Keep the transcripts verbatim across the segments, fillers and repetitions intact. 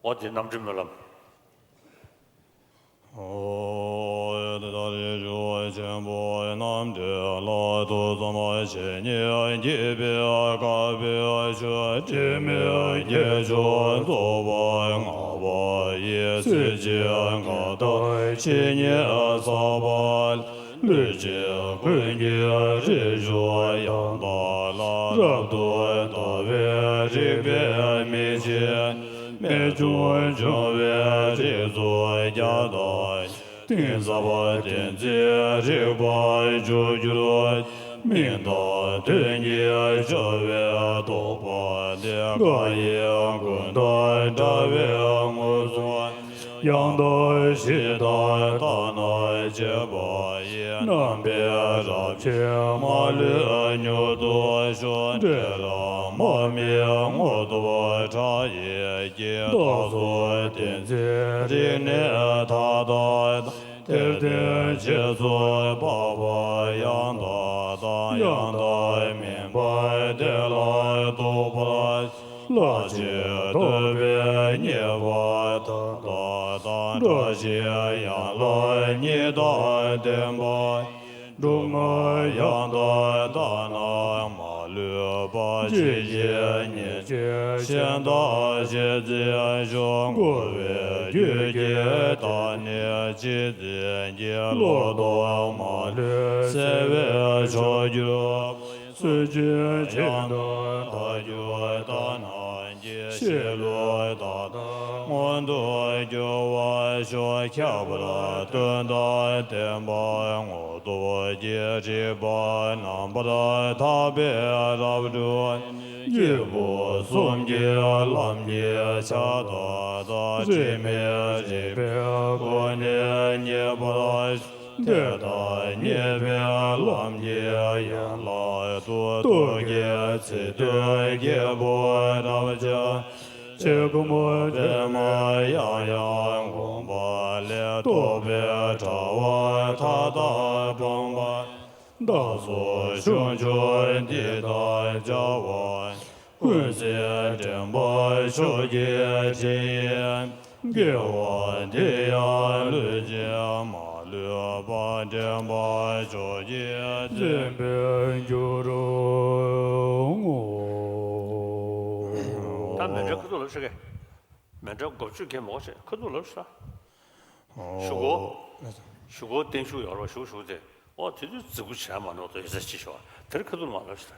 འོ་དེ་རྣམ་འདྲེན་སྨོན་ལམ། ཨོ། ད་རེས་ཆེན་པོ་རྣམ་འདྲེན་ལ་ཐུགས་བསམ་བཞེས་སྙིང་དགྱེས་པའི་དཀའ་བའི་ཆོས་དྲི་མེད་ཀྱི་ཆོས་རྫོགས་པ་ལྔ་པ་ཡི་ཚིགས་བཅད་ཀ་དག་ཇི་སྙེད་བསགས་པ་ལུས་ཅན་ཀུན་གྱི་རིག་སྟོབས་ཡང་དག་ལ་རབ་ཏུ་ལྟ་བའི་རིག་པའི་མིག་ཅན་རྨད་བྱུང་འབྱུང་བའི་རིགས་ཚོགས་བརྒྱ་དང་གཏིང་ཟབ་པ་བསྟན་འཛིན་རིག་པ་བཅུ་འགྱུར་མིང་དང་དོན་གྱི་བྱ་བའི་རྟོགས་པ་དེ་བཀའ་ཡི་ཀུན་ཏུ་འདྲ་བའི་ངོ་བོ་ཡང་དག་ཞི་དང་དག་ན་བཅས་པ་ཡི་རྣམ་པའི་རབ་ཆད་མ་ལུས་མྱུར་དུ་ཞི། འདྲེ་ར་མ་མི་ངོ་ཐོབ་ཁྲག་ཡི་སྐྱེས་བདག་སོགས་བསྟན་འཛིན་རིག་གནས་མཐའ་དག་དང་། གཏེར་སྟོན་རྗེ་བཙུན་འཕགས་པ་ཡང་དག་དང་ཡང་དག་མིན་པ་དེ་ལ་རྟོགས་པ་ལྷག་ཆད་ཐོབ་པའི་ཉེས་པ་མཐའ་དག་དང་བྲལ་ཞིང་ཡན་ལག་གཉིས་དང་ལྡན་པ་སྒྲོལ་མ་ཡང་དག་དག་ན་མ་ལུས་པ་ཇི་སྙེད་ཉེར་སྤྱོད་གཞན་དག་ཇི་ཙམ་ཞིག་འཁོར་བའི་རྒྱུད་ཀྱི་བདག་ཉིད་ཇི་ཙམ་གྱི་ལོག་རྟོག་མ་ལུས་སེལ་བའི་མཆོག་གྱུར་སྲོལ་རྒྱུན་ཅན་དུ་བདག་རྒྱུད་དག་ན་གྱི་གཤིས་ལུགས་དག་དང་མངོན་དུ་གྱུར་པར་ཤོག་ཁྱད་པར་དོན་དམ་བདེན་པ་ངོ་ཐོབ་ཀྱི་རིག་པ་རྣམ་པར་དག་པས་རབ་བསྒྲུབས། སྐྱེས་བུ་གསུམ་གྱི་ལམ་གྱི་ཆ་དག་དང་དྲི་མེད་རིག་པའི་སྒོ་ནས་ངེས་པར་དེ་དག་ཉེས་པའི་ལམ་གྱི་ཡན་ལག་ཏུ་རྟོག་གེའི་ཚིག་དོན་གྱི་བུ་རབ་འབྱམས་ཆེ་གུ་མོ་པདྨ་ཡང་ཡང་བསྒོམ་པ་ལས་རྟོགས་པའི་དྲ་བ་མཐའ་དག་སྤངས་པ། བདག་སོགས་བྱང་ཆུབ་འདི་དང་བྲལ་བ། ཀུན་གསལ་དྲན་པ་མཆོག་གི་དྲིན་ཡིན། དགེ་བ་འདི་ཡང་ལུས་ཅན་མ་ལུས་པ་འདྲེན་པ་མཆོག་གིས་བརྩོན་པར་འགྱུར་རོ། ད་མཎྜལ་ཁ་ཐུག་ལབ་ཤག་གི། མཎྜལ་དགུ་བཅུ་གན་མོ་ཆེ་ཁ་ཐུག་ལབ་ཤག་ཞུ་གོ་ཞུ་གོ་བརྟན་བཞུགས་ཡོད་རོགས་ཞུ་ཞུ་དེ། ཨོ་དེ་དུས་རྫིག་པོ་བྱས་མ་ནོར་དུ་ཡོད་ས་ཅི་ཤོག་དེར་ཁ་ཐུག་མ་ལབ་ཤག་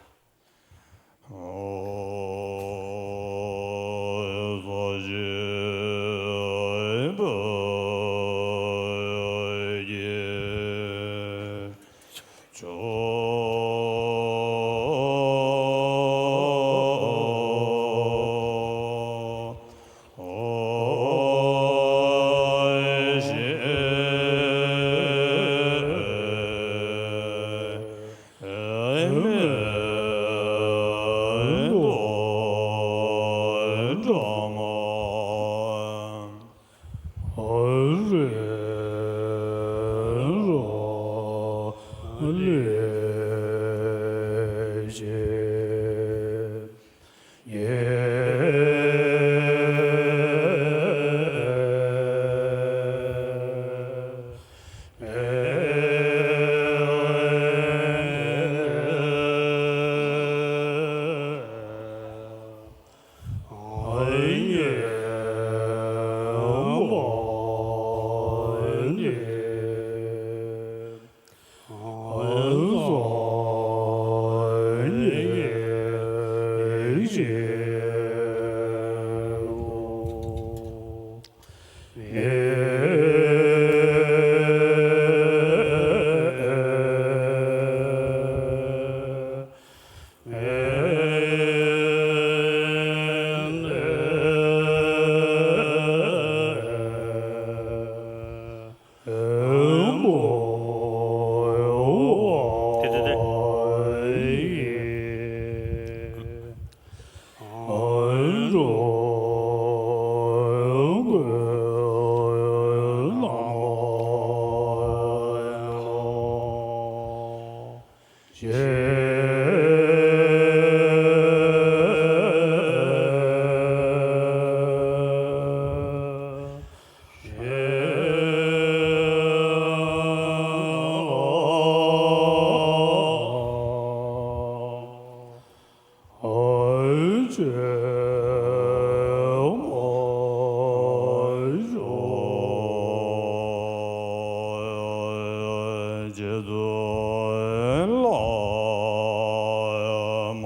བླ་མ་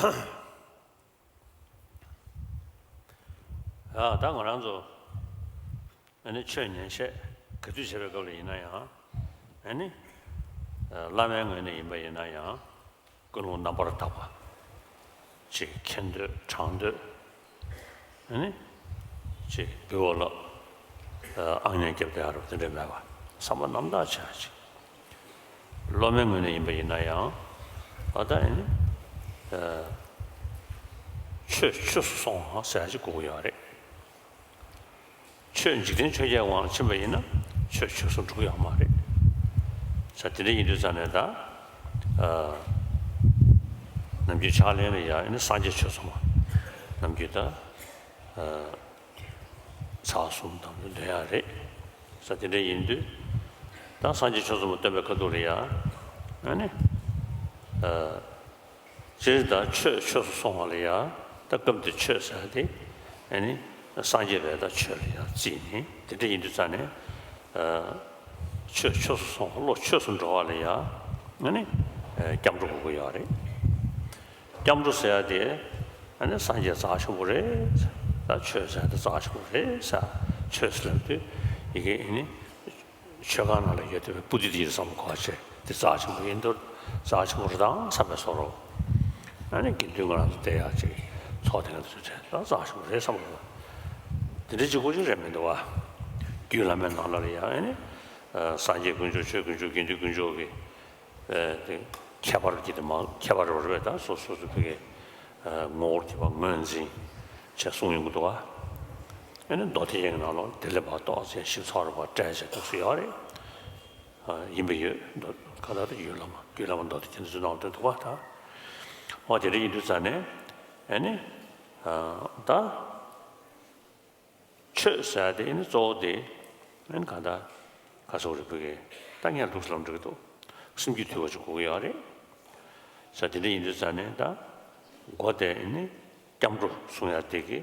དང་ཨ། ད་ང་རང་ཚོ་ཨ་ནི་ཆོས་ཉན་བཤད་ག་དུས་བྱེད་པའི་སྐབས་ལ་ཡིན་ན་ཡང་། ཨ་ནི་བླ་མའི་ངོས་ནས་ཡིན་པ་ཡིན་ན་ཡང་ཀུན་སློང་རྣམ་པར་དག་པ་ཅིག་མཁྱེན་འདོད་དྲང་འདོད། ཨ་ནི་ཅིག་འབུལ་བ་ལ་ཨང་ཉན་རྒྱབ་བསྡད་ཡ་རོ་དེ་འདྲ་མེད་པ། བསམ་པ་རྣམ་དག་བྱ་ཡ་ཅིག་སློབ་མའི་ངོས་ནས་ཡིན་པ་ཡིན་ན་ཡང་། ཨ། ད་ཨ་ནི་ཆོས་ཆོས་སུ་སོང་བ་ཟེར་ཡ་ཅིག་དགོས་ཀྱི་ཡོད་རེད། ཆོས་འཇིག་རྟེན་ཆོས་བརྒྱད་དབང་ལ་ཕྱིན་པ་ཡིན་ན་ཆོས་ཆོས་སུ་འགྲོ་གི་ཡོད་མ་རེད། ས་དེ་འདྲ་ཡིན་དུས་ཙང་ནས་ད། ཨ། ནམ་རྒྱུན་ཕྱག་ལེན་ལ་ཡང་ཨ་ནི་སངས་རྒྱས་ཆོས་ཚོགས་མ། ནམ་རྒྱུན་ད། ཨ། ཕྱག་གསུམ་དང་དུ་འདོན་ཡ་རེད། ས་དེ་འདྲ་ཡིན་དུས། ད་སངས་རྒྱས་ཆོས་ཚོགས་མ་སྟོན་པའི་ཁ་ཐུག་ལ་ཡང་། ཨ་ནི། ཨ། སྤྱིར་ད་ཆོས་ཆོས་སུ་སོང་བ་ལ་ཡང་། ད་སྐབས་འདིར་ཆོས་ཟེར་ཡ་དེ་ཨ་ནི་སངས་རྒྱས་པའི་ད་ཆོས་ལ་ཡང་བརྩིས་ནས། དེ་འདྲ་ཡིན་དུས་ཙང་ནས། ཨ། ཆོས་ཆོས་སུ་སོང་བ། བློ་ཆོས་སུ་འགྲོ་བ་ལ་ཡང་ཨ་ནི། ཨ། སྐྱབས་འགྲོ་དགོས་ཀྱི་ཡོད་རེད། སྐྱབས་འགྲོ་ཟེར་ཡ་དེ་ཨ་ནི་སངས་རྒྱས་རྩ་ཆེན་པོ་རེད། ད་ཆོས་ཟེར་ཡ་དེ་རྩ་ཆེན་པོ་རེད་ཟེར། ཆོས་ཟེར་ལབ་དུས་ཡི་གེ་ཨ་ནི། ཆོས་ཁང་ནང་ལ་ཡོད་བསྡད་པའི་པུ་ཏི་དེ་ཡིན་བསམ་གོ་བྱས། དེ་རྩ་ཆེན་པོ་ཡིན་དུས། རྩ་ཆེན་པོ་རེད་དང་བསམ་པའི་བཟོ་འདྲ། ཨ་ནི་དགེ་འདུན་ང་རང་ཚོ་བསྡད་ཡག་ཅིག་ཚོགས་སྡེ་ང་ཚོ་བྱས་ད་རྩ་ཆེན་པོ་རེད་བསམ་གོ། དེ་འདྲ་གཅིག་པོ་ཅིག་རེད་མི་འདུག་བ། རྒྱུད་བླ་མའི་ནང་ལ་ལ་ཡང་ཨ་ནི། ཨ། སངས་རྒྱས་དཀོན་མཆོག་ཆོས་དཀོན་མཆོག་དགེ་འདུན་དཀོན་མཆོག་གི། ཨ། དེ་ཁྱད་པར་གྱི་དེ་མ་ཁྱད་པར་རེ་རེ་བ་དང་སོ་སོ་སོ་བོད་ཀྱི། ཨ། ངོ་བོར་གྱུར་པ་ངོས་འཛིན་བྱས་གསུངས་ཡོང་གི་འདུག་བ། ཨ་ནི་མདོ་སྡེ་རྒྱན་གྱི་ནང་ལོགས་དེ་ལས་ཕར་ཏོག་ཙམ་ཞིབ་ཚགས་རུ་ཕར་བཀྲལ་བྱས་འདུག་སེ་ཡོད་རེད། ཨ། ཡིན་པས་ཡོད་འདུག་ག་ད་ལྟ་རྒྱུད་བླ་མ་རྒྱུད་བླ་མ་མདོ་སྡེ་རྒྱན་ཚོའི་ནང་ལ་འདུག་བ་ད། འོ་དེ་འདྲ་ཡིན་དུས་ཙང་ནས་ཨ་ནི། ཨ། ད། ཆོས་ཟེར་ཡ་དེ་ནི་གཙོ་བོ་དེ་ཨ་ནི་གང་ལྟར་ག་ཟེར་རེད། བོད་སྐད་ད་ངས་ལུགས་ལམ་འགྲིག་འདུག་སེམས་རྒྱུད་དུལ་བ་ཅིག་དགོས་ཀྱི་ཡོད་རེད། ས་དེ་འདྲ་ཡིན་དུས་ཙང་ནས་ད་མགོ་དེ་ཨ་ནི་སྐྱབས་འགྲོ་གསུང་ཡ་དེ་གི།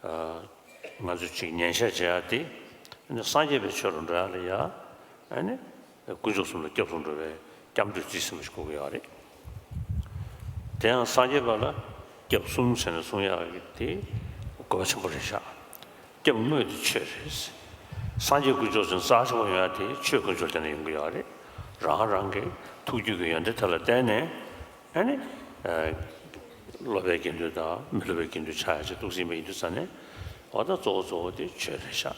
ཨ། ང་ཚོས་ཅིག་ཉན་བཤད་བྱེད་ཡ་དེ་ཨ་ནི་སངས་རྒྱས་པའི་ཆོས་ལ་འགྲོ་ཡ་ལ་ཡ། ཨ་ནི་དཀོན་མཆོག་གསུམ་ལ་སྐྱབས་སུ་འགྲོ་བའི་སྐྱབས་འགྲོའི་རྩིས་ཟིན་པ་ཞིག་དགོས་ཀྱི་ཡོད་རེད། དེ་ཡང་སངས་རྒྱས་པ་ལ་ སྐྱབས་གསུམ་ཟེར་ནས་གསུང་ཡག་གི་དེ་དགོས་པ་ཆེན་པོ་རེད་ཤག་སྐྱབས་དངོས་དེ་ཆོས་རེད། སངས་རྒྱས་དཀོན་མཆོག་ཚོ་རྩ་ཆེན་པོ་ཡོང་ཡག་དེ་ཆོས་དཀོན་མཆོག་དེ་ནས་ཡོང་གི་ཡོད་རེད། རང་རང་གི་ཐུགས་རྒྱུད་ཀྱི་ཡོན་ཏན་དེ་ལ་བརྟེན་ནས། ཨ་ནི། ཨ། སློབ་པའི་དགེ་འདུན་དང་མི་སློབ་པའི་དགེ་འདུན་ཆགས་ཡག་ཅིག་འདུག་སེ་ཡིན་པ་ཡིན་དུས་ཙང་ནས། འོ་ད་གཙོ་བོ་གཙོ་བོ་དེ་ཆོས་རེད་ཤག་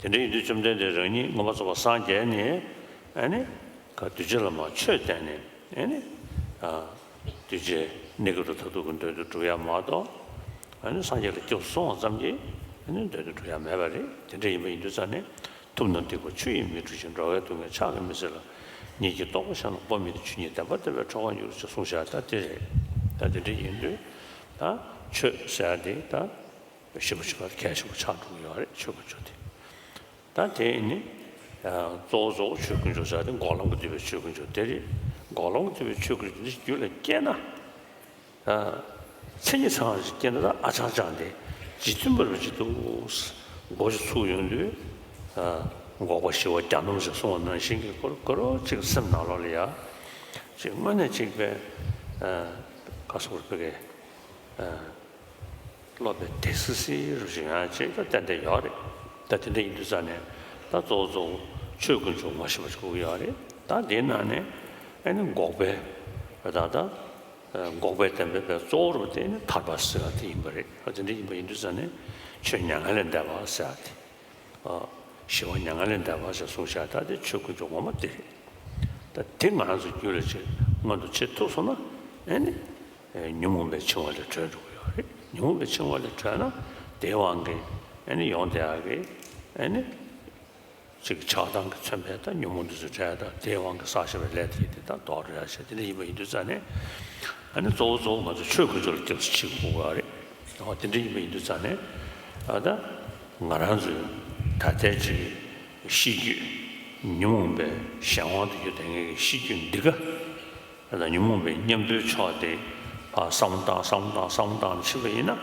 དེ་འདྲ་ཡིན་དུས་བཅོམ་ལྡན་འདས་རང་ཉིད་མངོན་པར་རྫོགས་པར་སངས་རྒྱས་ནས། ཨ་ནི། ག་གདུལ་བྱ་ལ་མར་ཆོས་བསྟན་ནས། ཨ་ནི། ཨ། གདུལ་བྱའི་གནས་སྐབས་དང་མཐར་ཐུག་གི་དོན་དུ་སྒྲུབ་ཡག་མ་གཏོགས། ཨ་ནི་སངས་རྒྱས་ལ་སྐྱབས་སུ་སོང་བ་ཙམ་གྱིས་ཨ་ནི་དོན་དུ་འགྲུབ་ཡག་མེད་པ་རེད། དེ་འདྲ་ཡིན་པ་ཡིན་དུས་ཙང་ནས། ཐུབ་རྣམས་སྡིག་པ་ཆུ་ཡིས་མི་འཁྲུ་ཞིང་། འགྲོ་བའི་སྡུག་བསྔལ་ཕྱག་གིས་མི་སེལ་ལ། ཉིད་ཀྱིས་རྟོགས་པར་བྱ་ན་སྤོ་མི་ཐུབ། ཆོས་ཉིད་བདེན་པར་ཐོབ་པས་འཕྲོག་པར་འགྱུར་ཞེས་གསུངས་བཞག་ད་དེ་རེད། ད་དེ་འདྲ་ཡིན་དུས་ད་ཆོས་ཟེར་ཡག་དེ་ད་ཞེ་པོ་ཅིག་གལ་ཆེན་པོ་ཆགས་འགྲོ་གི་ཡོད་རེད། ཆོས་དཀོན་མཆོག་དེ། ད་དེ་ནི་གཙོ་བོ་གཙོ་བོ་ཆོས་དཀོན་མཆོག་ཟེར་ཡག་དེ་འགོག་ལམ་གྱིས་བསྡུས་པའི་ཆོས་དཀོན་མཆོག་དེ་རེད། འགོག་ལམ་གྱིས་བསྡུས་པའི་ཆོས་དཀོན་མཆོག་དེ་རྒྱུད་ལ་སྐྱེས་ན། མཚན་ཉིད་ཚང་བ་ཞིག་སྐྱེས་ན་ད་ཨ་ཅང་ཅང་དེ་རྗེས་མཐུན་པ་རུ་ཅིག་འདུག་སྒོ་ཞིག་ཚུགས་ཡོང་དུས། འགོག་པ་ཞི་བ་གྱ་ནོམ་ཞེས་གསུངས་པ་ནང་བཞིན་གྱི་སྐོར་སྐོར་རོ་ཅིག་སེམས་ནང་ལོགས་ལ་ཡ། ཅིག་དངོས་གནས་ཅིག་པའི་ག་སོགས་པའི་གི་སློབ་པའི་དེ་སི་སི་རུ་ཞིག་ཡང་ཅིག་ད་ཏན་ཏན་ཡོད་རེད། ད་དེ་འདྲ་ཡིན་དུས་ཙང་ནས་ད་གཙོ་བོ་གཙོ་བོ་ཆོས་དཀོན་མཆོག་ངོ་ཤེས་པ་ཞིག་དགོས་ཀྱི་ཡོད་རེད། ད་དེའི་ནང་ནས་ཨ་ནི་འགོག་པའི་ད་ད། འགོག་པའི་བདེན་པའི་གཙོ་བོར་བསྟན་ནས་ཐར་པ་ཟེར་བ་དེ་ཡིན་པ་རེད། དེ་འདྲ་ཡིན་པ་ཡིན་དུས་ཙང་ནས་ཆོས་མྱ་ངན་ལས་འདས་པ་ཟེར་བ་དེ། ཞི་བ་མྱ་ངན་ལས་འདས་པ་ཟེར་གསུངས་བཞག་ད་དེ་ཆོས་དཀོན་མཆོག་ངོ་མ་དེ་རེད། ད་དེ་ང་རང་ཚོ་རྒྱུད་ལ་ཅིག་མངོན་དུ་བྱེད་ཐུབ་སོང་ན། ཨ་ནི་ཉོན་མོངས་པའི་འཆིང་བ་ལས་གྲོལ་འགྲོ་གི་ཡོད་རེད། ཉོན་མོངས་པའི་འཆིང་བ་ལས་གྲོལ་ན་དེའི་དབང་གིས་ཨ་ནི་ཡོང་བསྡད་ཡག་གི་ཨ་ནི། ཅིག་ཆགས་སྡང་གིས་མཚོན་པའི་ད་ཉོན་མོངས་འདི་ཚོ་བྲལ་དང་དེའི་དབང་གིས་བསགས་བཞག་པའི་ལས་དེ་དེ་དག་ལྡོག་རེད་ཟེར། དེ་འདྲ་ཡིན་པ་ཡིན་དུས་ཙང་ནས་ཨ་ནི་གཙོ་བོ་གཙོ་བོ་ང་ཚོ་ཆོས་དཀོན་མཆོག་ལ་སྐྱབས་སུ་མཆི་དགོས་པ་རེད། འོ་དེ་འདྲ་ཡིན་པ་ཡིན་དུས་ཙང་ནས་ཨ་ད་ང་རང་ཚོའི་ད་ལྟའི་ཅིག་གཤིས་རྒྱུད་ཉོན་མོངས་པའི་གཞན་དབང་དུ་གྱུར་བསྡད་མཁན་གྱི་གཤིས་རྒྱུད་འདི་ག་ད་ཉོན་མོངས་པའི་གཉེན་པོའི་ཕྱོགས་དེ་ཕར་བསམ་བློ་བཏང་བསམ་བློ་བཏང་བསམ་བློ་བཏང་ཕྱིན་པ་ཡིན་ན།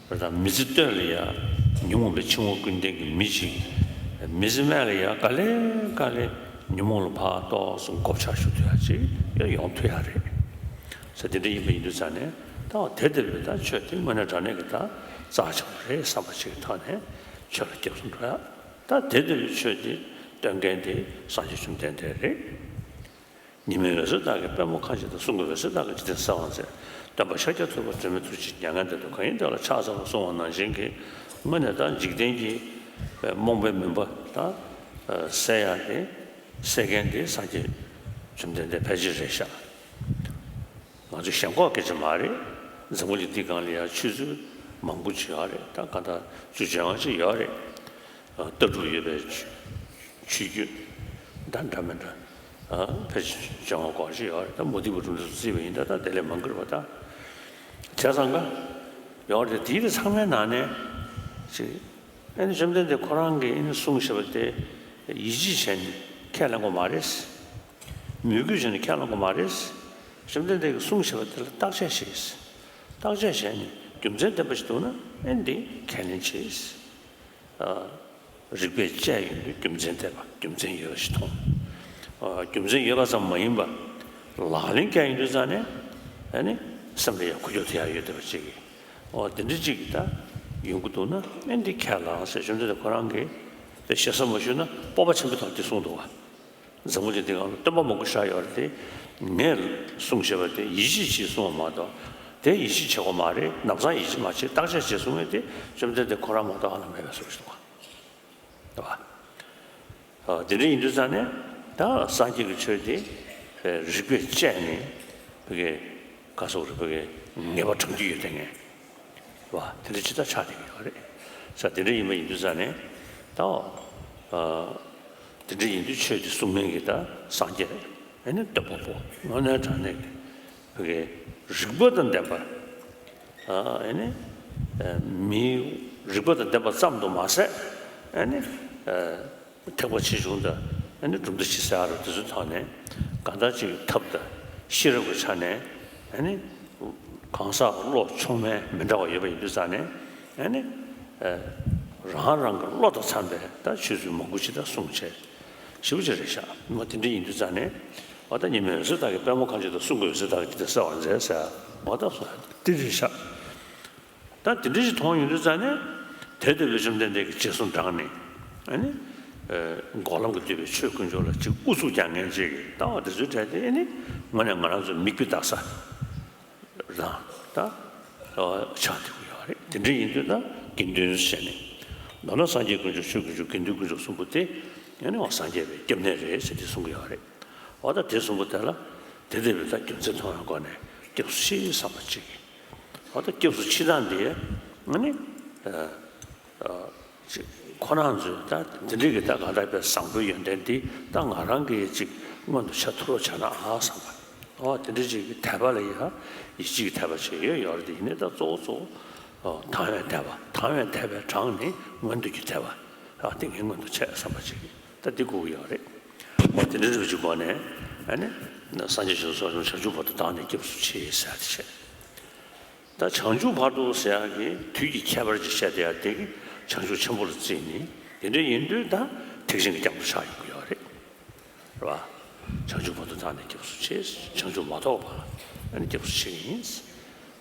ཨ། ད་མི་ཚེ་སྟོད་ལ་ཡ་ཉོན་མོངས་པའི་འཆིང་བ་ཀུན་ལྡན་གྱི་མི་ཅིག་མི་ཚེ་སྨད་ལ་ཡ་ག་ལེ་ག་ལེ་ཉོན་མོངས་ལ་ཕར་ཏོག་ཙམ་མགོ་ཆག་ཞུ་ཐུབ་ཡ་ཅིག་ཡ་ཡོང་ཐུབ་ཡ་རེད། ས་དེ་འདྲ་ཡིན་པ་ཡིན་དུས་ཙང་ནས་ད་དེ་ལྟ་བུའི་ད་ཆོས་དེ་དངོས་གནས་དྲང་གནས་ཀྱི་ད་རྩ་ཆེན་པོ་རེད་བསམ་པ་ཅིག་གི་ཐོག་ནས་ཆོས་ལ་སྐྱབས་སུ་འགྲོ་ཡ། ད་དེ་ལྟ་བུའི་ཆོས་དེ་སྟོན་མཁན་དེ་སངས་རྒྱས་བཅོམ་ལྡན་འདས་རེད། ཉི་མའི་འོད་ཟེར་དག་གིས་པདྨོ་ཁ་འབྱེད་དང་། གསུང་གི་འོད་ཟེར་དག་གིས་འཇིག་རྟེན་གསལ་བར་མཛད། སྟོན་པ་ཤཱཀྱ་ཐུབ་པ་སྒྲོན་མེ་ཐུགས་རྗེས་མྱ་ངན་འདས་དང་། གང་ཡིན་དེ་ལ་ཕྱག་འཚལ་ལོ་གསུངས་པ་ནང་བཞིན་གྱི་དངོས་གནས་ད་འཇིག་རྟེན་གྱི་རྨོངས་པའི་མུན་པ་ད་སེལ་ཡག་དེ་སེལ་མཁན་དེ་སངས་རྒྱས་བཅོམ་ལྡན་འདས་ཕལ་ཆེར་རེད་ཤག་ང་ཚོ་ཞེན་ཁོག་སྐད་ཆ་མ་རེད། འཛམ་བུ་གླིང་འདི་སྒང་ལ་ཡང་ཆོས་ཚུལ་མང་པོ་ཅིག་ཡོད་རེད། ད་གང་ལྟར་ཆོས་བྱེད་དབང་ཅིག་ཡོད་རེད། ལྟ་གྲུབ་ཡོད་པའི་ཆོས་ཆོས་བརྒྱུད་འདྲ་འདྲ་མི་འདྲ་ཕལ་ཆེར་བྱེད་དབང་གོ་ཅིག་ཡོད་རེད། ད་མུ་སྟེགས་པ་གྲུབ་མཐའ་སུ་བརྩིས་པ་ཡིན་ད་ད་དེ་ལས་མང་གི་རེད་པ། ད་བྱས་ཙང་ཀ་ཡོད་རེད། དེའི་ཚང་མའི་ནང་ནས་ཅིག་ཨ་ནི་བཅོམ་ལྡན་འདས་ཁོ་རང་གིས་ཨ་ནི་གསུངས་བཞག་པ་དེ་ཡིད་ཆེས་བྱས་ནས་ཁས་ལེན་དགོས་མ་རེད། མོས་གུས་བྱས་ནས་ཁས་ལེན་དགོས་མ་རེད། བཅོམ་ལྡན་འདས་ཀྱིས་གསུངས་བཞག་པ་དེ་ལ་བརྟག་དཔྱད་བྱེད། བརྟག་དཔྱད་བྱས་ནས་རྒྱུ་མཚན་ལྡན་པ་ཞིག་འདུག་ན་ཨ་ནི་དེ་ཁས་ལེན་བྱེད། རིགས་པས་དཔྱད་ཡོང་དུས་རྒྱུ་མཚན་ལྡན་པ་རྒྱུ་མཚན་ཡོད་པ་ཞིག་མཐོང་། རྒྱུ་མཚན་ཡོད་པ་ཙམ་མ་ཡིན་པ་ལག་ལེན་བཀལ་ཡོང་དུས་ཙང་ནས་ཨ་ནི་སེམས་ལ་ཡང་འགུལ་སྐྱོད་ཐེབས་ཡག་ཡོད་བསྡད་པ་ཅིག་གི། འོ་དེ་འདྲ་ཅིག་གི་ད་ཡོང་གི་འདུག་ན་ཨེ་འདི་ཁས་བླངས་ཟེར། བཅོམ་ལྡན་འདས་ཁོ་རང་གིས་དེ་ཞེ་ས་མ་ཞུས་ན་སྤོབས་པ་ཆེན་པོའི་ཐོག་འདི་གསུངས་འདུག་བ། འཛམ་བུ་གླིང་འདི་སྒང་ལ་སྟོན་པ་མང་པོ་ཞིག་ཡོད་རེད་དེ། ངས་གསུངས་བཞག་པ་དེ་ཡིད་ཆེས་བྱེད་གསུངས་པ་མ་གཏོགས། དེ་ཡིད་ཆེས་བྱེད་དགོས་མ་རེད། ལམ་སང་ཡིད་ཆེས་མ་བྱེད། བརྟག་དཔྱད་བྱེད་གསུངས་པ་དེ་བཅོམ་ལྡན་འདས་ཁོ་རང་མ་གཏོགས་ཨ་ལ་མེད་པའི་གསུང་ཞིག་འདུག་བ། རེད་བ། ཨ། དེ་འདྲ་ཡིན་དུས་ཙང་ནས་ད་སངས་རྒྱས་ཀྱི་ཆོས་དེ་རིགས་པས་དཔྱད་ནས་བོད་སྐད་ག་སོགས་རེད། བོད་སྐད་ངེས་པ་དྲང་རྒྱུ་ཡོད་དེ་ངས་བ་དེ་འདྲ་ཅི་ལྟར་ཆགས་བསྡད་ཀྱི་ཡོད་རེད། ས་དེ་འདྲ་ཡིན་པ་ཡིན་དུས་ཙང་ནས་ད་ཨ་དེ་འདྲ་ཡིན་དུས་ཆོས་དེ་གསུང་མཁན་གྱི་ད་སངས་རྒྱས་ཨ་ནི་སྟོན་པ་པོ་དངོས་གནས་དྲང་གནས་ཀྱི་བོད་སྐད་རིག་པ་དང་ལྡན་པ། ཨ་ནི་མིའི་རིག་པ་དང་ལྡན་པ་ཙམ་དུ་མ་ཟད། ཨ་ནི་ཐེག་པ་ཆེ་ཆུང་དང་ཨ་ནི་གྲུབ་མཐའ་ཇི་སྲིད་ཨ་རུ་དེ་ཚོའི་ཐོག་ནས་གང་ལྟར་ཅིག་ཐབས་དང་ཤེས་རབ་ཀྱི་ཆ་ནས་ཨ་ནི་གང་ཟག་བློ་མཆོག་དམན་མི་འདྲ་བ་ཡོད་པ་ཡིན་དུས་ཙང་ནས་ཨ་ནི་རང་རང་གི་བློ་དང་འཚམ་པའི་ད་ཆོས་ཚུལ་མང་པོ་ཅིག་ད་གསུངས་བྱས་ཞེ་པོ་ཅིག་རེད་ཤག་མ་དེ་འདྲ་ཡིན་དུས་ཙང་ནས། འོ་ད་ཉི་མའི་འོད་ཟེར་དག་གིས། པདྨོ་ཁ་འབྱེད་དུ་གསུང་གི་འོད་ཟེར་དག་གིས་དེ་གསལ་བར་མཛད་ཟེར། འོ་ད་སོ་དེ་རེད་ཤག་ད་དེ་འདྲ་ཞིག་མཐོང་ཡོང་དུས་ཙང་ནས། དེ་ལྟ་བུའི་བཅོམ་ལྡན་འདས་ཀྱིས་རྗེས་སུ་འབྲངས་ནས། ཨ་ནི། ཨ། འགོག་ལམ་གྱིས་བསྡུས་པའི་ཆོས་དཀོན་མཆོག་ལ་ཅིག་ཨུ་ཚུགས་རྒྱག་མཁན་ཅིག་གིས་ལྟ་བ་དེ་ཚོའི་གྲས་དེ། ཨ་ནི་དངོས་གནས་ང་རང་ཚོའི་མིག་དཔེ་ལྟ་ས་དང་། ད་ཆགས་བསྡད་ཀྱི་ཡོད་རེད། དེ་འདྲ་ཡིན་དུས་ད་དགེ་འདུན་ཟེར་ནས། མདོར་ན་སངས་རྒྱས་དཀོན་མཆོག་ཆོས་དཀོན་མཆོག་དགེ་འདུན་དཀོན་མཆོག་གསུམ་པོ་དེ། ཨ་ནི་འོ་སངས་རྒྱས་པའི་སྐྱབས་གནས་རེད་ཟེར་དེ་གསུང་གི་ཡོད་རེད། འོ་ད་དེ་གསུམ་པོ་དེ་ལ་དེ་ལྟ་བུའི་ད་རྒྱུ་མཚན་མཐོང་བའི་སྒོ་ནས་སྐྱབས་སུ་མཆི་བསམ་པ་ཅིག་འོ་ད་སྐྱབས་སུ་མཆི་སྟངས་འདི། ཨ་ནི། ཨ། ཨ། ཅིག་ཁོ་རང་ཚོས་ད་འདི་འདྲའི་གི་ད་གང་ལྟར་དཔེ་བཟང་པོའི་ཡོན་ཏན་འདི་ད་ང་རང་གིས་ཅིག་མངོན་དུ་བྱ་ཐུབ་རོགས་བྱས་ན་ཨ་བསམ་པ། འོ་དེ་འདྲ་ཅིག་གི་དད་པ་ལ་ཡ་ཡིད་ཆེས་ཀྱི་དད་པ་བྱེད་ཡོད་ཡོད་རེད། དེ་ཡིན་ནའི་ད་གཙོ་བོ་གཙོ་བོ། ཨོ། དང་བའི་དད་པ། དང་བའི་དད་པའི་གྲངས་ནི་མངོན་མཐོ་གི་དད་པ། ཨ། དེ་ངས་མངོན་དུ་བྱས་བསམ་པ་ཅིག་ད་འདི་དགོས་ཀྱི་ཡོད་རེད། འོ་དེ་འདྲ་རེད་པ་ཅིག་གོ་ནས། ཨ་ནི། སངས་རྒྱས་ཆོས་སོགས་བྱང་ཆུབ་བར་དུ་བདག་ནི་སྐྱབས་སུ་མཆི་ཟེར་ཡ་དེ་བྱས། ད་བྱང་ཆུབ་བར་དུ་ཟེར་ཡ་གི་དུས་ཀྱི་ཁྱད་པར་ཅིག་བཤད་བསྡད་ཡ་དེ་གིས་བྱང་ཆུབ་ཆེན་པོ་ལ་བརྩིས་ནས། དེ་འདྲ་ཡིན་དུས་ད་ཐེག་ཆེན་གྱི་སྐྱབས་འགྲོ་ཆགས་ཡོང་གི་ཡོད་རེད། རེད་པ། བྱང་ཆུབ་བར་དུ་བདག་ནི་སྐྱབས་སུ་མཆི། བྱང་ཆུབ་མ་ཐོབ་པ་ལ་ཨ་ནི་སྐྱབས་སུ་མཆི་གི་ཡིན།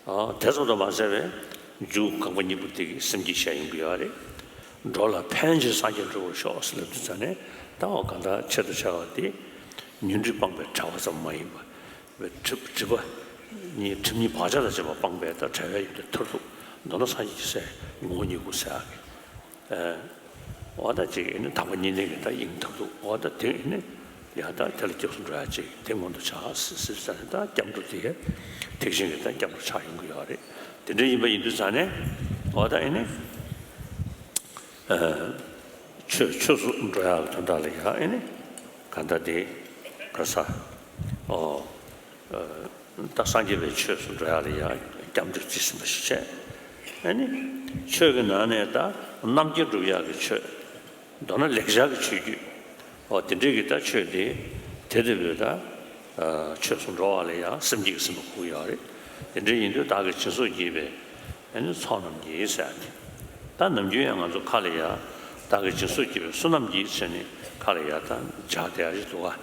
ཨ། དེ་ཙམ་དུ་མ་ཟད་པའི་མཇུག་རྐང་པ་གཉིས་པོ་དེ་གིས་སེམས་བསྐྱེད་བཤད་ཡོང་གི་ཡོད་རེད། འགྲོ་ལ་ཕན་ཕྱིར་སངས་རྒྱས་འགྲུབ་པར་ཤོག་ཟེར་ལབ་དུས་ཙང་ནས། ད་འོ་གང་ལྟར་ཆེད་དུ་བྱ་བ་དེ་ཉོན་སྒྲིབ་སྤངས་པའི་བྲལ་བ་ཙམ་མ་ཡིན་པ། སྒྲིབ་སྒྲིབ་པ་གཉིས། སྒྲིབ་གཉིས་བག་ཆགས་དང་བཅས་པ་སྤངས་པའི་ད་བྲལ་བའི་ཡོན་ཏན་མཐར་ཐུག་མདོར་ན་སངས་རྒྱས་ཀྱི་སའི་ངོ་བོ་ཉིད་སྐུ་ཟེར་ཡ་གི། ཨ། འོ་ད་ཅིག་ཨ་ནི་དམ་པ་བརྙེས་ལྡན་གྱི་ད་དབྱིངས་མཐར་ཐུག་འོ་ད་དེ་ཨ་ནི་ཡང་ད་དེ་ལ་སྐྱབས་སུ་འགྲོ་ཡ་ཅིག་དེ་མངོན་དུ་བྱ་ཟེར་ཟེར་ཙང་ནས། ད་སྐྱབས་འགྲོ་དེ་ཐེག་ཆེན་གྱི་ད་སྐྱབས་འགྲོ་ཆགས་ཡོང་གི་ཡོད་རེད། དེ་འདྲ་ཡིན་པ་ཡིན་དུས་ཙང་ནས། འོ་ད་ཨ་ནི། ཨ། ཆོས་ཆོས་སུ་འགྲོ་ཡ་གི་དོན་དག་ལ་ཡ་ཨ་ནི་གང་ལྟར་དེ་ག་ས། ཨོ། ཨ། ད་སངས་རྒྱས་པའི་ཆོས་སུ་འགྲོ་ཡ་ལ་ཡ་སྐྱབས་འགྲོ་རྩིས་ཟིན་པ་ཞིག་བྱས། ཨ་ནི་ཆོས་ཀྱི་ནང་ནས་ད་རྣམ་མཁྱེན་སྒྲུབ་ཡག་གི་ཆོས། མདོར་ན་ལེགས་སྦྱར་གྱི་ཆོས་བརྒྱུད། འོ་དེ་འདྲའི་གི་ད་ཆོས་དེ་དེ་ལྟ་བུའི་ད། ཨ། ཆོས་སུ་འགྲོ་བ་ལ་ཡང་སེམས་བསྐྱེད་ཀྱི་སེམས་པ་དགོས་ཡོད་རེད། དེ་འདྲ་ཡིན་དུས་བདག་གིས་སྦྱིན་སོགས་བགྱིས་པའི་ཨ་ནི་ཚོགས་རྣམས་ཀྱིས་ཟེར་ཡ་དེ། ད་ནམ་རྒྱུན་ཡང་ང་ཚོ་ཁ་ལ་ཡ་བདག་གིས་སྦྱིན་སོགས་བགྱིས་པའི་བསོད་ནམས་ཀྱིས་ཟེར་ནས་ཁ་ལ་ཡ་ད་འཇགས་བསྡད་ཡ་ཞིག་འདུག་ག་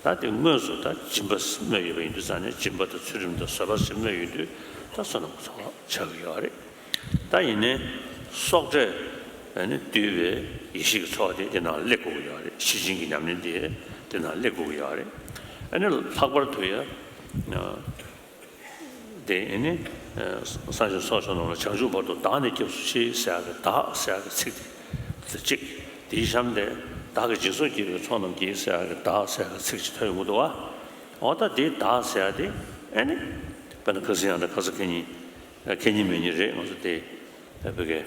ད་དེ་དངོས་སུ་ད་སྦྱིན་པ་སྨོས་ཡོད་པ་ཡིན་དུས་ཙང་ནས། སྦྱིན་པ་དང་ཚུལ་ཁྲིམས་དང་བཟོད་པ་ཞིག་སྨོས་ཡོད་དུས་ད་བསོད་ནམས་ཀྱི་ཚོགས་ཆགས་ཀྱི་ཡོད་རེད། ད་ཡིན་ནའི་སྲོག་གཅོད་ཨ་ནི་བཏུལ་བའི་ཡེ་ཤེས་ཀྱི་ཚོགས་དེ་དེ་ནང་སླེབས་དགོས་ཀྱི་ཡོད་རེད། ཤེར་ཕྱིན་གྱི་ཉམས་ལེན་དེ་དེ་ནང་སླེབས་དགོས་ཀྱི་ཡོད་རེད། ཨ་ནི་ལྷག་པར་དུ་ཡ། ཨ། དེ་ཨ་ནི། ཨ། སངས་རྒྱས་ཚོགས་ཆོས་རྣམས་ལ་བྱང་ཆུབ་བར་དུ་བདག་ནི་སྐྱབས་སུ་མཆི་ཟེར་ཡ་གི་བདག་ཟེར་ཡ་གི་ཚིག་དེ་གཅིག་དེའི་གཤམ་དེ་བདག་གིས་སྦྱིན་སོགས་བགྱིས་པའི་ཚོགས་རྣམས་ཀྱིས་ཟེར་ཡ་གི་བདག་ཟེར་ཡ་གི་ཚིག་གཅིག་ཐོན་ཡོང་གི་འདུག་ག་འོ་ད་དེའི་བདག་ཟེར་ཡ་དེ་ཨ་ནི། དཔེར་ན་ཁ་སང་ཡང་ད་ཁ་སང་ཁེ་ཉིན། ཨ། ཁེ་ཉིན་མེ་ཉིན་རེད། ང་ཚོ་དེ་བོད་སྐད།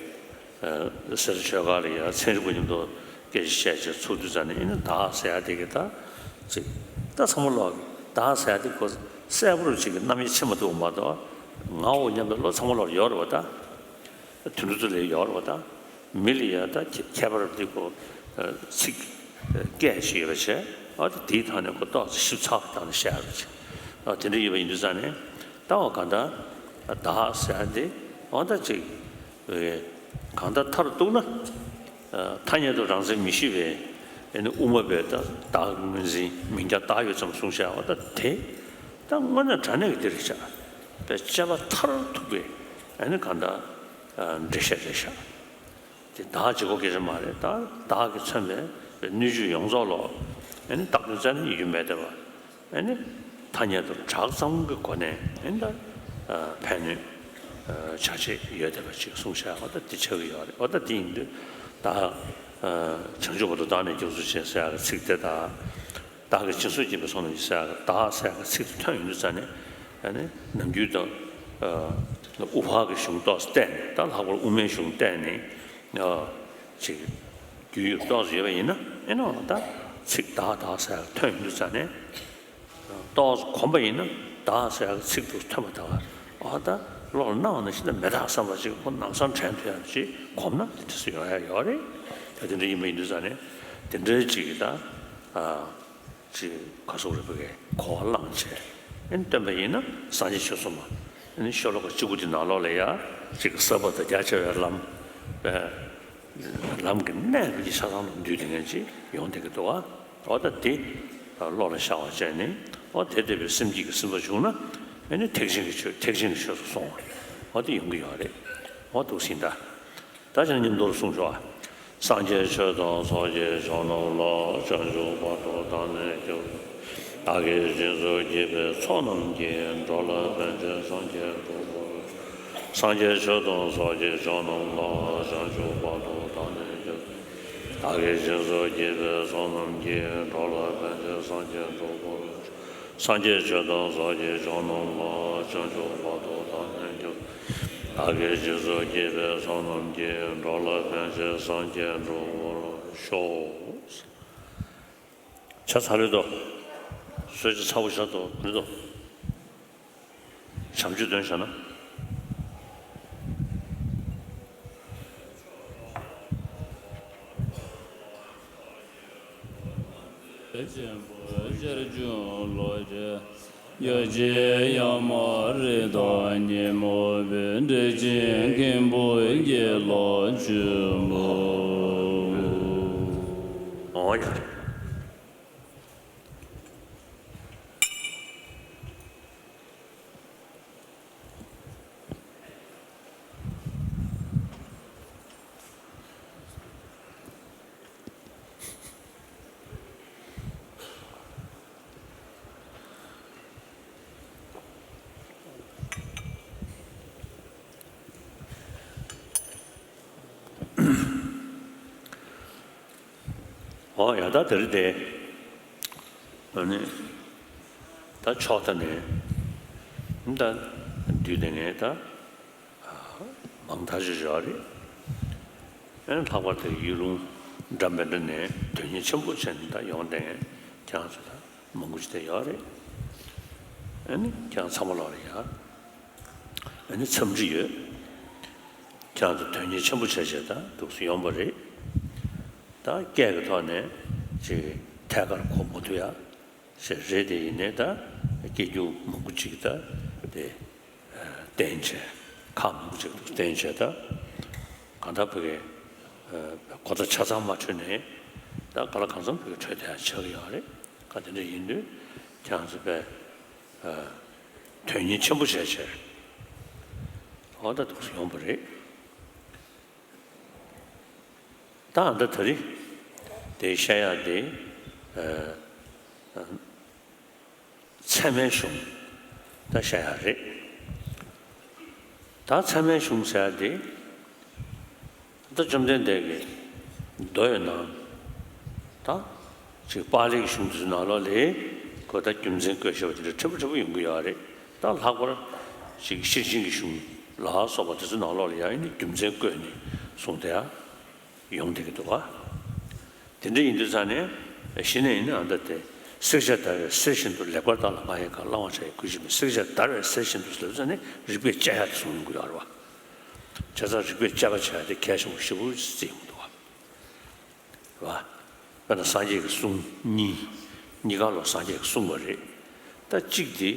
ཨ། སེ་ར་ཆོས་སྒར་ལ་ཡ་ཚན་རིག་པ་མཉམ་དུ་སྐད་ཆ་བཤད་བྱས་ཚུགས་དུས་ཙང་ནས། ཨ་ནི་བདག་ཟེར་ཡ་དེ་གི་ད་ཅིག་ད་ཚང་མ་ལོག་གི་བདག་ཟེར་ཡ་དེ་ཁོ་གསལ་པོ་ཅིག་གི་རྣམ་དབྱེ་ཕྱེ་མ་ཐུབ་པ་མ་གཏོགས། ངའོ་སྙམ་པའི་བློ་ཚང་མ་ལོག་ཡོད་རེད་པ། ད་དུད་འགྲོ་ཚོ་ལ་ཡོད་རེད་པ། ད་མི་ལ་ཡ་ད་ཁྱད་པར་དེ་ཁོ། ཨ། ཚིག་ཨ། སྐད་ཅིག་ཡོད་པ་བྱས། ཨ། ད་དེའི་ཐོག་ནས་ཁོ་ཏོག་ཙམ་ཞིབ་ཚགས་བཏང་ནས་བཤད་ཡ་རེད། ཨ། དེ་འདྲ་ཡོད་པ་ཡིན་དུས་ཙང་ནས། ད་འོ་གང་ལྟར་བདག་ཟེར་ཡ་དེ་འོ་ད་ཅིག་གང་ལྟར་མཐར་གཏུགས་ན། ཨ། ཐ་སྙད་དུ་རང་མཚན་མི་ཤེས་པའི་ཨ་ནི་དབུ་མ་པས་ད་བདག་གི་ངོས་འཛིན་མིང་རྐྱང་བཏགས་ཡོད་ཙམ་གསུངས་བཞག་འོ་ད་དེ་ད་དངོས་གནས་དྲང་གནས་ཀྱི་དེ་རེད་བཞག་པས་དཔྱད་པ་མཐར་ཐུག་པའི་ཨ་ནི་གང་ལྟར། ཨ། འགྲེལ་བཤད་རེད་བཞག་དེ་བདག་གཅིག་པོ་སྐད་ཆ་མ་རེད། ད་བདག་གིས་མཚོན་པའི་སྣོད་བཅུད་ཡོངས་རྫོགས་ལོ། ཨ་ནི་བཏགས་དོན་བཙལ་ནས་ཡུལ་མེད་བསྡད་པ། ཨ་ནི་ཐ་སྙད་དུ་གྲགས་ཙམ་གྱི་སྒོ་ནས་ཨ་ནི་ད་ཕན་གནོད་བྱ་བྱེད་ཡོད་བསྡད་པ་ཅིག་གསུངས་བཞག་འོ་ད་དེ་ཆགས་ཀྱི་ཡོད་རེད། འོ་ད་དེ་ཡིན་དུས་བདག་བྱང་ཆུབ་བར་དུ་བདག་ནི་སྐྱབས་སུ་མཆི་ཟེར་ཡག་གི་ཚིག་དེ་དང་། བདག་གིས་སྦྱིན་སོགས་བགྱིས་པའི་ཚོགས་རྣམས་ཀྱིས་ཟེར་ཡག་གི་བདག་ཟེར་ཡག་གི་ཚིག་དེ་ཐོན་ཡོང་དུས་ཙང་ནས། ཨ་ནི་ནམ་རྒྱུན་དང་། ཨ། དབུ་ཕར་གྱི་གཞུང་ཏོག་ཙམ་བལྟས་ནས། ད་ལྷག་པར་དབུ་མའི་གཞུང་བལྟས་ནས། ཨ། ཅིག་རྒྱུས་ཡོད་ཏོག་ཙམ་ཡོད་པ་ཡིན་ན། ཨེ་ནོ་ད་ཚིག་བདག་བདག་ཟེར་ཐོན་ཡོང་དུས་ཙང་ནས། ཏོག་ཙམ་གོམས་པ་ཡིན་ན་བདག་ཟེར་ཡག་ཚིག་དེ་ཐོན་པ་དང་། ཨ། ད་བློ་ལ་སྣང་བ་ནང་བཞིན་དུ་མི་རྟག་བསམ་པ་ཅིག་ཁོ་ལམ་སང་དྲན་ཐུབ་ཡག་ཅིག་གོམས་ན་དེ་འདྲ་སུ་ཡོང་ཡག་ཡོད་རེད། ད་དེ་འདྲ་ཡིན་པ་ཡིན་དུས་ཙང་ནས་དེ་འདྲའི་ཅིག་གི་ད། ཨ། ཅིག་ག་སོགས་རེད་པ་གི་གོ་བ་བླངས་བྱས། ཨེ་ནི་སྟོན་པ་ཡིན་ན་སངས་རྒྱས་ཆོས་གསུངས་པ། ཨེ་ནི་ཤོ་ལོ་ཀ་བཅུ་དགུ་དེ་ནང་ལོགས་ལ་ཡ་ཅིག་གི་ཟབ་པ་དང་རྒྱ་ཆེ་བའི་ལམ། ཨེ། ལམ་གྱི་གནད་ཀྱི་ཆ་ཚང་ལ་འདུས་དེ་ངན་ཅིག་ཡོང་བསྡད་ཀྱི་འདུག་བ། འོ་ད་དེ་བློ་ལ་ཤར་བ་བྱས་ནས། འོ་དེ་ལྟ་བུའི་སེམས་བསྐྱེད་ཀྱིས་ཟིན་པ་བྱུང་ན་ཨ་ནི་ཐེག་ཆེན་གྱི་ཆོས་ཐེག་ཆེན་གྱི་ཆོས་སུ་སོང་བ་འོ་དེ་ཡོང་གི་ཡོད་རེད། འོ་འདུག་སེ་ཡིན་ད། ད་ཅང་མཉམ་དུ་གསུངས་ཤོག་ཨ། སངས་རྒྱས་ཆོས་དང་ཚོགས་ཀྱི་མཆོག་རྣམས་ལ། བྱང་ཆུབ་བར་དུ་བདག་ནི་སྐྱབས། བདག་གིས་སྦྱིན་སོགས་བགྱིས་པའི་ཚོགས་རྣམས་ཀྱིས། འགྲོ་ལ་ཕན་ཕྱིར་སངས་རྒྱས་འགྲུབ་པར་ཤོག། སངས་རྒྱས་ཆོས་དང་ཚོགས་ཀྱི་མཆོག་རྣམས་ལ། བྱང་ཆུབ་བར་དུ་བདག་ནི་སྐྱབས། བདག་གིས་སྦྱིན་སོགས་བགྱིས་པའི་ཚོགས་རྣམས་ཀྱིས། འགྲོ་ལ་ཕན་ཕྱིར་སངས་རྒྱས་འགྲུབ་པར་ཤོག། སངས་རྒྱས་ཆོས་དང་ཚོགས་ཀྱི་མཆོག་རྣམས་ལ། བྱང་ཆུབ་བར་དུ་བདག་ནི་སྐྱབས། བདག་གིས་སྦྱིན་སོགས་བགྱིས་པའི་ཚོགས་རྣམས་ཀྱིས། འགྲོ་ལ་ཕན་ཕྱིར་སངས་རྒྱས་འགྲུབ་པར་ཤོག། ཇ་ཚ་ལོས་དོ། གསོལ་ཇ་ཚ་པོ་ཞིག་དོ་ལོས་དོ། བྱམས་ཆོས་འདོན་བྱ་ན། ཆེན་པོ་ཞར་བྱུང་ལོ་ཀ་ཡ་བྱེད་ཡ་མ་རི་དྭགས་ཉོན་མོངས་པའི། འདྲེ་ཅན་མཁན་པོ་དགེ་ལེགས་ཆེན་པོ། འོ་ཡ། འོ་ཡ་ད་དེ་རེད་དེ། ཨ་ནི། ད་ཕྱོགས་མཐའ་ནས། ད་བདུད་སྡེ་ལྔ་ད། མང་ཐག་ཆོད་ཡོད་རེད། ཨ་ནི་ལྷག་པར་དུ་ཡུལ་ལུང་འགྲམ་བན་དེ་ནས་དོན་གཉེར་ཆེན་པོ་བྱས་ནས་ད་ཡོང་བསྡད་མཁན་ཁྱེད་རང་ཚོ་ད་མང་པོ་ཅིག་བསྡད་ཡོད་རེད། ཨ་ནི་ཁྱེད་རང་ཚང་མ་ལོག་ལ་ཡ། ཨ་ནི་འཚམས་འདྲི་ཡོད། ཁྱེད་རང་ཚོ་དོན་གཉེར་ཆེན་པོ་བྱས་བྱས་ད་འདུག་སེ་ཡོང་བ་རེད། ད་སྐད་ཀྱི་ཐོག་ནས་ཅིག་ཐད་ཀར་གོ་མ་ཐུབ་ཡ། ཞེས་རེད་དེ་ཡིན་ནའི་ད་སྐད་སྒྱུར་མང་པོ་ཅིག་ད་དེ་བསྟན་བྱས་ཁག་མང་པོ་ཅིག་ཏུ་བསྟན་བྱས་ད་གང་ལྟར་བོད་ཀྱི་གོ་བརྡ་ཆ་ཚང་མ་འཕྲོད་ནས་ད་ག་ལ་གང་འཚམ་བོད་ཀྱི་འཕྲོད་བསྡད་ཡ་ཆགས་ཀྱི་ཡོད་རེད། ཁ་དེ་འདྲ་ཡིན་དུས་ཁྱེད་རང་ཚོ་དཔེ་དོན་གཉེར་ཆེན་པོ་བྱས་བྱས་འོ་ད་འདུག་སེ་ཡོང་བ་རེད། ད་ཨ་ད་ད་རེས་དེ་བཤད་ཡག་དེ་ཚད་མའི་གཞུང་ད་བཤད་ཡག་རེད། ད་ཚད་མའི་གཞུང་ཟེར་ཡག་དེ་ད་བཅོམ་ལྡན་འདས་ཀྱི་མདོ་ཡི་ནང་ད་ཅིག་པཱ་ལིའི་གཞུང་དེ་ཚོའི་ནང་ལོགས་ལ་ཁོ་ད་རྒྱུ་མཚན་བཀོད་བཞག་པ་དེ་འདྲ་ཕྲན་བུ་ཕྲན་བུ་ཡོང་གི་ཡོད་རེད། ད་ལྷག་པར་ཅིག་ཤེར་ཕྱིན་གྱི་གཞུང་ལ་སོགས་པ་དེ་ཚོའི་ནང་ལོགས་ལ་ཡང་ཨ་ནི་རྒྱུ་མཚན་བཀོད་ནས་གསུངས་བསྡད་ཡ་ཡོང་བསྡད་ཀྱི་འདུག་ག། དེ་འདྲ་ཡིན་དུས་ཙང་ནས་གཞི་ནས་ཡིན་ན་ཨ་ད་དེ་བསྲེགས་བཅད་བརྡར་བའི་གསེར་བཞིན་དུ། ལེགས་པར་བརྟགས་ལ་མ་ཡེངས་གང་། བླང་བར་བྱ་ཡི་གུས་ཕྱིན་མེད། བསྲེགས་བཅད་བརྡར་བའི་གསེར་བཞིན་དུ་ཟེར་དུས་ཙང་ནས་རིགས་པས་དཔྱད་ཡ་དེ་གསུངས་ཡོང་གི་ཡོད་རེད་བ། བྱས་ཙང་རིགས་པས་དཔྱད་པ་བྱ་ཡ་དེ་གལ་ཆེན་པོ་ཞེ་པོ་ཅིག་བརྩི་ཡོང་གི་འདུག་ག། རེད་བ། དཔེར་ན་སངས་རྒྱས་ཀྱི་གསུང་གཉིས། གཉིས་ཀ་ལོ་སངས་རྒྱས་ཀྱིས་གསུངས་པ་རེད། ད་གཅིག་དེ་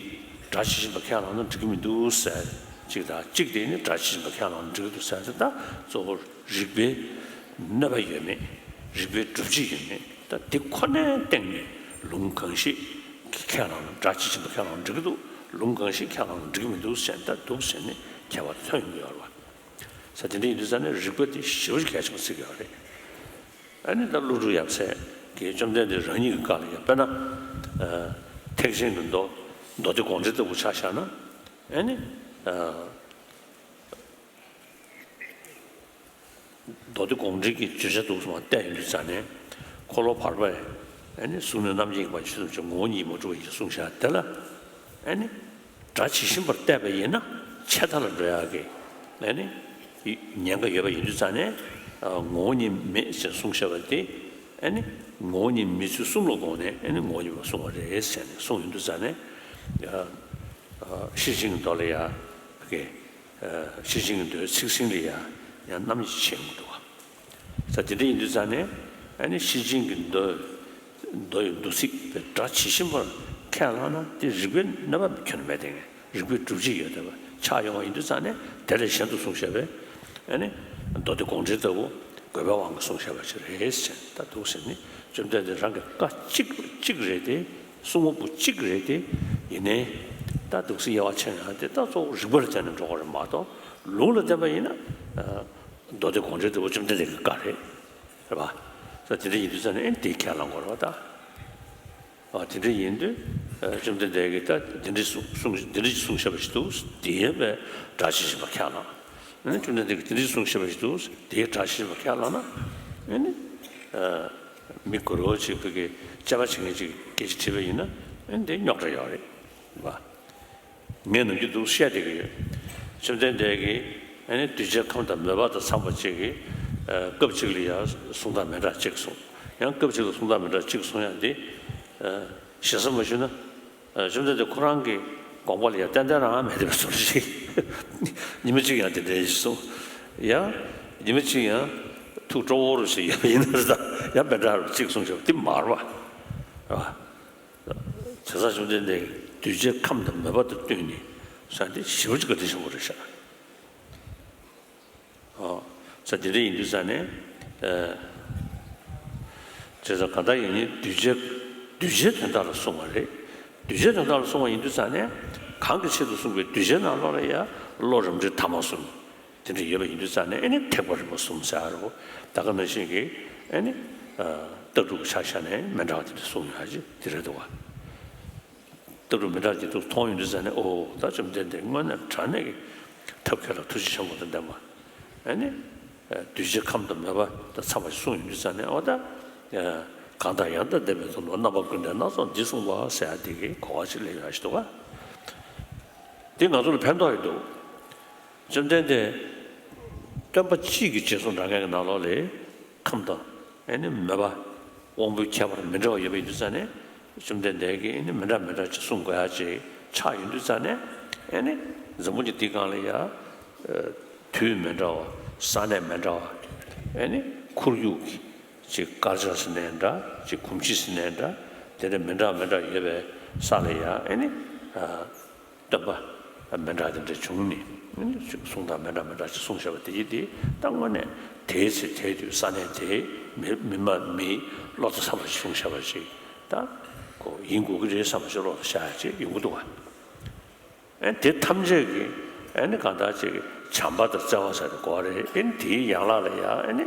སྒྲ་ཇི་བཞིན་པ་ཁས་བླངས་ན་འགྲིག་གི་མི་འདུག་ཟེར་གཅིག་དང་། གཅིག་དེ་ནི་སྒྲ་ཇི་བཞིན་པ་ཁས་བླངས་ན་འགྲིག་གི་འདུག་ཟེར་ཚེ་ད་གཙོ་བོ་རིགས་པའི་གནོད་པ་ཡོད་མེད། རིགས་པའི་སྒྲུབ་བྱེད་ཡོད་མེད་ད་དེ་ཁོ་ནའི་སྟེང་ནས་ལུང་གང་ཞིག་ཁས་བླངས་ན། སྒྲ་ཇི་བཞིན་པ་ཁས་བླངས་ན་འགྲིག་གི་འདུག་ལུང་གང་ཞིག་ཁས་བླངས་ན་འགྲིག་གི་མི་འདུག་ཟེར་ད་འདུག་ཟེར་ནས་ཁྱད་པར་ཐོན་ཡོང་གི་ཡོད་རེད་བ། ས་དེ་འདྲ་ཡིན་དུས་ཙང་ནས་རིགས་པ་དེ་ཞེ་པོ་ཅིག་གལ་ཆེན་པོ་བརྩི་གི་ཡོད་རེད། ཨ་ནི་ད་ཀླུ་སྒྲུབ་ཡབ་སྲས་ཀྱིས་བཅོམ་ལྡན་འདས་རང་ཉིད་ཀྱི་བཀའ་ལ་ཡང་དཔེར་ན། ཨ། ཐེག་ཆེན་གྱི་མདོ་མདོ་སྡེ་དགོངས་འགྲེལ་ལྟ་བུ་ཆ་བཞག་ན། ཨ་ནི། ཨ། མདོ་སྡེ་དགོངས་འགྲེལ་གྱི་བརྗོད་བྱ་འདུག་སེ་མར་བལྟས་ཡོང་དུས་ཙང་ནས། འཁོར་ལོ་བར་པས་ཨ་ནི་གཟུགས་ནས་རྣམ་མཁྱེན་ཡིན་པ་ཆོས་ཐམས་ཅད་ངོ་བོ་ཉིད་མ་གྲུབ་པ་ཡིན་ཞེས་གསུངས་བཞག་དེ་ལ། ཨ་ནི། སྒྲ་ཇི་བཞིན་པར་བལྟས་པ་ཡིན་ན་ཆད་མཐའ་ལ་འགྲོ་ཡག་གི། ཨ་ནི། ཉེན་ཁ་ཡོད་པ་ཡིན་དུས་ཙང་ནས། ཨ། ངོ་བོ་ཉིད་མེད་ཅེས་གསུངས་བཞག་པ་དེ། ཨ་ནི། ངོ་བོ་ཉིད་མེད་ཚུལ་གསུམ་ལ་དགོངས་ནས་ཨ་ནི་ངོ་བོ་ཉིད་མེད་པར་གསུངས་པ་རེད་ཟེར་ནས་གསུངས་ཡོང་དུས་ཙང་ནས། ཨ། ཨ། ཤེར་ཕྱིན་གྱི་མདོ་ལ་ཡ། ཕ་གི། ཨ། ཤེར་ཕྱིན་གྱི་མདོའི་ཚིག་ཟིན་ལ་ཡ་ཡང་རྣམ་དབྱེ་ཕྱེ་མི་འདུག་བ། ས་དེ་འདྲ་ཡིན་དུས་ཙང་ནས་ཨ་ནི་ཤེར་ཕྱིན་གྱི་མདོ། མདོ་ཡི་མདོ་ཚིག་པའི་སྒྲ་ཇི་བཞིན་པར་ཁས་བླངས་ན་དེ་རིགས་པའི་གནོད་པ་ཁྱོན་ནས་མེད་དེ། རིགས་པའི་སྒྲུབ་བྱེད་ཡོད་བསྡད་པ་ཆགས་ཡོང་བ་ཡིན་དུས་ཙང་ནས་དེ་ལས་གཞན་དུ་གསུངས་བཞག་པའི་ཨ་ནི་མདོ་སྡེ་དགོངས་འགྲེལ་ལྟ་བུ་དགོས་པའི་དབང་གིས་གསུངས་བཞག་པ་ཞིག་རེད་ཟེར། ད་འདུག་ཟེར་ནི་བཅོམ་ལྡན་འདས་རང་གི་བཀའ་གཅིག་གཅིག་རེད་དེ། གསུང་བ་པོ་གཅིག་རེད་དེ། ཡིན་ནའི་ད་འདུག་སེ་དབྱེ་བ་ཕྱེ་ཡང་དེ་ད་གཙོ་བོ་རིགས་པར་བརྟེན་ནས་འགྲོ་དགོས་རེད་མ་གཏོགས། ལུགས་ལ་བརྟེན་པ་ཡིན་ན། མདོ་སྡེ་དགོངས་འགྲེལ་དེ་བོ་བཅོམ་ལྡན་འདས་ཀྱི་བཀའ་རེད། རེད་པ། ད་དེ་འདྲ་ཡིན་དུས་ཙང་ནས་ཨེ་འདི་ཁས་བླངས་དགོས་རེད་པ་ད། ཨ་དེ་འདྲ་ཡིན་དུས། ཨ་བཅོམ་ལྡན་འདས་ཀྱིས་ད་འདི་འདྲ་གསུངས་གསུངས་འདི་འདྲ་གསུངས་བཞག་པ་ཞིག་འདུག་དེའི་བས་སྒྲ་ཇི་བཞིན་པ་ཁས་བླངས། ཨ་ནི་བཅོམ་ལྡན་འདས་ཀྱིས་འདི་འདྲ་གསུངས་བཞག་པ་ཞིག་འདུག་དེའི་སྒྲ་ཇི་བཞིན་པ་ཁས་བླངས་ན། ཨ་ནི་ཨ་མི་གུ་རུ་ཅིག་བོད་ཀྱི་དཔྱད་པ་བྱེད་མཁན་ཅིག་སྐད་ཆ་དྲིས་པ་ཡིན་ན། ཨ་ནི་དེ་རྙོག་དྲ་ཡོད་རེད་པ། ངས་ནམ་རྒྱུན་འདུག་བཤད་བསྡད་ཀྱི་ཡོད། བཅོམ་ལྡན་འདས་ཀྱིས་ཨ་ནི་གདུལ་བྱའི་ཁམས་དང་མོས་པ་དང་འཚམས་པ་ཅིག་གིས། ཨ་སྐབས་གཅིག་ལ་ཡང་གསུང་སྟངས་མི་འདྲ་གཅིག་གསུངས། ཡང་སྐབས་གཅིག་ལ་གསུང་སྟངས་མི་འདྲ་གཅིག་གསུང་ཡང་འདི། ཨ་ཞེ་ས་མ་ཞུས་ན། ཨ་བཅོམ་ལྡན་འདས་ཁོ་རང་གི་དགོངས་པ་ལ་ཡང་ཏན་ཏན་རང་མེད་པའི་བཟོ་འདྲ་ཞིག་ཉི་མ་གཅིག་ཡང་དེ་འདྲ་ཞིག་གསུངས། ཡང་ཉི་མ་གཅིག་ཡང་ཐུགས་སྤྲོ་བོ་རུ་ཞིག་ཡོད་པ་ཡིན་ན་ད་ཡང་མི་འདྲ་རུ་གཅིག་གསུངས་བྱས་པ་འདི་མ་རེད་པ། རེད་པ། བྱས་ཙང་བཅོམ་ལྡན་འདས་ཀྱིས་གདུལ་བྱའི་ཁམས་དང་མོས་པ་དང་བསྟུན་ནས་ཟེར་དེ་ཞེ་པོ་ཅིག་བཀའ་དྲིན་ཆེན་པོ་རེད་ཤག་ཨོ། ས་དེ་འདྲ་ཡིན་དུས་ཙང་ནས། ཨ་བྱས་ཙང་གང་ལྟར་ཡིན་ནའི་གདུལ་བྱའི་གདུལ་བྱའི་དོན་དག་ལ་གསུངས་པ་རེད། གདུལ་བྱའི་དོན་དག་ལ་གསུངས་པ་ཡིན་དུས་ཙང་ནས། གང་གི་ཆེད་དུ་གསུངས་པའི་གདུལ་བྱའི་ནང་ལོགས་ལ་ཡང་བློ་རབ་འབྲིང་ཐ་མ་གསུམ། དེ་འདྲ་ཡོད་པ་ཡིན་དུས་ཙང་ནས་ཨེ་ནི་ཐེག་པ་རིམ་པ་གསུམ་ཟེར་ཡ་རོ། ད་ག་ནང་བཞིན་གྱི་ཨེ་ནི་ཨ་ལྟ་གྲུབ་ཆ་བཞག་ནས་མི་འདྲ་བ་དེ་འདྲ་གསུངས་ཡོད་ཅེས་དེ་རེད་འདུག་བ། ལྟ་གྲུབ་མི་འདྲ་དེ་འདུག་མཐོང་ཡོང་དུས་ཙང་ནས་ཨོ་ད་བཅོམ་ལྡན་འདས་དངོས་གནས་དྲང་གནས་ཀྱི་ཐབས་མཁས་ལ་ཐུགས་རྗེ་ཆེན་པོ་དང་ལྡན་པ། ཨེ་ནི་ཨ་གདུལ་བྱའི་ཁམས་དང་མོས་པ་དང་འཚམས་པ་ཞིག་གསུངས་ཡོང་དུས་ཙང་ནས་ཨོ་ད། ཨ་གང་དག་ཡང་དག་བསྟན་པའི་དོན་དུ། རྣམ་པ་ཀུན་ལྡན་སྣ་ཚོགས་འདི་གསུངས་པ་ཟེར་ཡ་དེ་གི་གོ་བ་ཅིག་སླེབས་ཡོད་ཅེས་འདུག་བ། འདི་ང་ཚོ་ལ་ཕན་ཐོགས་ཡོད་འདུག་བཅོམ་ལྡན་འདས་སྟོན་པ་གཅིག་གི་རྗེས་སུ་འབྲང་མཁན་གྱི་ནང་ལོགས་ལ་ཁམས་དང་ཨེ་ནི་མོས་པ་དབང་པོའི་ཁྱད་པར་མི་འདྲ་བ་ཡོད་པ་ཡིན་དུས་ཙང་ནས། བཅོམ་ལྡན་འདས་ཀྱིས་ཨེ་ནི་མི་འདྲ་མི་འདྲ་ཅིག་གསུང་དགོས་ཡ་ཅིག་ཆགས་ཡོང་དུས་ཙང་ནས། ཨེ་ནི་འཛམ་བུ་གླིང་འདིའི་སྒང་ལ་ཡ་དུས་མི་འདྲ་བ། ས་གནས་མི་འདྲ་བ། ཨེ་ནི་ཁོར་ཡུག་གི་ཅིག་དཀར་ཆག་ཟེར་ནའི་འདྲ། ཅིག་གོམས་གཤིས་ཟེར་ནའི་འདྲ། དེ་འདྲ་མི་འདྲ་མི་འདྲ་ཡོད་པའི་ས་ལ་ཡ་ཨེ་ནི་ཨ་སྟོན་པ་མི་འདྲ་དེ་འདྲ་བྱུང་ནས། ཨེ་ནི་ཅིག་གསུང་སྟངས་མི་འདྲ་མི་འདྲ་ཅིག་གསུངས་བཞག་པ་དེ་ཡིན་ཏེ། ད་དངོས་གནས་དེའི་ཚེ་དེའི་དུས་ས་གནས་དེའི་མི་མི་མ་མིའི་བློ་དང་འཚམས་པ་ཞིག་གསུངས་བཞག་པ་ཞིག་ད་ཁོ་ཡིན་དགོས་ཀྱི་རེད་བསམ་པ་ཞིག་བློ་ལ་ཤར་ཡ་ཅིག་ཡོང་གི་འདུག་བ། ཨེ་དེ་ཐམས་ཅད་ཀྱི་ཨེ་ནི་གང་ལྟར་ཅིག་བྱམས་པ་དང་བརྩེ་བ་ཟེར་དགོས་རེད། ཨེ་ནི་དེའི་ཡན་ལག་ལ་ཡང་ཨེ་ནི་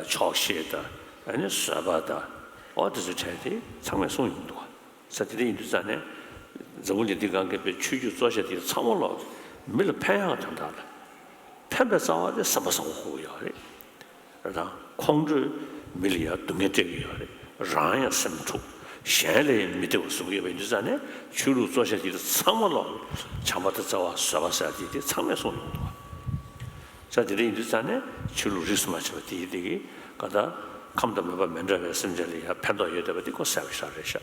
ཆོག་ཤེས་དང་ཨེ་ནི་བཟོད་པ་དང་། ཨོ་དེ་ཚོའི་གྲས་དེ་ཚང་མས་གསུངས་ཡོང་འདུག་བ། ས་དེ་འདྲ་ཡིན་དུས་ཙང་ནས། འཛམ་བུ་གླིང་འདི་སྒང་གི་པའི་ཆོས་བརྒྱུད་གཙོ་ཆེ་དེ་ཚང་མ་ལོག་མི་ལ་ཕན་ཡག་དོན་དག་ལ། ཕན་པའི་རྩ་བ་དེ་བསམ་པ་བཟང་པོ་དགོས་ཀྱི་ཡོད་རེད། རེད་དང་། ཁོང་ཁྲོས་མི་ལ་ཡང་སྡུག་བསྔལ་སྤྲད་ཀྱི་ཡོད་རེད། རང་ཡང་སེམས་འཁྲུག་གཞན་ལ་ཡང་མི་བདེ་བ་བཟོ་གི་ཡོད་པ་ཡིན་དུས་ཙང་ནས། ཆོས་ལུགས་གཙོ་ཆེ་དེ་ཚང་མ་ལོག་བྱམས་པ་དང་བརྩེ་བ་བཟོད་པ་ཟེར་དེ་དེ་ཚང་མས་གསུངས་ཡོང་འདུག་བ། ས་དེ་འདྲ་ཡིན་དུས་ཙང་ནས་ཆོས་ལུགས་རིས་སུ་མ་ཆད་པ་དེ་ཡི་དེ་གི་ག་ད་ཁམས་དང་མོས་པ་མི་འདྲ་བའི་སེམས་ཅན་ལ་ཡང་ཕན་ཐོགས་ཡོད་བསྡད་པ་དེ་ཁོ་གསལ་པོ་ཞེ་དྲག་རེད་ཤག་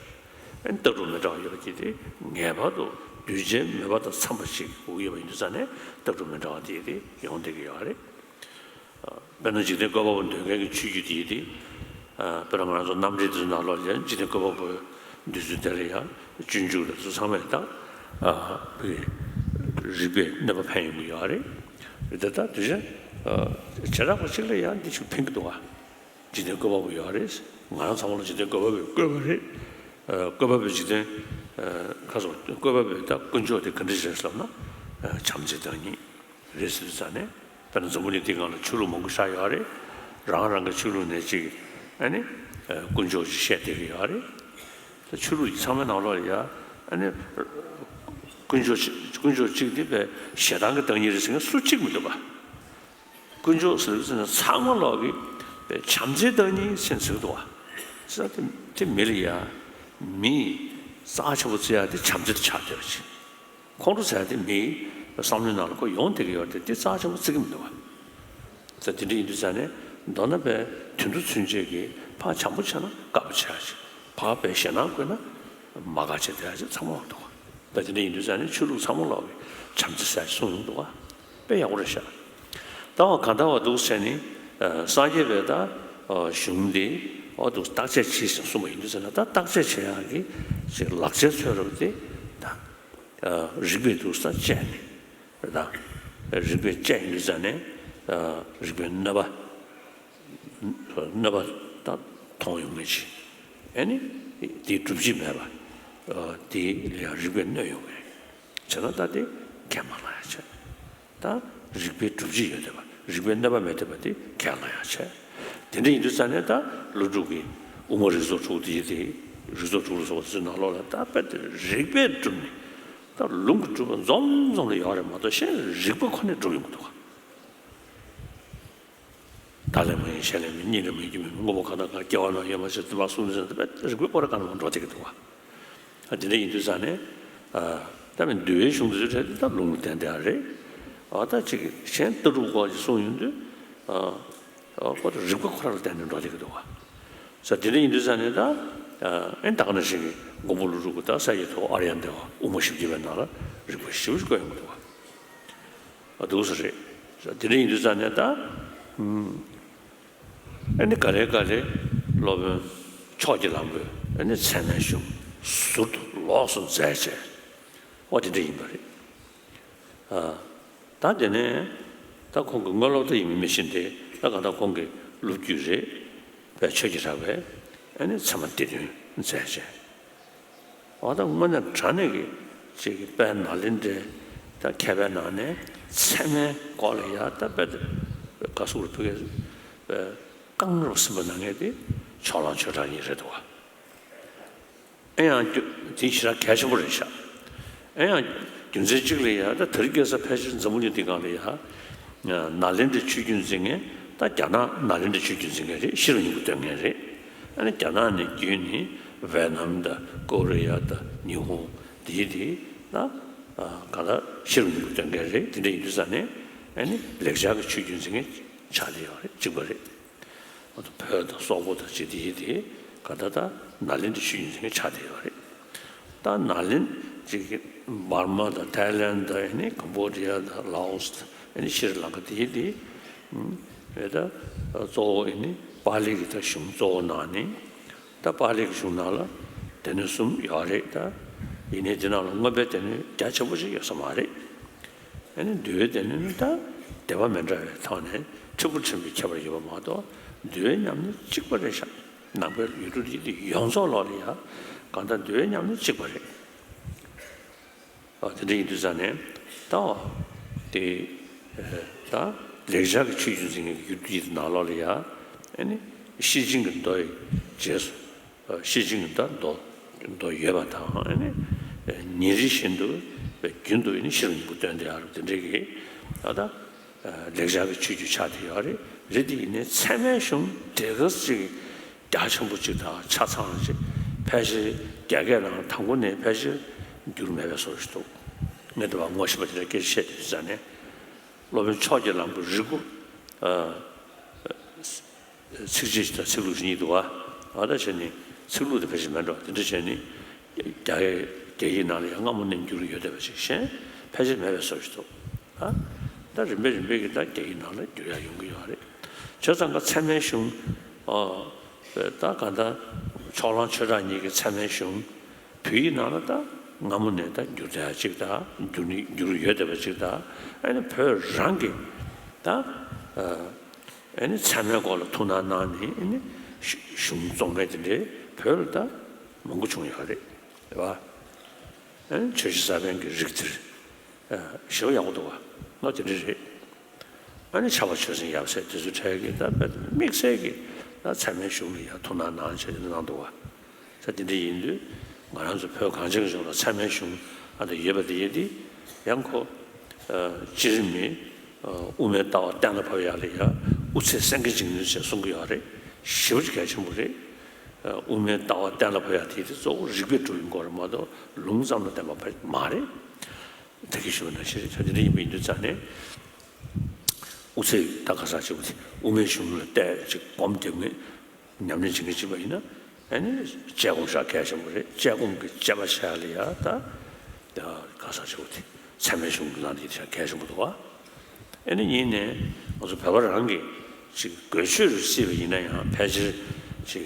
ཨེ་ནི་ལྟ་གྲུབ་མི་འདྲ་བ་ཡོད་པ་དེ་དེ་ངེས་པར་དུ་གདུལ་བྱའི་མོས་པ་དང་འཚམས་པ་ཞིག་དགོས་ཀྱི་ཡོད་པ་ཡིན་དུས་ཙང་ནས་ལྟ་གྲུབ་མི་འདྲ་བ་དེ་དེ་ཡོང་བསྡད་ཀྱི་ཡོད་རེད། དཔེར་ན་འཇིག་རྟེན་བཀོད་པ་པོ་འདོད་མཁན་གྱི་ཆོས་བརྒྱུད་དེ་ཡི་དེ། དཔེར་ན་ང་རང་ཚོ་གནམ་རིག་དེ་ཚོའི་ནང་ལོགས་ལ་འཇིག་རྟེན་བཀོད་པ་པོའི་འདོད་ཚུལ་དེ་ལ་ཡང་སྤྱོད་འཇུག་ལ་སོགས་ཚང་མས་ད་རིགས་པས་གནོད་པ་ཕན་ཡོང་གི་ཡོད་རེད། དེ་ལྟར་དུས་ཆེན་བྱེ་བྲག་པ་གཅིག་ལ་ཡང་འདི་ཞིག་ཕན་གྱི་འདུག་ག་འཇིག་རྟེན་བཀོད་པ་པོ་ཡོད་རེད། ང་རང་ཚང་མ་ལ་འཇིག་རྟེན་བཀོད་པ་པོས་བཀོད་པ་རེད། བཀོད་པ་པོའི་འཇིག་རྟེན། ཁ་སང་བཀོད་པ་པོའི་ད་དཀོན་མཆོག་དེ་ག་འདྲ་རེད་ཟེར་ན། བྱམས་བརྩེ་བདག་ཉིད་རེད་ཟེར་དུས་ཙང་ནས། དཔེར་ན་འཛམ་བུ་གླིང་འདིའི་སྒང་ལ་ཆོས་ལུགས་མང་པོ་ཆགས་ཡོད་རེད། རང་རང་གི་ཆོས་ལུགས་ནས་ཅིག་ཨ་ནི་དཀོན་མཆོག་ཅིག་བཤད་བསྡད་ཀྱི་ཡོད་རེད། ད་ཆོས་ལུགས་ཚང་མའི་ནང་ལོགས་ལ་ཡ་ཨ་ནི་དཀོན་མཆོག་ཅིག་དཀོན་མཆོག་གཅིག་དེ་དཔེ་ཞེ་སྡང་གི་བདག་ཉིད་རེད་ཟེར་མཁན་སུ་གཅིག་མི་འདུག་ག་དཀོན་མཆོག་ཟེར་བ་ཟེར་ན་ཚང་མ་ལོག་གི་བྱམས་བརྩེའི་བདག་ཉིད་ཟེར་ཟེར་གི་འདུག་བ། ཟེར་ན་དེ་མི་ལ་ཡ་མི་རྩ་ཆེན་པོ་བརྩི་ཡ་དེ་བྱམས་བརྩེ་དེ་ཆགས་བསྡད་པ་ཅིག་ཁོང་ཁྲོ་ཟེར་ཡ་དེ་མིའི་བསམ་བློའི་ནང་ལ་ཁོ་ཡོང་བསྡད་ཀྱི་ཡོད་དེ་དེ་རྩ་ཆེན་པོ་བརྩི་གི་མི་འདུག་བ། ཟེར་དེ་འདྲ་ཡིན་དུས་ཙང་ནས་མདོར་ན་བས་དོན་དུ་ཚུན་ཆད་ཀྱི་ཕར་བྱམས་པོ་བྱས་ན་དགའ་པོ་བྱས་ཡ་ཅིག་ཕར་བས་ཞེད་སྣང་བསྐུལ་ན་མ་དགའ་བྱས་བསྡད་ཡ་ཅིག་ཚང་མ་འདུག་བ། ད་དེ་འདྲ་ཡིན་དུས་ཙང་ནས་ཆོས་ལུགས་ཚང་མ་ལོག་གི་བྱམས་བརྩེ་ཟེར་གསུངས་ཡོང་འདུག་བ། དཔེ་ཡག་པོ་རེད་ཤག་ད་བ་གང་ལྟར་བ་འདུག་ཟེར་ནི། སངས་རྒྱས་པས་ད་གཞུང་འདི་འོ་འདུག་བརྟག་དཔྱད་བྱས་ཟིན་གསུངས་པ་ཡིན་དུས་ཟེར་ན། ད་བརྟག་དཔྱད་བྱེད་ཡག་གི་ཅིག་ལག་ཆའི་ཚོད་རབས་དེ་ད་རིགས་པས་འདུག་ས་དཔྱད་ནས་ད་རིགས་པས་དཔྱད་ཡིན་དུས་ཙང་ནས་རིགས་པས་གནོད་པ། གནོད་པ་དང་མཐོང་ཡོང་མེད་ཅིག་ཨེ་ནི་དེའི་སྒྲུབ་བྱེད་མེད་པ། དེ་ལ་ཡང་རིགས་པས་གནོད་ཡོང་གི་རེད། བྱས་ན་ད་དེ་ཁས་མ་བླངས་ཡ་བྱས། ད་རིགས་པའི་སྒྲུབ་བྱེད་ཡོད་བསྡད་པ། རིགས་པས་གནོད་པ་མེད་བསྡད་པ་དེ་ཁས་བླངས་ཡ་བྱས། དེ་འདྲ་ཡིན་དུས་ཙང་ནས་ད་ཀླུ་སྒྲུབ་ཀྱི་དབུ་མ་རིགས་ཚོགས་དྲུག་དེ་དེ་རིགས་ཚོགས་དྲུག་ལ་སོགས་པ་དེ་ཚོའི་ནང་ལོགས་ལ་ད་དཔེ་དེ་རིགས་པས་བསྒྲུབས་ནས་ད་ལུང་གིས་སྒྲུབ་པ་འཛོམས་འཛོམས་ལ་ཡོད་རེད་མ་གཏོགས་གཞན་རིགས་པ་ཁོ་ནས་སྒྲུབ་ཡོང་གི་འདུག་ག། བདག་ལས་མ་ཡིན་གཞན་ལས་མིན། གཉིས་ལས་མ་ཡིན་རྒྱུ་མེད་མིན། དངོས་པོ་གང་དང་གང་སྐྱེ་བ་རྣམས་ཡོད་མ་ཆགས་འཛིན་པ་གསུམ་ཟེར་ན་དཔེ་རིགས་པས་ཁོ་རང་ག་ནས་མར་འགྲོ་བསྡད་ཀྱི་འདུག་ག། ཨ་དེ་འདྲ་ཡིན་དུས་ཙང་ནས་ཨ་ད་མི་འདུལ་བའི་གཞུང་དེ་ཚོའི་གྲས་དེ་ད་ལུང་ལ་བརྟེན་བསྡད་ཡ་རེད། ཨ་ད་ཅིག་གཞན་ལྟ་གྲུབ་སྐོར་ཅིག་གསུངས་ཡོང་དུས་ཨ་ཨ་ཁོ་ད་རིགས་པ་ཁོ་རང་ལ་བརྟེན་ནས་འགྲོ་བསྡད་ཀྱི་འདུག་ག། ས་དེ་འདྲ་ཡིན་དུས་ཙང་ནས་ད་ཨ་ཨེ་ད་ག་ནང་བཞིན་གྱི་མགོན་པོ་ཀླུ་སྒྲུབ་ཀྱི་ད་ས་ཡི་ཐོག་ཨཱརྱ་དེ་བ་དབུ་མ་བཞི་བརྒྱ་པའི་ནང་ལ་རིགས་པ་ཞེ་པོ་ཞིག་བཀོད་ཡོང་གི་འདུག་ག། ཨ་འདུག་ས་རེད། དེ་འདྲ་ཡིན་དུས་ཙང་ནས་ད་ཨ་ནི་ག་ལེ་ག་ལེ་སློབ་དཔོན་ཕྱོགས་ཀྱི་ལམ་པོས་ཨ་ནི་ཚད་མའི་གཞུང་ཟུར་དུ་ལོགས་སུ་མཛད་བྱས། ཨོ་དེ་འདྲ་ཡིན་པ་རེད། ཨ་ད་དེ་ནས་ད་ཁོང་གི་དངོས་སློབ་ད་ཡིན་མིན་མི་ཤེས་ཏེ། ད་གང་ལྟར་ཁོང་གི་སློབ་བརྒྱུད་རེད་པས། ཆོས་ཀྱི་གྲགས་པས་ཨ་ནི་ཚད་མ་སྡེ་བདུན་མཛད་བྱས། འོ་ད་དངོས་གནས་དྲང་གནས་ཀྱི་ཅིག་གི་དཔལ་ནཱ་ལེནྡྲའི་ད་མཁས་པའི་ནང་ནས་ཚད་མའི་སྐོར་ལ་ཡ་ད་དཔེ་ག་སུ་རུ་ཕུ་གེ་རྐང་རུ་སིམ་པ་ན་ངེས་དེ་ཕྱོགས་གླང་ཆོས་གྲགས་གཉིས་རེད་འདུག་བ། ཨེ་ཡང་རྒྱུ་དེ་ཞེ་དྲག་གལ་ཆེན་པོ་རེད་ཤག། ཨེ་ཡང་རྒྱུ་མཚན་གཅིག་ལ་ཡ་ད་དེ་རིང་ཁ་སང་ཕལ་ཆེར་འཛམ་བུ་གླིང་འདི་སྒང་ལ་ཡ་ནཱ་ལེནྡྲའི་ཆོས་བརྒྱུད་འཛིན་མཁན་ད་རྒྱ་ནག་ནཱ་ལེནྡྲའི་ཆོས་བརྒྱུད་འཛིན་མཁན་རེད། ཤེས་རབ་སྙིང་པོ་སྟོན་མཁན་རེད། ཨ་ནི་རྒྱ་ནག་ནས་བརྒྱུད་ནས་ཝེ་ནམ་དང་ཀོ་རི་ཡ་དང་ཉི་ཧོང་དེ་དེ་ད་ག་ལ་ཤེས་རབ་སྙིང་པོ་སྟོན་མཁན་རེད། དེ་འདྲ་ཡིན་དུས་ཙང་ནས་ཨ་ནི་ལེགས་སྦྱར་གྱི་ཆོས་བརྒྱུད་འཛིན་མཁན་ཆགས་བསྡད་ཡོད་རེད། གཅིག་པ་རེད། ཨ་ད་བོད་དང་སོག་པོ་དང་ཅི་དེ་ཡི་དེ་ག་ད་ད་ནཱ་ལེནྡྲའི་ཆོས་བརྒྱུད་འཛིན་མཁན་ཆགས་བསྡད་ཡོད་རེད། ད་ནཱ་ལེནྡྲ་ཅིག་འབར་མ་དང་ཐའི་ལེནཌ་དང་ཨ་ནི་ཀམ་བོ་ཌི་ཡ་དང་ལའོ་སི་དང་ཨ་ནི་ཤྲི་ལང་ཀ་དེ་ཡི་དེ་ཨེ་ད་གཙོ་བོ་ཨ་ནི་པཱ་ལི་གི་ད་གཞུང་གཙོ་བོ་ནང་ནས་ད་པཱ་ལི་གི་གཞུང་ནང་ལ་སྡེ་སྣོད་གསུམ་ཡོད་རེད། ད་ཡིན་ནའི་དེ་ནང་ལ་མངོན་པའི་སྡེ་སྣོད་རྒྱ་ཆེན་པོ་ཞིག་ཡོད་ས་མ་རེད། ཨ་ནི་འདུལ་བའི་སྡེ་སྣོད་ནི་ད་སྡེ་པ་མི་འདྲ་བའི་ཐོག་ནས་ཕྲན་བུ་ཕྲན་བུའི་ཁྱད་པར་ཡོད་པ་མ་གཏོགས་འདུལ་བའི་ཉམས་ལེན་གཅིག་པ་རེད་ཤག། ནང་པའི་ཡུལ་གྲུ་འདི་ཡོངས་རྫོགས་ལོག་ལ་ཡ་གང་ལྟར་འདུལ་བའི་ཉམས་ལེན་གཅིག་པ་རེད། ཨ་དེ་འདྲ་ཡིན་དུས་ཙང་ནས་ད་དེ་ད་ལེགས་སྦྱར་གྱི་ཆོས་བརྒྱུད་འཛིན་མཁན་གྱི་ཡུལ་གྲུ་འདི་ནང་ལོག་ལ་ཡ་ཨ་ནི་ཤེར་ཕྱིན་གྱི་མདོ་ཡི་རྗེས་སུ། ཤེར་ཕྱིན་གྱི་མདོ་མདོ་ཡོད་པ་དང་ཨ་ནི་ཉིན་རེ་བཞིན་དུ་རྒྱུན་དུ་ཨ་ནི་ཤེས་རབ་སྙིང་པོ་སྟོན་བསྡད་ཡ་རབས་དེ་འདྲའི་གི་ད་ལྟ་ལེགས་སྦྱར་གྱི་ཆོས་བརྒྱུད་ཆགས་བསྡད་ཡོད་རེད། རེད་དེ་ཡིན་ནའི་ཚད་མའི་གཞུང་དེ་ག་ཅིག་རྒྱ་ཆེན་པོ་ཅིག་དང་ཆ་ཚང་ཅིག་ཕལ་ཆེར་རྒྱ་སྐད་ནང་དང་པོ་ནས་ཕལ་ཆེར་འགྱུར་མེད་པའི་བཟོ་ཞིག་འདུག། ངས་འདི་བ་ངོ་ཤེས་པ་དེ་འདྲ་སྐད་ཆ་བཤད་དུས་ཙང་ནས་སློབ་དཔོན་ཕྱོགས་ཀྱི་ལམ་པོ་རིལ་བུ། ཚིགས་བཅད་དང་ཚིག་ལྷུག་གཉིས་འདུག་བ། ཨ་ད་བྱས་ནས་ཚིག་ལྷུག་དེ་ཕལ་ཆེར་མེད་འགྲོ། དེ་འདྲ་བྱས་ནས་རྒྱ་རྒྱ་ཡིག་ནང་ལ་ཡང་སྔ་མོ་ནས་འགྱུར་ཡོད་བསྡད་པ་ཞིག་གཞན་ཕལ་ཆེར་མེད་པའི་བཟོ་ཞིག་འདུག། ཨ་ད་རིམ་པས་རིམ་པས་ཀྱིས་ད་རྒྱ་ཡིག་ནང་ལ་འགྱུར་ཡ་ཡོང་གི་ཡོད་རེད། བྱས་ཙང་ཀ་ཚད་མའི་གཞུང་། ཨ་ད་ག་ད་ཕྱོགས་གླང་ཆོས་གྲགས་གཉིས་ཀྱི་ཚད་མའི་གཞུང་བོད་ཡིག་ནང་ལ་ད་སྔ་མོ་ནས་ད་འགྱུར་བསྡད་ཡ་གཅིག་དང་འགྱུར་ནི་འགྱུར་ཡོད་བསྡད་པ་གཅིག་དང་ཨ་ནི་བོད་རང་གི་ད། ཨ་ནི་ཚད་མའི་སྐོར་ལ་ཐུགས་སྣང་གནང་ནས་ཨ་ནི་གཞུ་གཞུང་རྫོགས་མཁན་དེ་འདྲའི་བོད་ལ་ད་མང་པོ་བྱུང་ཡོད་རེད། རེད་བ། ཨ་ནི་ཆོས་རྗེ་ས་པཎ་གྱི་རིགས་གཏེར་ཞེ་པོ་ཡག་པོ་འདུག་བ། ཨ་དེ་འདྲ་རེད། ཨ་ནི་ཕྱྭ་པ་ཆོས་སེང་ཡབ་སྲས་དེ་ཚོའི་གྲས་ཀྱིས་ད་དཔེ་དམིགས་བསལ་གྱི་ད་ཚད་མའི་གཞུང་ལ་ཡང་ཐུགས་སྣང་གནང་བྱས་དེ་གནང་འདུག་བ། ས་དེ་འདྲ་ཡིན་དུས་ང་རང་ཚོ་བོད་གངས་ཅན་གྱི་ལྗོངས་ལ་ཚད་མའི་གཞུང་ཨ་ད་ཡོད་པ་དེ་ཡིན་དུས་ཡང་ཁོ་སྤྱིར་མི་དབུ་མའི་ལྟ་བ་གཏན་ལ་ཕབ་ཡག་ལ་ཡང་དབུ་ཚད་སེང་གེ་འཇིགས་ནུས་ཞེས་གསུང་གི་ཡོད་རེད། ཞེ་པོ་ཅིག་གལ་ཆེན་པོ་རེད། དབུ་མའི་ལྟ་བ་གཏན་ལ་ཕབ་ཡག་དེ་དེ་གཙོ་བོ་རིགས་པས་གྲུབ་ཡོང་གི་རེད་མ་གཏོགས་ལུང་ཙམ་ལ་བརྟེན་པ་མ་རེད། ད་གིན་ཞུས་པ་ནང་བཞིན་རེད། ད་དེ་འདྲ་ཡིན་པ་ཡིན་དུས་ཙང་ནས་དབུ་ཚད་ད་ག་ས་ཆེ་བོ་དེ་དབུ་མའི་གཞུང་ལ་བལྟས་ཅིག་སྒོམ་རྒྱབ་མཁན། ཉམས་ལེན་བྱེད་མཁན་གཅིག་པ་ཡིན་ན་ཨ་ནི་དཔྱད་སྒོམ་ཞེ་དྲག་གལ་ཆེན་པོ་རེད། དཔྱད་སྒོམ་གྱི་དཔྱད་པ་བྱེད་ཡག་ལ་ཡ་ད་ད་ག་ས་ཆེ་བོ་དེ་ཚད་མའི་གཞུང་གི་ནང་དེ་ཞེ་དྲག་གལ་ཆེན་པོ་འདུག་བ། ཨ་ནི་ཡིན་ནའི་ང་ཚོ་བོད་པ་རང་གི་ཅིག་དགོས་ཆོས་རུ་བརྩིས་པ་ཡིན་ན་ཡང་ཕལ་ཆེར་ཅིག་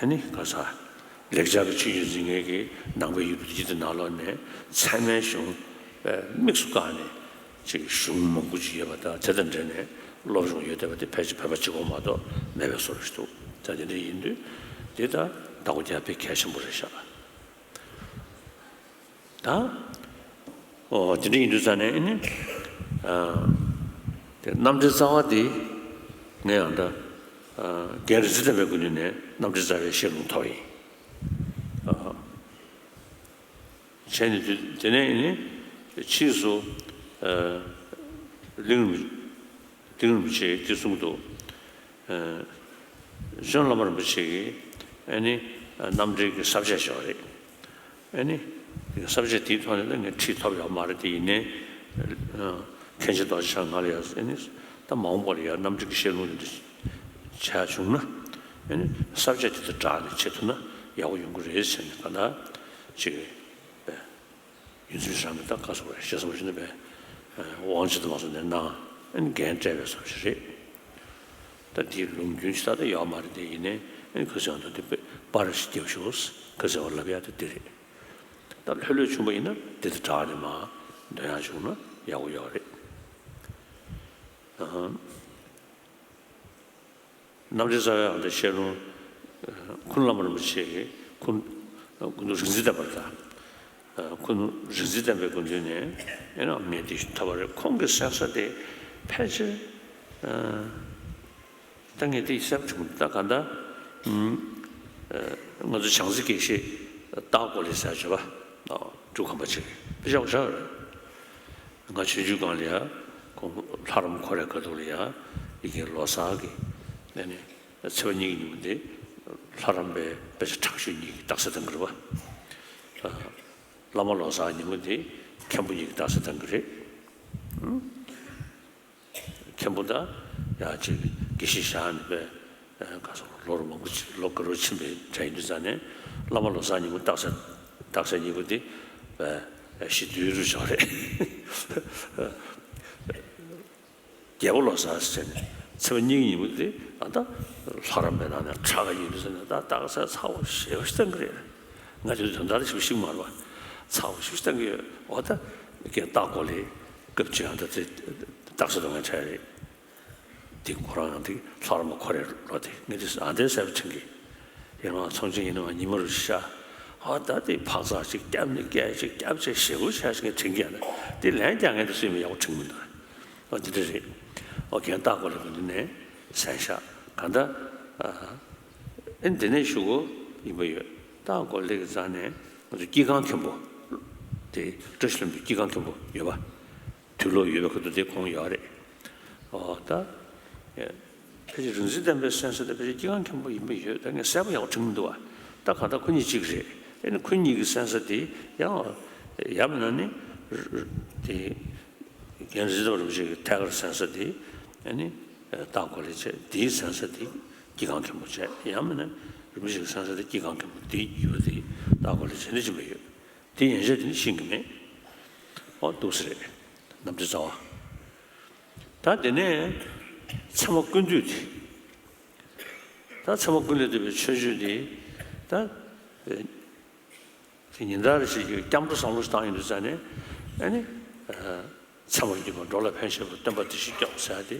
ཨ་ནི་ག་ས་ལེགས་སྦྱར་གྱི་ཆོས་བརྒྱུད་འཛིན་མཁན་གྱི་ནང་པའི་ཡུལ་གྲུ་དེ་ནང་ལོགས་ནས་ཚད་མའི་གཞུང་དམིགས་སུ་བཀར་ནས་ཅིག་གཞུང་མང་པོ་ཅིག་ཡོད་པ་དང་དེ་དང་འབྲེལ་ནས་སློབ་སྦྱོང་ཡོད་བསྡད་པ་དེ་ཕལ་ཆེར་བོད་པ་གཅིག་པོ་མ་གཏོགས་མེད་པའི་བཟོ་འདྲ་ཞིག་འདུག། ད་དེ་འདྲ་ཡིན་དུས་དེ་ད་བདག་པོ་རྒྱག་དཔེ་གལ་ཆེན་པོ་རེད་ཤག། ད། ཨོ་དེ་འདྲ་ཡིན་དུས་ཙང་ནས་ཨེ་ནི། ཨ། དེ་རྣམ་འགྲེལ་རྩ་བ་དེ། ངས་ཡང་ད། ཨ། རྒན་རིག་འཛིན་བསྟན་པའི་སྐུ་མདུན་ནས་རྣམ་འགྲེལ་རྩ་བའི་བཤད་ལུང་ཐོབ་ཡིན། ཨ། བྱས་ནས་དེ་དེ་ནས་ཨེ་ནི། ཕྱིས་སུ། ཨ། གླིང་རིན་པོ། གླིང་རིན་པོ་ཆེས་དེ་གསུངས་འདུག་ཨ། གཞོན་བླ་མ་རིན་པོ་ཆེ་གིས་ཨེ་ནི། རྣམ་འགྲེལ་གྱི་ས་བཅད་ཞིག་ཡོད་རེད། ཨེ་ནི། ས་བཅད་དེའི་ཐོག་ནས་ད་ངས་ཁྲིད་ཐོབ་ཡོད་མ་རེད། དེ་ཡིན་ནའི། ཨ། མཁན་ཆེན་རྡོ་རྗེ་འཆང་ང་ལ་ཡང་ཨེ་ནི། ད་མ་འོངས་པ་ལ་ཡང་རྣམ་འགྲེལ་གྱི་བཤད་ལུང་དེ་འདྲ་བྱས་བྱུང་ན། ཨེ་ནི། ས་བཅད་དེ་དང་སྦྲགས་ནས་བྱེད་ཐུབ་ན་ཡག་པོ་ཡོང་གི་རེད་ཟེར་ནས་ག་ད་ཅིག་ཡོངས་འཛིན་རང་གིས་ད་ག་ཟེར་བ་རེད། ཞེ་ས་མ་ཞུ་ན་པས། དབང་ཆེན་དུ་མ་སོང་ནས་གནང་། ཨ་ནི་འགན་སྤྲད་པའི་བཟོ་ཞིག་རེད། ད་དེའི་ལུང་རྒྱུན་ཞིག་ད་ལྟ་ཡོད་མ་རེད། དེ་ཡིན་ནའི་ཨ་ནི་ག་ཟེར་ཡང་ད་དེ་པར་ཞིག་རྒྱབ་ཤོག་ག་ཟེར་བ་ལབ་ཡ་དེ་དེ་རེད། ད་ལྷོད་ལྷོད་བྱུང་བ་ཡིན་ན་དེ་དང་སྦྲགས་ནས་མར་འདོན་ཡག་བྱུང་ན་ཡག་པོ་ཡོད་རེད། ཨ། རྣམ་འགྲེལ་རྩ་བའི་ཨ་ད་བཤད་ལུང་། ཨ། ཁུ་ནུ་བླ་མ་རིན་པོ་ཆེ་གིས་ཁུ། ཨ། སྐུ་མདུན་རིག་འཛིན་བསྟན་པ་དང་། ཨ། ཁུ་ནུ་རིག་འཛིན་བསྟན་པའི་སྐུ་མདུན་ནས་ཨེ་ནི་ངས་འདི་ཞུ་ཐུབ་པ་རེད། ཁོང་གི་གསན་ས་དེ་ཕལ་ཆེར། ཨ། ད་ངས་འདི་གསལ་པོ་བྱུང་། ད་ག་ད། ཨ། ང་ཚོ་བྱང་རྩེ་དགེ་བཤེས་སྟག་ཀོ་ལེ་ཟེར་བ་ཅིག་ཡོད་པ། འབྲུག་ཁམས་པ་ཅིག་རེད། དཔེ་ཆ་བཞག་རེད། ང་ཆུང་ཆུང་སྒང་ལ་ཡ། ཁོང་ལྷ་རམས་ཁོ་རའི་སྐབས་དུས་ལ་ཡ། ཡ་རྒན་ལོ་གསར་གྱི། ཨ་ནི། ཚེས་པ་གཉིས་ཀྱི་ཉིན་མོ་དེ། ལྷ་རམས་པའི་དཔེ་ཆ་མཁྲེགས་ཤོས་གཉིས་ཀྱིས་རྟགས་གསལ་བཏང་གི་རེད་པ། ཨ། བླ་མ་ལོ་གསར་ཉིན་མོ་དེ། མཁན་པོ་གཉིས་ཀྱིས་རྟགས་གསལ་བཏང་གི་རེད། ཨང་། མཁན་པོ་ད་ཡ་ཅིག་དགེ་བཤེས་བཞག་ནས་པས། ཨ། ག་ཟེར། ལོ་རུ་མང་པོ་ཅིག་ལོ་འགའ་རུ་ཕྱིན་པའི་གྲས་ཡིན་དུས་ཙང་ནས་བླ་མ་ལོ་གསར་ཉིན་མོ་རྟགས་གསལ། རྟགས་གསལ་ཉིན་མོ་དེ་པས་ཞི་དུལ་རུ་བྱུང་རེད། རྒྱལ་པོ་ལོ་གསར་ཟེར་ནས་ཚེས་པ་གཉིས་ཀྱི་ཉིན་མོ་དེ་ཨ་ད་ལྷ་རམས་པའི་ནང་ནས་ཁྲག་ག་ཡིན་དུས་ཙང་ནས་ད་རྟགས་གསལ་ཚ་བོ་ཞེ་པོ་ཞིག་བཏང་གི་རེད། ང་དེ་དུས་དོན་དག་དེ་ཞིབ་ཞིབ་མ་རེད་པ། ཚ་བོ་ཞིབ་ཞིབ་བཏང་གི་ཡོད། འོ་ད་རྒན་སྟག་ཀོ་ལེ་སྐབས་ཅིག་ཨ་ད་དེ་རྟགས་གསལ་གཏོང་མཁན་གྲས་རེད། དེ་ཁོ་རང་ཡང་དེ་ལྷ་རམས་པ་ཁོ་རའི་ལོ་དེ་ངས་དེ་ཨ་དེ་གསལ་པོ་མཐོང་གི། ཡིན་ནའང་ཚོང་ཆེན་ཡིན་ནའང་ཉི་མ་རུ་ཤ། ཨ་ད་དེ་འཕག་འཚག་ཅིག་བརྒྱབ་ནས་སྐད་ཅིག་བརྒྱབ་བྱས་ཞེ་པོ་བྱས་ཤིག་ངས་དྲན་གྱི་ཡོད་ན། དེ་ལན་རྒྱག་མཁན་དེ་སུས་ཡང་ཡག་པོ་དྲན་གྱི་མི་འདུག་ཨ་དེ་འདྲ་རེད། ཨོ་རྒན་སྟག་ཀོ་ལེ་གི་འདི་ནས་གསན་བཞག་གང་ལྟར། ཨ། ཨེ་འདི་ནས་ཞུ་དགོས་ཡིན་པ་ཡོད། སྟག་ཀོ་ལེ་གི་རྩ་ནས་ང་ཚོ་སྐྱིད་ཁང་མཁན་པོ། དེ་བཀྲ་ཤིས་ལྷུན་པོའི་སྐྱིད་ཁང་མཁན་པོ་ཡོད་པ། དུས་ལོག་ཡོད་པའི་ཁ་ཐུག་དེ་ཁོང་ཡོད་རེད། ཨོ་ད། ཨེ། ཕལ་ཆེར་རིག་འཛིན་བསྟན་པའི་གསན་ས་དེ་ཕལ་ཆེར་སྐྱིད་ཁང་མཁན་པོ་ཡིན་པ་ཡོད། ད་ངས་གསལ་པོ་ཡག་པོ་དྲན་གྱི་མི་འདུག་པ། ད་གང་ལྟར་ཁོ་གཉིས་གཅིག་རེད། ཨེ་ནི་ཁོ་གཉིས་ཀྱི་གསན་ས་དེ་ཡང་། ཡང་མིན་ན་ནི། དེ། རྒན་རིག་འཛིན་བསྟན་པ་རིན་པོ་ཆེ་གི་ཐད་ཀར་གསན་ས་དེ། ཨེ་ནི། སྟག་ཀོ་ལེ་བྱས། དེའི་གསན་ས་དེ་སྐྱིད་ཁང་མཁན་པོ་བྱས། ཡང་མིན་ན་རིན་པོ་ཆེ་གི་གསན་ས་དེ་སྐྱིད་ཁང་མཁན་པོ་དེ་ཡོད་པ་དེ་སྟག་ཀོ་ལེ་བྱས་ནས་ཕྱིན་པ་ཡོད། དེ་ཡན་ཆད་དེ་ནི་ཤེས་ཀྱི་མེད། ཨོ་འདུག་སེ་རེད། རྣམ་འགྲེལ་རྩ་བ། ད་དེ་ནས་ཚད་མ་ཀུན་བཏུས་དེ། ད་ཚད་མ་ཀུན་ལས་བཏུས་པའི་མཆོད་བརྗོད་དེ། ད་དེ་ཉིན་ལྟར་ཞིག་གི་སྐྱབས་འགྲོ་བསམ་བློ་ཞིག་བཏང་ཡོང་དུས་ཙང་ནས། ཨ་ནི། ཚད་མར་གྱུར་པ་འགྲོ་ལ་ཕན་བཞེད་པ་སྟོན་པ་བདེ་གཤེགས་སྐྱོབ་ཟེར་ཡ་དེ་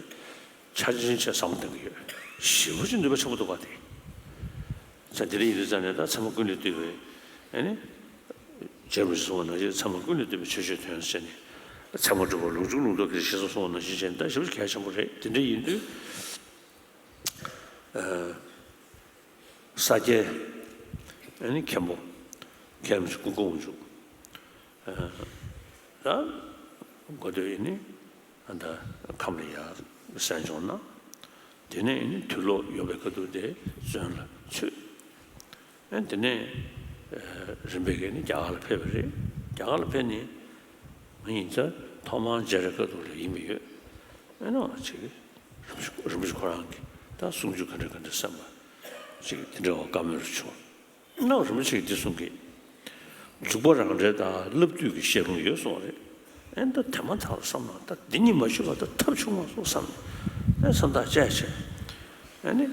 ཆ་ཆེན་ཆེ་བསམ་བློ་གཏོང་གི་ཡོད། ཞེ་པོ་ཅིག་ནུས་པ་ཆེན་པོ་འདུག་པ་དེ། ཚེ་འདི་རིང་ཡིན་དུས་ཙང་ནས་ད་ཚད་མ་ཀུན་ལས་བཏུས་པའི། ཨ་ནི། རྗེ་རིན་པོ་ཆེས་གསུངས་པ་ནང་བཞིན་ཚད་མ་ཀུན་ལས་བཏུས་པའི་མཆོད་བརྗོད་དོན་ཟེར་ནས། ཚད་མ་གྲུབ་པ་ལུགས་འབྱུང་ལུགས་ལྡོག་གི་ཞེས་གསུངས་པ་ནང་བཞིན་བྱས་ནས་ད་ཞེ་པོ་ཅིག་གལ་ཆེན་པོ་རེད། དེ་འདྲ་ཡིན་དུས། ཨ། ས་སྐྱའི། ཨ་ནི་མཁན་པོ། མཁན་པོ་ཞིག་སྐུ་འཁོར་དབང་ཕྱུག་ཨ། ད་འགོ་སྟོད་ཡིན་ནི། ཨ་ད་ཁམས་ལ་ཡར་གསན་སྦྱོང་གནང་། དེ་ནས་ཡིན་ནི་དུས་ལོག་ཡོད་པའི་ཁ་ཐུག་དེ་བཙོན་ལ་ཚུད། ཨ་དེ་ནས། ཨ། རིམ་པས་ཀྱིས་ནི་རྒྱ་གར་ལ་ཕེབས་པ་རེད། རྒྱ་གར་ལ་ཕེབས་ནས། ང་ཡིན་ཙང་ཐོག་མར་མཇལ་བའི་སྐབས་དུ་ལ་ཡིན་པ་ཡོད། ཨེ་ནོ་ཅིག་རིན་པོ་ཆེ་ཁོ་རང་གིས་ད་གསུང་རྒྱུ་ག་འདྲ་ག་འདྲ་བསམ་པ་ཅིག་དེ་འདྲ་བ་བཀའ་མོལ་བྱུང་། ཨེ་ནོ་རིན་པོ་ཆེ་གིས་འདི་གསུང་གི། འཇུག་པ་རང་འགྲེལ་དང་བསླབ་བཏུས་ཀྱི་བཤད་ལུང་ཡོད་གསུངས་པ་རེད། ཨེ་ད་དེ་མ་ཐག་ལ་བསམ་ན་ད་འདི་གཉིས་མ་ཞུས་པ་ད་ཐབས་བྱུང་མ་སོང་བསམ། ཨེ་བསམ་ཐག་བཅད་བྱས། ཨ་ནི།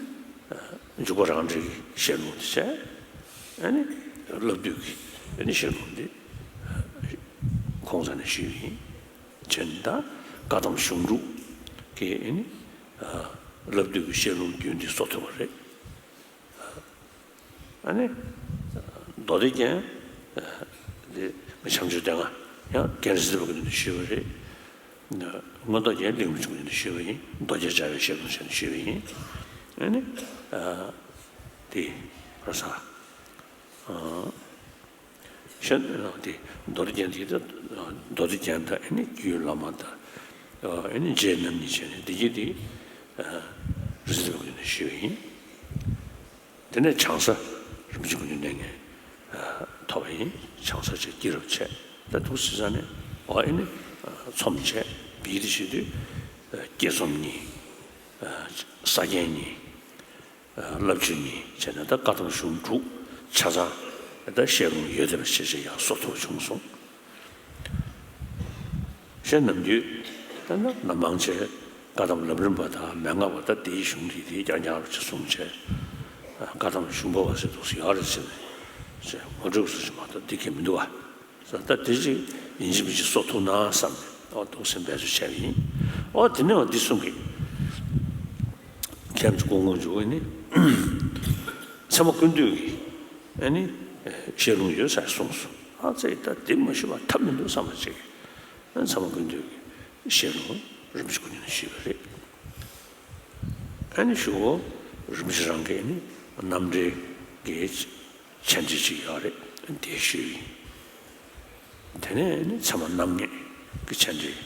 འཇུག་པ་རང་འགྲེལ་གྱི་བཤད་ལུང་དེ་བྱས། ཨ་ནི། བསླབ་བཏུས་ཀྱི་ཨ་ནི་བཤད་ལུང་དེ་ཁོང་རྩ་ནས་ཞུས་ཡིན། བྱས་ནས་ད་བཀའ་གདམས་གཞུང་ལུགས་ཀྱི་ཨ་ནི། བསླབ་བཏུས་ཀྱི་བཤད་ལུང་རྒྱུན་འདི་གསོ་ཐུབ་པ་རེད། ཨ་ནི། མདོ་སྡེ་རྒྱན། དེ་ བྱམས་ཆོས་སྡེ་ལྔ་ཡང་རྒན་རིག་འཛིན་པའི་སྐུ་མདུན་དུ་ཞུས་པ་རེད། མངོན་རྟོགས་རྒྱན་གླིང་པ་ཆེན་པོའི་མདུན་དུ་ཞུས་པ་ཡིན། མདོ་རྒྱུད་སྦྱར་བའི་ཞལ་ལུང་བྱས་ནས་ཞུས་པ་ཡིན། ཨ་ནི། དེ་ར་ས། ཤན་དེ་མདོ་སྡེ་རྒྱན་དེ་ད་མདོ་སྡེ་རྒྱན་དང་ཨ་ནི་རྒྱུད་བླ་མ་དང་ཨ་ནི་རྗེ་རྣམ་གཉིས་བྱས་ནས་བདེ་སྐྱིད་དེ་རིག་འཛིན་པའི་སྐུ་མདུན་ནས་ཞུས་པ་ཡིན། དེ་ནས་བྱང་ས་རིན་པོ་ཆེ་སྐུ་མདུན་ནས་ངས་ཐོབ་པ་ཡིན། བྱང་ས་བྱས་སྐྱེས་རབས་བྱས་ད་འདུག་ཟེར་ས་ནས་ཨོ་ཨ་ནི་ཚོམས་བྱས་བིའི་དེ་བྱེད་དུས་དགྱེས་ཚོམས་གཉིས། ས་རྒྱན་གཉིས། བསླབ་བྱ་གཉིས་བྱས་ནས་ད་བཀའ་གདམས་གཞུང་དྲུག་ཆ་ཚང་ད་ཞལ་ལུང་ཡོད་བསྡད་པ་ཞིག་ཅིག་ཡང་གསོག་ཐུབ་བྱུང་སོང་། གཞན་ནམ་རྒྱུན་ད་ནམ་མང་ཆེ་བཀའ་གདམས་ལམ་རིམ་པ་དང་མན་ངག་པ་ད་དེའི་གཞུང་འདི་དེའི་རྐྱང་རྐྱང་རུ་ཅིག་གསུངས་བྱས། བཀའ་གདམས་གཞུང་པ་བ་ཟེར་འདུག་སེ་ཡོད་རེད་ཟེར་ནས་ངོ་སྤྲོད་སུ་ཞིག་མ་གཏོགས་འདི་གས་མི་འདུག་བ། ད་དེ་ཅིག་ཡིན་གཅིག་མིན་གཅིག་གསོག་ཐུབ་ན་བསམ་ནས་ཨོ་འདུག་སེ་འབད་རྩོལ་བྱས་པ་ཡིན། ཨོ་དེ་ནས་འོ་འདི་གསུང་གི། མཁན་སྐུ་ངོ་འཇུག་ནི། ཚད་མ་ཀུན་བཏུས་ཀྱི་ཨ་ནི་ཞལ་ལུང་ཡོད་ས་གསུངས་སོང་། ཨ་ཙེ་ད་འདི་མ་ཞུ་བ་ཐབས་མི་འདུག་བསམ་པ་ཅིག་ཚད་མ་ཀུན་བཏུས་ཀྱི་ཞལ་ལུང་རིན་པོ་ཆེ་སྐུ་མདུན་ནས་ཞུས་པ་རེད། ཨ་ནི་ཞུ་བོ་རིན་པོ་ཆེ་རང་གི་ནི་རྣམ་འགྲེལ་གྱི་མཆན་འགྲེལ་ཅིག་ཡོད་རེད། དེ་ཞུས་ཡིན། དེ་ནས་ནི་ཚད་མ་རྣམ་ངེས་ཀྱི་མཆན་འགྲེལ།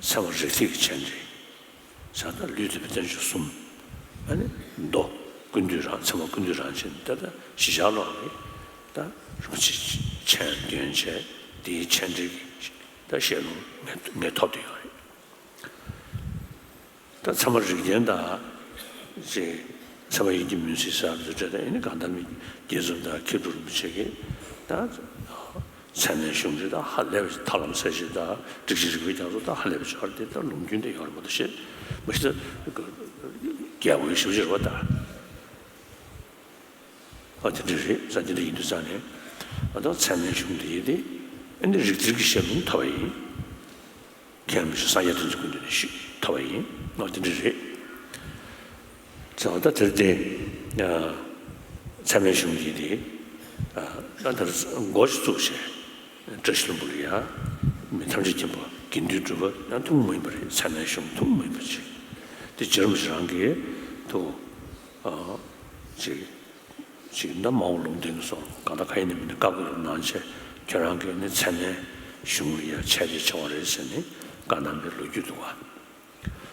ཚད་མ་རིགས་གཏེར་གྱི་མཆན་འགྲེལ། བྱས་ཙང་ལུས་རྟེན་པའི་བསྟན་བཅོས་གསུམ། ཨ་ནི་མདོ་ཀུན་བཏུས་རང་ཚད་མ་ཀུན་བཏུས་རང་བྱས་ནས་ད་ལྟ་གཞིས་ཆགས་ལོགས་ནས་ད་རིན་པོ་ཆེ་མཆན་འདོན་བྱས་དེའི་མཆན་འགྲེལ་གྱི་ད་ཞལ་ལུང་ངས་ངས་ཐོབ་བསྡད་ཡོད་རེད། ད་ཚད་མ་རིགས་རྒྱན་དང་། ཅེས། ཚད་མ་དབྱིག་གཉེན་མུན་སེལ་ཟེར་བ་འདི་འདྲ་དང་ཨ་ནི་གང་ལྟར་ནི་རྒྱས་འཛོམས་དང་མཁས་གྲུབ་རིན་པོ་ཆེ་གིས་ད། ཚད་མའི་གཞུང་འདི་དང་ཧ་ལས་པའི་ཐབས་ལམ་གསལ་བྱེད་དང་སྒྲིག་གཞི་རིགས་པའི་རྒྱ་མཚོ་དང་ཧ་ལས་པའི་ཆར་དེ་དང་ལུང་རྒྱུན་དེ་ཡོད་རེད་མ་གཏོགས་ཤེས་མ་ཤེས་ད། རྒྱལ་པོའི་ཞབས་ཕྱི་རེད་པ་ད། ཨ་དེ་འདྲ་རེད་ས་དེ་འདྲ་ཡིན་དུས་ཙང་ནས་ཨ་ད་ཚད་མའི་གཞུང་འདི་ཡིན་ཏེ་ཨ་ནི་རིགས་གཏེར་གྱི་ཞལ་ལུང་ཐོབ་པ་ཡིན། མཁན་མི་ཤེས་སངས་རྒྱས་བསྟན་འཛིན་ཀུན་བཏུས་ནས་ཞུས་ཐོབ་པ་ཡིན་ནོ་དེ་འདྲ་རེད། ཙང་ད་དེར་བརྟེན་ཚད་མའི་གཞུང་འདི་དེ་ད་ལྟར་འགོ་ཞིག་བཙུགས་བྱས་བཀྲ་ཤིས་ལྷུན་པོ་ལ་ཡ་མི་ཐམས་ཅད་མཁྱེན་པ་དགེ་འདུན་གྲུབ་པ་ཡང་ཐུན་མོང་མ་ཡིན་པ་རེད། ཚད་མའི་གཞུང་ཐུན་མོང་མ་ཡིན་པ་ཅིག་དེ་རྗེ་རིན་པོ་ཆེ་རང་གིས་ཐུགས་ཅིག་ཅིག་ད་མ་འོངས་ལུང་བསྟན་གྱི་སོང་གང་ལྟར་ག་ཡིན་ནའི་མིན་ནའི་བཀའ་བསྒོ་གནང་བྱས་ཁྱོད་རང་གིས་ནི་ཚད་མའི་གཞུང་ལ་ཡ་ཆ་རྒྱུས་ཆེ་བ་རེད་ཟེར་ནས་བཀའ་གནང་བའི་ལོ་རྒྱུས་འདུག་བ།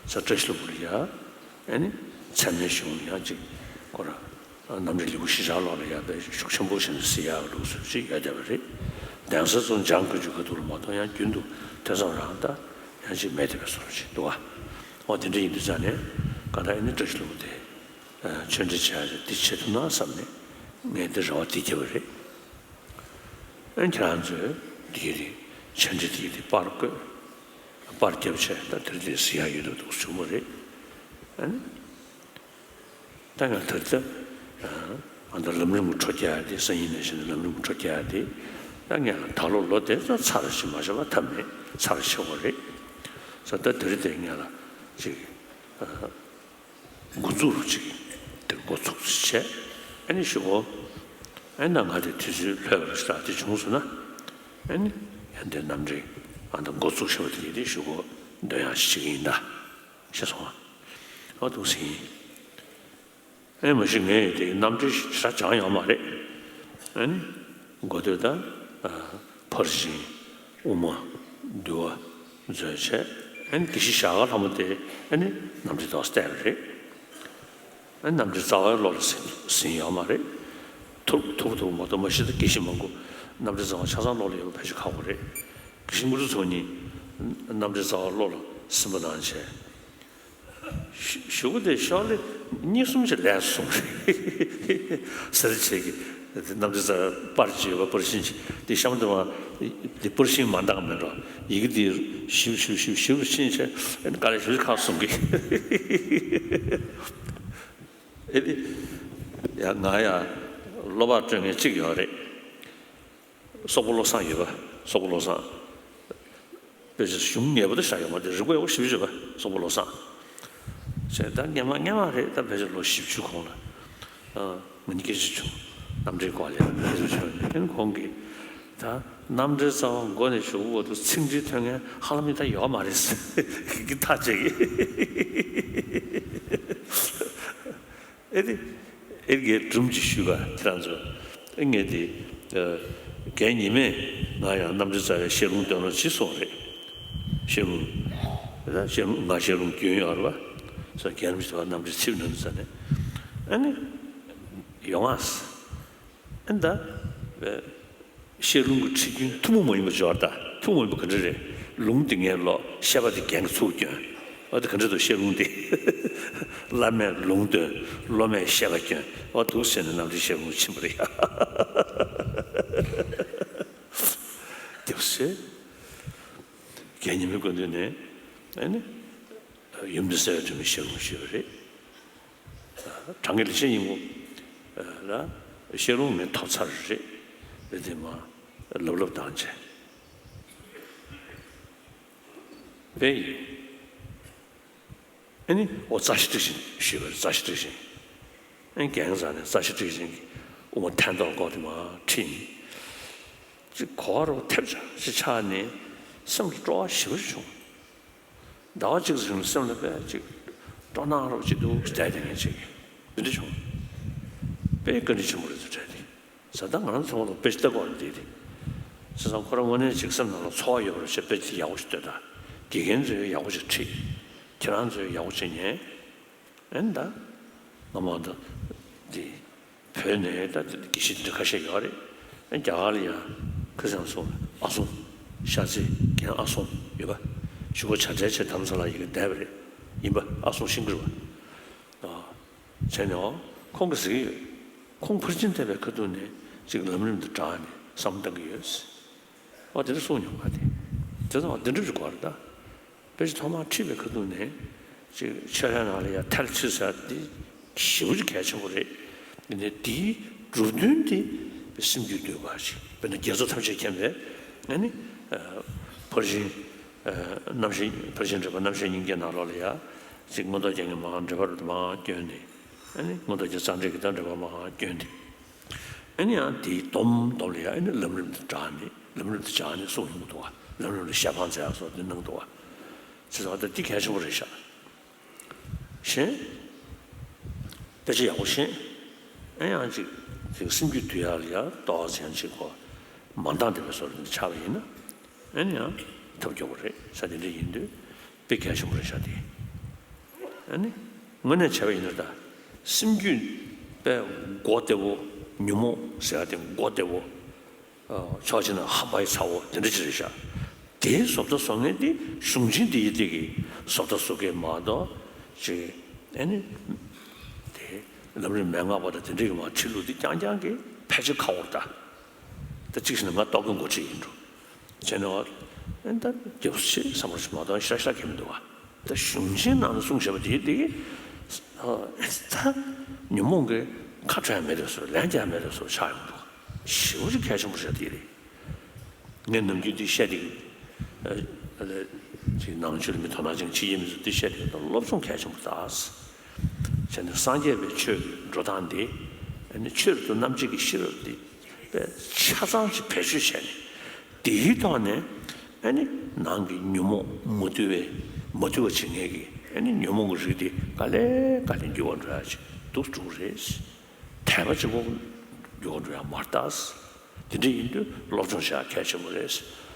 ས་བཀྲ་ཤིས་ལྷུན་པོ་ལ་ཡ་ཨ་ནི་ཚད་མའི་གཞུང་ལ་ཡ་ཅིག་ཁོ་ར་རྣམ་འགྲེལ་ལེའུ་བཞི་ཆ་ལོགས་ལ་ཡ་པའི་ཤུགས་ཆེན་པོ་ཞིག་ནས་གཟིགས་ཡག་ལུགས་སྲོལ་ཅིག་ཡོད་བསྡད་པ་རེད། གདན་ས་ཚོ་འཇང་དགུན་ཆོས་ཁ་ཐུག་ལ་མ་གཏོགས་ཡང་རྒྱུན་དུ་ཐོས་བསམ་རང་ད་ཡང་ཅིག་མེད་བསྡད་པའི་བཟོ་འདྲ་ཅིག་འདུག་བ། འོ་དེ་འདྲ་ཡིན་དུས་ཙང་ནས་གང་ལྟར་ཨ་ནི་བཀྲ་ཤིས་ལྷུན་པོ་དེ། ཆོས་འབྲེལ་བྱ་ཡག་འདི་བྱེད་ཐུབ་ན་བསམ་ནས་ངས་འདི་རེ་བ་འདི་བརྒྱབ་པ་རེད། ཨ་ཁྱེད་རང་ཚོས་འདི་རེད་ཆོས་འབྲེལ་འདི་རེད་པར་བཀོད། པར་བརྒྱབ་བྱས་ད་དེར་འདི་གཟིགས་ཡག་ཡོད་འདུག་འདུག་བྱུང་བ་རེད། ཨ་ནི། ད་ང་ད་ལྟ་ཨ་ད་ལམ་རིམ་གྱི་འཕྲོ་རྒྱག་ཡག་དེ་སང་ཉིན་ནས་བྱས་ནས་ལམ་རིམ་གྱི་འཕྲོ་རྒྱག་ཡག་དེ་ད་ངས་ལ་ད་ལོ་ལོ་དེ་ད་ཚར་ཞིག་མ་བྱས་པ་ཐབས་མེད་ཚར་ཆེ་བ་རེད། ས་ད་དེ་རེད་དེ་ངས་ལ་ཅིག་ཨ། འགོ་འཛུགས་ཅིག་དེར་འགོ་ཚུགས་ཅིག་བྱས། ཨ་ནི་གཞུག་གུ་ཨ་ནི་ང་དེ་དུས་ཚོད་ལྷོད་པ་ཞིག་དེ་བྱུང་སོང་ན། ཨ་ནི་ཡང་དེ་རྣམ་འགྲེལ་ཨ་ད་འགོ་ཚུགས་ཤེས་པ་དེ་ཡིན་དེ་གཞུག་གུ་འདོན་ཡག་ཞིག་བྱེད་ཀྱི་ཡིན་ད། ཤེས་སོང་ཨ། ཨ་འདུག་སེ་ཡིན། ཨ་ནི་མ་གཞི་ངས་དེ་རྣམ་འགྲེལ་ཞེ་དྲག་སྦྱངས་ཡོད་མ་རེད། ཨ་ནི་འགོ་སྟོད་ད་ཕར་ཕྱིན། དབུ་མ། འདུལ་བ། མཛོད་བྱས། ཨ་ནི་དགེ་བཤེས་ཞྭ་སྒང་ལྷ་མོ་དེ་ཨ་ནི་རྣམ་འགྲེལ་ཏོག་ཙམ་བལྟས་པ་རེད། ཨ་ནི་རྣམ་འགྲེལ་རྩ་བའི་བློ་ལ་ཟིན་ཟིན་ཡོད་མ་རེད། ཐུབ་ཐུབ་ཐུབ་མ་གཏོགས་མ་གཞི་ད་དགེ་བཤེས་མང་པོ་རྣམ་འགྲེལ་རྩ་བ་ཆ་ཚང་བློ་ལ་ཡོད་པ་ཕལ་ཆེར་ཁག་པོ་རེད། དགེ་བཤེས་དངོས་གྲུབ་ཚོགས་གཉིས་རྣམ་འགྲེལ་རྩ་བ་བློ་ལ་ཟིན་པ་གནང་བྱས། གཞུག་གུ་དེ་ཤོག་ལེ་གཉིས་གསུམ་ཞིག་ལས་སོང་རེད། ཟེར་བྱས་ཀྱི་རྣམ་འགྲེལ་རྩ་བའི་པར་ཅིག་ཡོད་པ་པར་ཤིང་ཅིག་དེ་གཤམ་དུ་མ་དེ་པར་ཤིང་མ་འདང་མེད་འགྲོ། ཡི་གེ་དེ་ཞིབ་ཞིབ་ཞིབ་ཞིབ་ཕྱིན་བྱས་དཀའ་ལས་ཞིབ་ཁག་སོང་གི། ཨེ་དེ་ཡ་ང་ཡ་བློ་བག་སྤྲོད་མཁན་གཅིག་ཡོད་རེད། སོག་པོ་བློ་བཟང་ཡོད་པ། སོག་པོ་བློ་བཟང་། དཔེ་ཆ་གཞུང་ངེས་པར་དུ་བཞག་ཡོད་མ་རེད། རིག་པ་ཡག་པོ་ཞེ་པོ་ཅིག་ཡོད་པ་སོག་པོ་བློ་བཟང་། བྱས་ད་སྔན་མ་སྔན་མ་རེད། ད་ཕལ་ཆེར་ལོ་བཞི་བཅུ་གོང་ལ། ཨ་ང་གཉིས་སྐད་ཆ་བྱུང་། རྣམ་འགྲེལ་སྐོར་ལ་སྐད་ཆ་བྱུང་། ཨ་ནི་ཁོང་གིས་ད་ རྣམ་འགྲེལ་རྩ་བ་མགོ་ནས་མཇུག་བར་དུ་ཚིག་འགྲེལ་ཐོན་མཁན་ཧ་ལམ་མི་ད་ཡོད་མ་རེད་ཟེར་གི་ཐག་བཅད་ཀྱི། ཨེ་དེ། ཨེ་དེ་གའི་སྒྲུང་ཅིག་ཞུས་པ་ཁྱེད་རང་ཚོ། ཨེ་ངས་དེ། རྒན་ཉི་མས་ང་ཡང་རྣམ་འགྲེལ་རྩ་བའི་བཤད་ལུང་སྟོན་རོགས་གྱིས་གསུངས་རེད། བཤད་ལུང་། ད་བཤད་ལུང་ང་བཤད་ལུང་རྒྱུན་ཡོད་རེད་པ། ས་རྒན་རིན་པོ་ཆེ་བ་རྣམ་འགྲེལ་ཚིག་ནོན་ས་ནས། ཨ་ནི། ཡོང་ང་། ཨ་ནི་ད། བཤད་ལུང་གི་ཁྲིད་རྒྱུན་ཐུན་མོང་མ་ཡིན་པ་སྦྱོར་ད། ཐུན་མོང་མ་ཡིན་པ་ག་འདྲ་རེད། ལུང་འདི་ངས་ཀློག་བཤད་པ་འདི་རྒན་གྱིས་ཚུར་སྐྱོན། ཨ་འདི་ག་འདྲ་འདུག་བཤད་ལུང་འདི། བླ་མས་ལུང་སྟོན། སློབ་མས་བཤད་པ་སྐྱོན། ཨ་འདུག་ཟེར་ནས་རྣམ་འགྲེལ་བཤད་ལུང་ཕྱིན་པ་རེད། དེ་བ་ཟེར། རྒན་ཉི་མའི་སྐུ་མདུན་ནས། ཨ་ནི། ཡུམ་བདེ་གསལ་བའི་སྒྲོན་མེས་བཤད་ལུང་ཞུས་པ་རེད། དྲང་གི་ལེགས་བཤད་སྙིང་པོ་ལ་བཤད་ལུང་ངས་ཐོབ་ཚར་རེད། རེད་དེ་མ་ལབ་ལབ་བཏང་བྱས། དཔེ་ཡིན། ཨ་ནི་འོ་རྩ་ཤེ་ཊཱིཀ་ཤིང་ཞུས་པ་རེད། རྩ་ཤེ་ཊཱིཀ་ཤིང་། ཨ་ནི་རྒན་རྩ་ནས་རྩ་ཤེ་ཊཱིཀ་ཤིང་གི་དབུ་མ་ཐལ་མདོག་ཁོག་དེ་མ་ཁྲིད་ཡིན། ཅིག་གོ་བ་རོ་ཐེབས་ཆག་ཅིག་ཆགས་ནས་སེམས་ལ་སྤྲོ་བ་ཞེ་པོ་ཅིག་བྱུང་། ཟླ་བ་གཅིག་ཙམ་སེམས་ལ་དཔེ་ཅིག་སྤྲོ་སྣང་རོ་ཅིག་འདུག་བསྡད་དེ་ངས་ཅིག་འདི་འདྲ་བྱུང་། དཔེ་བཀའ་དྲིན་ཆེན་པོ་རེད་ཟེར་བསྡད་དེ། ཟ་ད་ང་རང་ཚོ་ལ་དཔེ་ཅིག་ལྟ་དགོས་རེད་དེ། བྱས་ཙང་ཁོ་རང་དངོས་གནས་ཅིག་སེམས་ནང་ལ་ཚོར་བ་ཡོད་པ་རེད་བྱས། དཔེ་ཅིག་ཡག་པོ་ཞིག་ལྟོས་དང་། དགེ་རྒན་ཚོས་ཡག་པོ་ཞིག་ཁྲིད། ཁྱེད་རང་ཚོས་ཡག་པོ་ཞིག་ཉན། ཨེ་ད། ང་མ་ད། འདི། བོད་ནས་ད་དགེ་བཤེས་འདི་འདྲ་ཁ་ཤས་ཡོད་རེད། ཨེ་རྒྱ་གར་ལ་ཡང་ཁ་སང་སོང་ཨ་སོང་། ཤར་རྩེ་རྒན་ཨ་སོང་ཡོད་པ། གཞུག་གུ་བྱ་བྲལ་བྱས་དྷ་རམ་ས་ལ་ཡི་གེ་བསྡད་པ་རེད། ཡིན་པ་ཨ་སོང་ཤིང་ཀུར་བ། བྱས་ནས་འོ། ཁོང་གིས་ཟེར་གྱི་ཡོད། ཁོང་ཕར་ཕྱིན་ཐེབས་པའི་ཁ་ཐུག་ནས་ཅིག་ལམ་རིམ་དུ་དྲངས་ནས་བསམ་བློ་བཏང་གི་ཡོད། འོ་དེ་འདྲ་གསུངས་མྱོང་བ་དེ། དེ་ཚོ་འོ་དེ་འདྲ་ཞིག་དགོས་རེད་ད། དཔེ་ཆ་ཐོག་མར་ཁྲིད་པའི་ཁ་ཐུག་ནས་ཅིག་ཆོས་ལྷན་ནང་ལ་ཡ་ཐལ་ཚུལ་ཟེར་འདི་ཞེ་པོ་ཅིག་གལ་ཆེན་པོ་རེད། འདི་ནས་འདིའི་གྲུབ་དོན་དེ་སེམས་རྒྱུད་འདུས་པ་ཞིག་དཔེར་ན་རྒྱ་མཚོ་ཐམས་ཅད་མཁྱེན་པའི་ཨ་ནི་ཕར་ཕྱིན། རྣམ་ཤེས་ཕར་ཕྱིན་འགྲེལ་པ་རྣམ་བཤད་སྙིང་གའི་ནང་ལོགས་ལ་ཡ། ཅིག་མངོན་རྟོགས་རྒྱན་གྱི་མར་འགྲེལ་པ་རུ་མར་བསྐྱོན་ནས། ཨ་ནི་མངོན་རྟོགས་རྒྱན་རྩ་འགྲེལ་གྱི་ད་འགྲེལ་པ་མར་བསྐྱོན་ཏེ། ཨ་ནི་ཡང་དེའི་སྡོམ་སྡོམ་ལ་ཡ་ཨ་ནི་ལམ་རིམ་དུ་དྲངས་ནས་ལམ་རིམ་དུ་སྦྱངས་ནས་གསུངས་ཡོང་གི་འདུག་བ། ལམ་རིམ་ལ་ཤ་པང་འཛེག་སོགས་འདི་གནང་འདུག་བ། ཅེས་སོགས་ད་འདི་གལ་ཆེན་པོ་རེད་ཤག་གཞན། དཔེ་ཆ་ཡག་པོ་ཤེས། ཨ་ཡང་ཅིག་ཅིག་སེམས་རྒྱུད་འདུལ་ཡག་ལ་ཡ་ཏོག་ཙམ་ཡང་ཅིག་གོ། མ་འདང་བདེ་བའི་བཟོ་འདྲ་ཆགས་པ་ཡིན་ན། ཨ་ནི་ཡང་ཐབས་སྐྱོ་པོ་རེད་ཤག་དེ་འདྲ་ཡིན་དུས་དཔེ་གལ་ཆེན་པོ་རེད་ཤག་དེ། ཨ་ནི། དངོས་གནས་བྱས་པ་ཡིན་ན་ད། སེམས་རྒྱུད་དཔེ་མགོ་བདེ་བོ། ཉོན་མོངས་ཟེར་བ་དེ་མགོ་བདེ་བོ། ཕྱོགས་གཅིག་ན་ཧམ་པ་ཡི་ཚ་བོ་དེ་འདྲ་ཅིག་རེད་ཤག་དེའི་བཟོ་ལྟ་བཟོ་མཁན་དེ་གཞུང་ཆེན་འདི་ཡི་སྟེང་གི་བཟོ་ལྟ་བཟོ་མཁན་མ་གཏོགས་ཅིག་ཨ་ནི། དེ་ལམ་རིམ་མན་ངག་པ་དང་དེ་འདྲ་གི་མ་ཁྲིད་ལུགས་དེ་རྐྱང་རྐྱང་གི་ཕལ་ཆེར་ཁག་པོ་རེད་ད། ད་གཅིག་བྱས་ན་ང་རྟོག་གེ་འགོ་ཁྲིད་ཡིན་འགྲོ། བྱས་ནས་ཨ་ད་རྒྱབ་ཤེས་བསམ་བློ་ཞིག་མ་གཏོང་ཤ་ཤ་གས་མི་འདུག་བ། ད་གཞུང་ཆེན་ནང་ལ་གསུངས་བཞག་པ་དེ་དེ་གི་ད་ཉོན་མོངས་ཀྱི་ཁ་བྲལ་མེད་པའི་བཟོ་ལན་རྒྱག་མེད་པའི་བཟོ་ཆགས་ཡོང་འདུག་ཞེ་པོ་ཅིག་གལ་ཆེན་པོ་རེད་དེ་རེད། ངས་ནམ་རྒྱུན་འདི་བཤད་དེ་གི་ཅིག་ནང་ཆོས་ལ་མི་དོ་སྣང་ཅན་ཕྱི་རྒྱལ་མི་ཚོ་འདི་བཤད་དེ་གི་སློབ་སྦྱོང་གལ་ཆེན་པོ་རེད་ད། བྱས་ནས་སངས་རྒྱས་པའི་ཆོས་ཀྱི་འགྲོ་སྟངས་འདི་ཨ་ནི་ཆོས་རབ་ཏུ་རྣམ་འབྱེད་ཀྱི་ཤེས་རབ་འདི་དཔེ་ཆ་ཚང་ཞིག་བེད་སྤྱོད་བྱས་ནས་དེའི་ཐོག་ནས་ཨ་ནི་ནང་གི་ཉོན་མོངས་མ་དུལ་བའི་མ་དུལ་བ་བྱེད་མཁན་གྱི་ཨ་ནི་ཉོན་མོངས་ཀྱི་རིགས་དེ་ག་ལེ་ག་ལེ་འགྱུར་བ་འགྲོ་ཡ་ཅིག་འདུག་འགྲོ་གི་རེད། དད་པ་གཅིག་པོ་འགྱུར་བ་འགྲོ་ཡ་མ་རེད་ད། དེ་འདྲ་ཡིན་དུས་སློབ་སྦྱོང་བྱ་ཡ་གལ་ཆེན་པོ་རེད།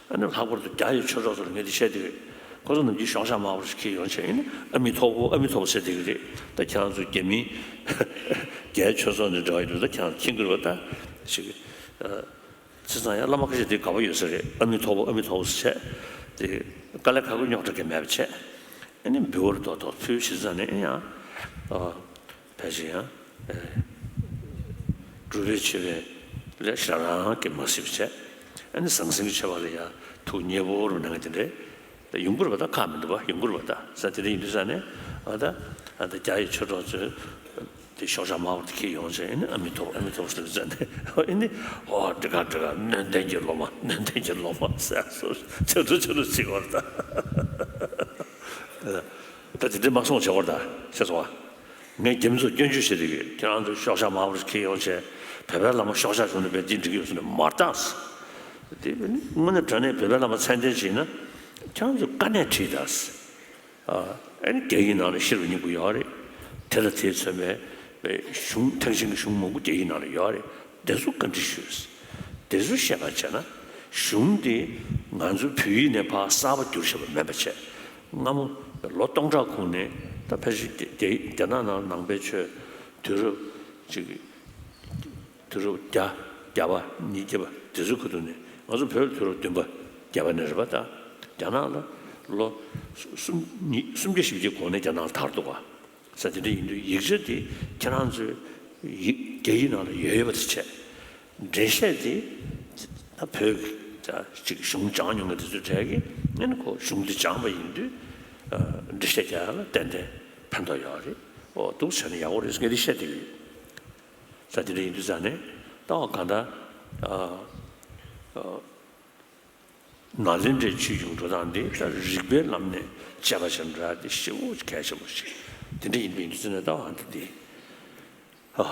ཨ་ནི་ལྷག་པར་དུ་རྒྱ་ཡི་ཆོས་གྲོགས་ཚོ་ལ་ངས་འདི་བཤད་དེ་རེད། ཁོ་ཚོ་ནམ་རྒྱུན་ཞོགས་ཇ་མང་པོ་ཞིག་འཁྱེར་ཡོང་བྱས་ཡིན་ན་ཨ་མི་ཐོ་བོ་ཨ་མི་ཐོ་བོ་ཟེར་དེ་གི་རེད། ད་ཁྱེད་རང་ཚོ་རྒྱ་མི་རྒྱའི་ཆོས་ཚོགས་ནས་འབྲེལ་བ་ཡོད་དུས་ད་ཁྱེད་རང་ཚོ་མཁྱེན་གྱི་རེད་པ། ད་ཞིག་ཨ། བྱས་ཙང་ཡང་བླ་མ་ཁ་ཤས་དེ་དགའ་པོ་ཡོད་ས་རེད། ཨ་མི་ཐོ་བོ་ཨ་མི་ཐོ་བོ་ཟེར་བྱས། དེ་དཀའ་ལས་ཁག་པོ་རྙོག་དྲ་གང་མེད་པ་བྱས། ཨ་ནི་འབུལ་བ་རེ་ཏོག་ཏོག་ཕུལ་བྱས་ཙང་ནས་ཡང་། ཨ། ཕལ་ཆེར་ཡང་། ཨེ། སྒྲུབ་པའི་མཆོད་པའི་ལས་ཞེ་དྲག་གི་མ་གཟིགས་བྱས། ཨ་ནི་ཟང་ཟིང་གི་མཆོད་པ་ལ་ཡང་ཐུགས་མཉེས་པོ་རུ་གནང་གི་དེ་འདྲས། ད་ཡོང་གི་རེད་པ། ད་ཁག་མི་འདུག་པ། ཡོང་གི་རེད་པ། ད་ས་དེ་འདྲ་ཡིན་དུས་ས་ནས་ཨ་ད་ཨ་ད་རྒྱ་ཡི་ཆོས་གྲོགས་ཚོས་དེ་ཞོགས་ཇ་མང་པོ་དེ་འཁྱེར་ཡོང་བྱས། ཨ་ནི་ཨ་མི་ཐོབ་ཨ་མི་ཐོབ་ཟེར་ས་ནས་ཨ་ནི་ཨོ་འདི་ག་འདི་ག་ནན་ཏན་གྱི་སློབ་མ་ནན་ཏན་གྱི་སློབ་མ་ཟེར་སོ་ཆོས་གྲོགས་ཆོས་གྲོགས་བྱེད་དགོས་རེད་ད། ད་དེ་འདྲ་མ་གསུངས་བྱེད་དགོས་རེད་ད་ཤེས་སོང་བ། ངས་རྒྱ་མི་ཚོ་སྐྱོན་བརྗོད་བྱེད་དེ་གི་ཁྱེད་རང་ཚོ་ཤོག་ཤ་མང་པོ་ཞིག་འཁྱེར་ཡོང་བྱས། བོད་པའི་བླ་མ་ཤོག་ཤ་བྱུང་ནས་བས་འདི་འགྲིག་གི་ཡོད་ཟེར་ནས་མ་བཏང་། དེ་ནི་དངོས་གནས་དྲང་གནས་བོད་པའི་བླ་མ་མཚན་ལྡན་ཅིག་ཡིན་ན་ཁྱེད་རང་ཚོས་དཀའ་གནད་དྲིས་དང་། ཨ་ནི་རྒྱ་ཡིག་ནང་ལ་ཤེས་རབ་སྙིང་པོ་ཡོད་རེད། དེ་ལ་དེས་མཚོན་པའི་གཞུང་ཐེག་ཆེན་གྱི་གཞུང་མང་པོ་རྒྱ་ཡིག་ནང་ལ་ཡོད་རེད། དེ་ཚོ་བཀའ་འདྲི་ཞུས། དེ་ཚོ་བཤད་པ་བྱས་ན་གཞུང་དེ་ང་ཚོ་བོད་ཡིག་ནས་ཕར་གསར་པ་བསྒྱུར་བཞག་པ་མིན་པ་བྱས། སྔ་མོ་ལོ་སྟོང་ཕྲག་གོང་ནས་ད་ཕལ་ཆེར་རྒྱ་རྒྱ་ནག་ནང་ནང་པའི་ཆོས་དུས་རབས་ཅིག་དུས་རབས་བརྒྱ། བརྒྱ་པ། ཉིས་བརྒྱ་པ་དེ་ཚོའི་ཁ་ཐུག་ནས་ང་ཚོ་བོད་ལ་དུས་རབས་བདུན་པ་བརྒྱ་པ་ནས་རེད་པ། ད་རྒྱ་ནག་ལ་ལོ་གསུམ་གཉིས་སུམ་བརྒྱ་བཞི་བརྒྱ་གོང་ནས་རྒྱ་ནག་ལ་དར་འདུག་ག་ས་དེ་འདྲ་ཡིན་དུས་ཡིག་ཆ་དེ་ཁྱེད་རང་ཚོའི་ཡིག་རྒྱ་ཡིག་ནང་ལ་ཡོད་ཡོད་པ་དེ་བྱས། འགྲེལ་བཤད་དེ་ད་བོད་ཀྱི་ཅིག་གཞུང་སྦྱངས་མྱོང་མཁན་དེ་ཚོའི་གྲས་ཀྱིས་ཨ་ནི་ཁོ་གཞུང་དེ་སྦྱངས་པ་ཡིན་དུས་འགྲེལ་བཤད་རྒྱག་ཡག་ལ་ཏན་ཏན་ཕན་ཐོགས་ཡོད་རེད། ཨོ་འདུག་བྱས་ན་ཡག་པོ་རེད་ངས་འདི་བཤད་བསྡད་ཡོད། ས་དེ་འདྲ་ཡིན་དུས་ཙང་ནས་ད་གང་ལྟར་ཨ་ཨ་ནཱ་ལེནྡྲའི་ཆོས་འབྱུང་འགྲོ་སྟངས་འདི་ད་རིགས་པའི་ལམ་ནས་དཔྱད་པ་བྱས་འགྲོ་ཡག་དེ་ཞེ་པོ་གལ་ཆེན་པོ་ཞིག་དེ་འདྲ་ཡིན་པ་ཡིན་དུས་ཙང་ནས་ད་ཨ་འདི་འདི་ཨ་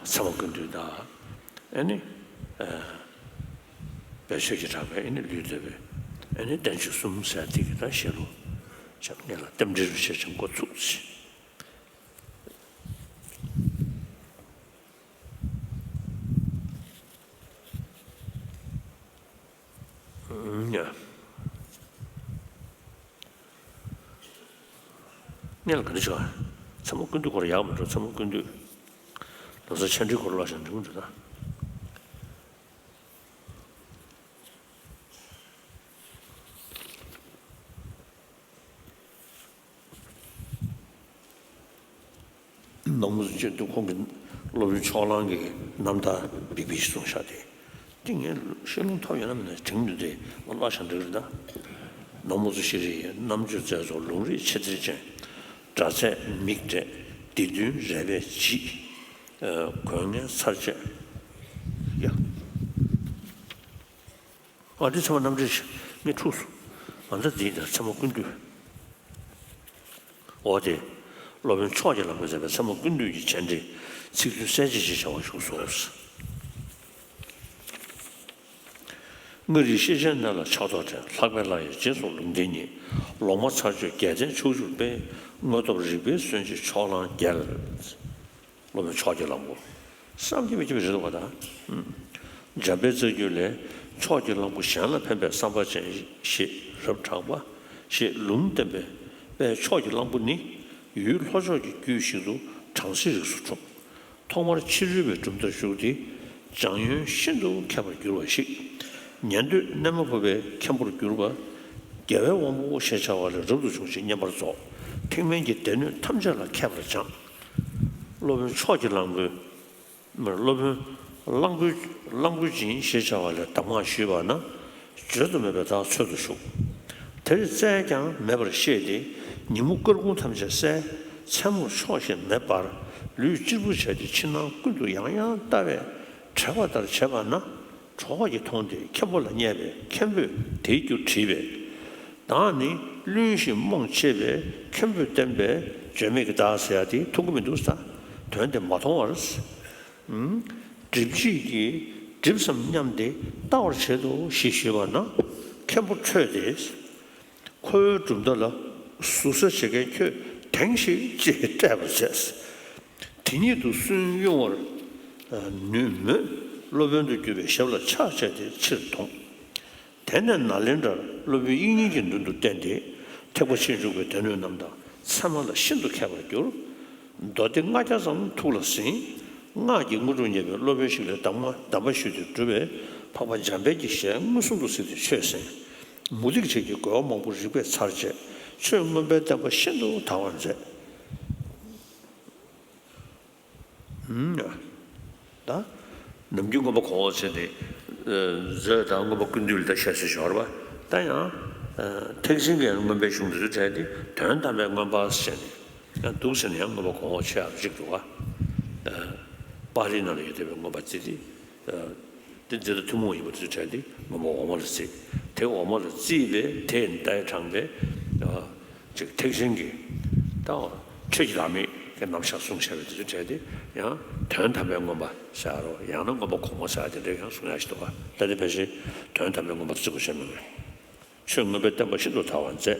ཚད་མ་ཀུན་བཏུས་དང་ཨ་ནི་ཨ་བའི་ཆོས་ཀྱི་གྲགས་པའི་ཨ་ནི་ལུས་འདོད་པའི་ཨ་ནི་བསྟན་བཅོས་གསུམ་ཟེར་དེ་གི་ད་ཞལ་ལུང་བྱས་ནས་ལ་རྟེན་འབྲེལ་རུ་བྱས་ཀྱང་འགོ་ཚུགས་ཟིན། ཨུམ། ཡ། གནས་ལ་ག་འདྲ་བྱུང་། ཚད་མ་ཀུན་བཏུས་སྐོར་ཡག་མ་འགྲོ། ཚད་མ་ཀུན་བཏུས་ལོ་ཙཱ་ཆ་འགྲིག་སྐོར་ལ་ཞིག་འགྲིག་མི་འདུག་ད། ནང་མི་ཚོ་སྤྱིར་དུ་ཁོང་གི་སློབ་དཔོན་ཕྱོགས་གླང་གི་རྣམ་ཐར་འབིག་འབིག་ཞིག་གསུངས་བཞག་དེ། འདི་ངས་བཤད་ལུང་ཐོབ་ཡོད་ན་མིན་ན་དྲན་མི་འདུག་སྟེ་ང་བཀླགས་བཞག་འདྲ་གི་རེད་ད། ནང་མི་ཚོ་ཤེས་རིག་ཡིན། རྣམ་དཔྱོད་རྩལ་རྫོགས། ལུང་རིགས་ཆེ་མཐིལ་ཅན། སྒྲ་ཚད་མིག་བགྲད། སྡེ་བདུན་རལ་པས་བརྗིད། གོས་ངན་ཚར་བཅད། ཡ། ཨ་འདི་ཚད་མ་རྣམ་འགྲེལ་ཞིག་ངས་འཁྲུགས་སོང་། ང་ཚོ་འདི་ད་ཚད་མ་ཀུན་བཏུས། འོ་དེ། སློབ་དཔོན་ཕྱོགས་ཀྱི་ལམ་ཁྱེར་མཛད་པའི་ཚད་མ་ཀུན་བཏུས་ཀྱི་བྱས་འབྲས་ཚིག་བདུན་གསལ་བྱེད་ཅེས་བྱ་བ་བཞུགས་སོ། མངའ་རིས་ཤེས་བྱའི་གནས་ལ་ཕྱག་རྡོར་བྲན། ལྷག་པའི་ལྷ་ཡི་རྗེས་སུ་ལུང་བསྟན་ཉིད། ལོག་སྨྲ་ཚར་གཅོད་རྒྱལ་བསྟན་ཕྱོགས་བཅུར་སྤེལ། དངོས་སྟོབས་རིག་པའི་སྲོལ་འབྱེད་ཕྱོགས་གླང་རྒྱལ། སློབ་དཔོན་ཕྱོགས་ཀྱི་གླང་པོ། བསམ་གྱིས་མི་ཁྱབ་པའི་རེད་འདུག་པ་དང་། འཇམ་དཔལ་རྩ་རྒྱུད་ལས། ཕྱོགས་ཀྱི་གླང་པོ་གཞན་ལ་ཕན་པའི་བསམ་པ་ཅན་ཞེས་རབ་གྲགས་པ། ཞེས་ལུང་བསྟན་པའི་དཔལ་ཕྱོགས་ཀྱི་གླང་པོ་ནི། ཡུལ་ལྷོ་ཕྱོགས་ཀྱི་རྒྱུད་ཞིག་ཏུ་བྲམ་ཟེའི་རིགས་སུ་འཁྲུངས། ཐོག་མར་ཕྱི་རོལ་པའི་གྲུབ་མཐར་ཞུགས་ཏེ། སྦྱངས་ཡོན་ཤིན་ཏུ་མཁས་པར་གྱུར་པ་ཞིག་ཉན་ཐོས་གནས་མ་བབས་པའི་མཁན་པོར་གྱུར་པ། རྒྱལ་བའི་དབང་པོ་ཞེས་བྱ་བ་ལས་རབ་ཏུ་བྱུང་ཞིང་བསྙེན་པར་རྫོགས། ཐེག་དམན་གྱི་སྡེ་སྣོད་ཐམས་ཅད་ལ་མཁས་པར་སྦྱངས། སློབ་དཔོན་ཕྱོགས་ཀྱི་གླང་པོས། སློབ་དཔོན་གླང་པོ་གླང་པོ་སྦྱིན་ཞེས་བྱ་བ་ལས་གདམས་ངག་ཞུས་པ་ན། བརྗོད་དུ་མེད་པའི་བདག་འཚོལ་དུ་ཞུགས། དེར་བཙལ་ཀྱང་མེད་པར་ཤེས་ཏེ། ཉིན་མོ་སྐར་ཁུང་ཐམས་ཅད་གསལ། མཚན་མོར་ཕྱོགས་ཞེན་མེད་པར། ལུས་གཅེར་བུ་བྱས་ཏེ་ཕྱི་ནང་ཀུན་ཏུ་ཡང་ཡང་ལྟ་བས་བྲེལ་བ་ལྟར་བྱེད་པ་ན། གྲོགས་ཀྱིས་མཐོང་སྟེ་མཁན་པོ་ལ་བསྙད་པས་མཁན་པོས་དེའི་རྒྱུ་དྲིས་པས། བདག་ནི་བླུན་ཞིང་རྨོངས་ཅེས་པས། མཁན་པོས་བསྟན་པའི་བརྗོད་མེད་ཀྱི་བདག་ཟེར་ཡ་དེ་མཐོང་གི་མི་འདུག་ས། དོན་དེ་མ་མཐོང་བར། གྲིབ་བྱེད་ཀྱིས་གྲིབ་ཙམ་སྙམ་སྟེ་ལྟ་བར་བྱེད་དོ་ཞེས་ཞུས་པ་ན། མཁན་པོ་ཁྲོས་ཏེ། ཁོ་བོའི་གྲུབ་མཐའ་ལ་ཟུར་ཟ་བྱེད་མཁན་ཁྱོད་དེངས་ཤིག་ཅེས་བཀྲལ་བར་མཛད། དེ་ཉིད་དུ་སུན་དབྱུང་བར་ནུས་མོད། སློབ་དཔོན་དུ་གྱུར་པའི་ཞབས་ལ་ཕྱག་བྱས་ཏེ་ཕྱིར་དོང་། དེ་ནས་ནཱ་ལེནྡྲར་སློབ་དཔོན་དབྱིག་གཉེན་གྱི་མདུན་དུ་བསྟེན་ཏེ། ཐེག་པ་ཆེར་འཇུག་པའི་སྡེ་སྣོད་རྣམས་དང་ཚད་མ་ལ་ཤིན་ཏུ་མཁས་པར་གྱུར། མདོ་སྡེ་ལྔ་བརྒྱ་ཙམ་ཐུགས་ལ་ཟིན། སྔགས་ཀྱི་དངོས་གྲུབ་བརྙེས་པའི་སློབ་དཔོན་ཞིག་ལས་གདམས་ངག་གདམས་པ་ཞུས་ཏེ་གྲུབ་པས། འཕགས་པ་འཇམ་དཔལ་གྱི་ཞལ་མངོན་སུམ་དུ་གཟིགས་ཏེ་ཆོས་གསན། མུ་སྟེགས་བྱེད་ཀྱི་རྒོལ་བ་མང་པོ་རིག་པས་ཚར་བཅད། ཆོས་མངོན་པའི་བསྟན་པ་ཤིན་ཏུ་དར་བར་མཛད། ད་ནམ་རྒྱུན་མངོན་པ་གོང་འོག་བྱས་ནས་མཛོད་དང་མངོན་པ་ཀུན་བཏུས་ལ་ད་བཤད་སྲོལ་ཞིག་ཡོད་རེད་པ། ད་ཡང་ཐེག་ཆེན་གྱི་མངོན་པའི་གཞུང་དེ་ཚོ་བྲལ་ཏེ་དོན་དམ་པའི་མངོན་པ་བྱས་ནས་ཡང་འདུག་ཟེར་ནས་ཡང་མངོན་པ་གོང་འོག་ཆེ་བ་གཅིག་འདུག་བ། པར་རིས་ནང་ལ་ཡོད་བསྡད་པའི་མངོན་པ་བརྩི་སྟེ། དེ་འཛིན་གྲྭ་ཐུན་མོང་ཡིན་པ་དེ་ཚོ་བྲལ་ཏེ་མངོན་པ་འོག་མ་ལ་བརྩི། དེ་འོག་མ་ལ་བརྩིས་པས་དེ་ཡིན་ད་དྲངས་པས། ཅིག་ཐེག་ཆེན་གྱི་ད་ཆོས་ཀྱི་བདག་མེད་ རྣམ་གཞག་གསུངས་བཞག་པའི་དེ་ཚོ་བྲལ་ཏེ་ཡང་དོན་དམ་པའི་མངོན་པ་ཟེར་རོ། ཡང་ན་མངོན་པ་གོང་མ་ཟེར་དེ་འདྲ་ཡང་གསུང་ཡག་ཞིག་འདུག་ག་ད་དེ་ཕལ་ཆེར་དོན་དམ་པའི་མངོན་པ་དེ་གཙོ་བོ་བྱས་མེད་མོད། ཆོས་མངོན་པའི་བསྟན་པ་ཤིན་ཏུ་དར་བར་མཛད།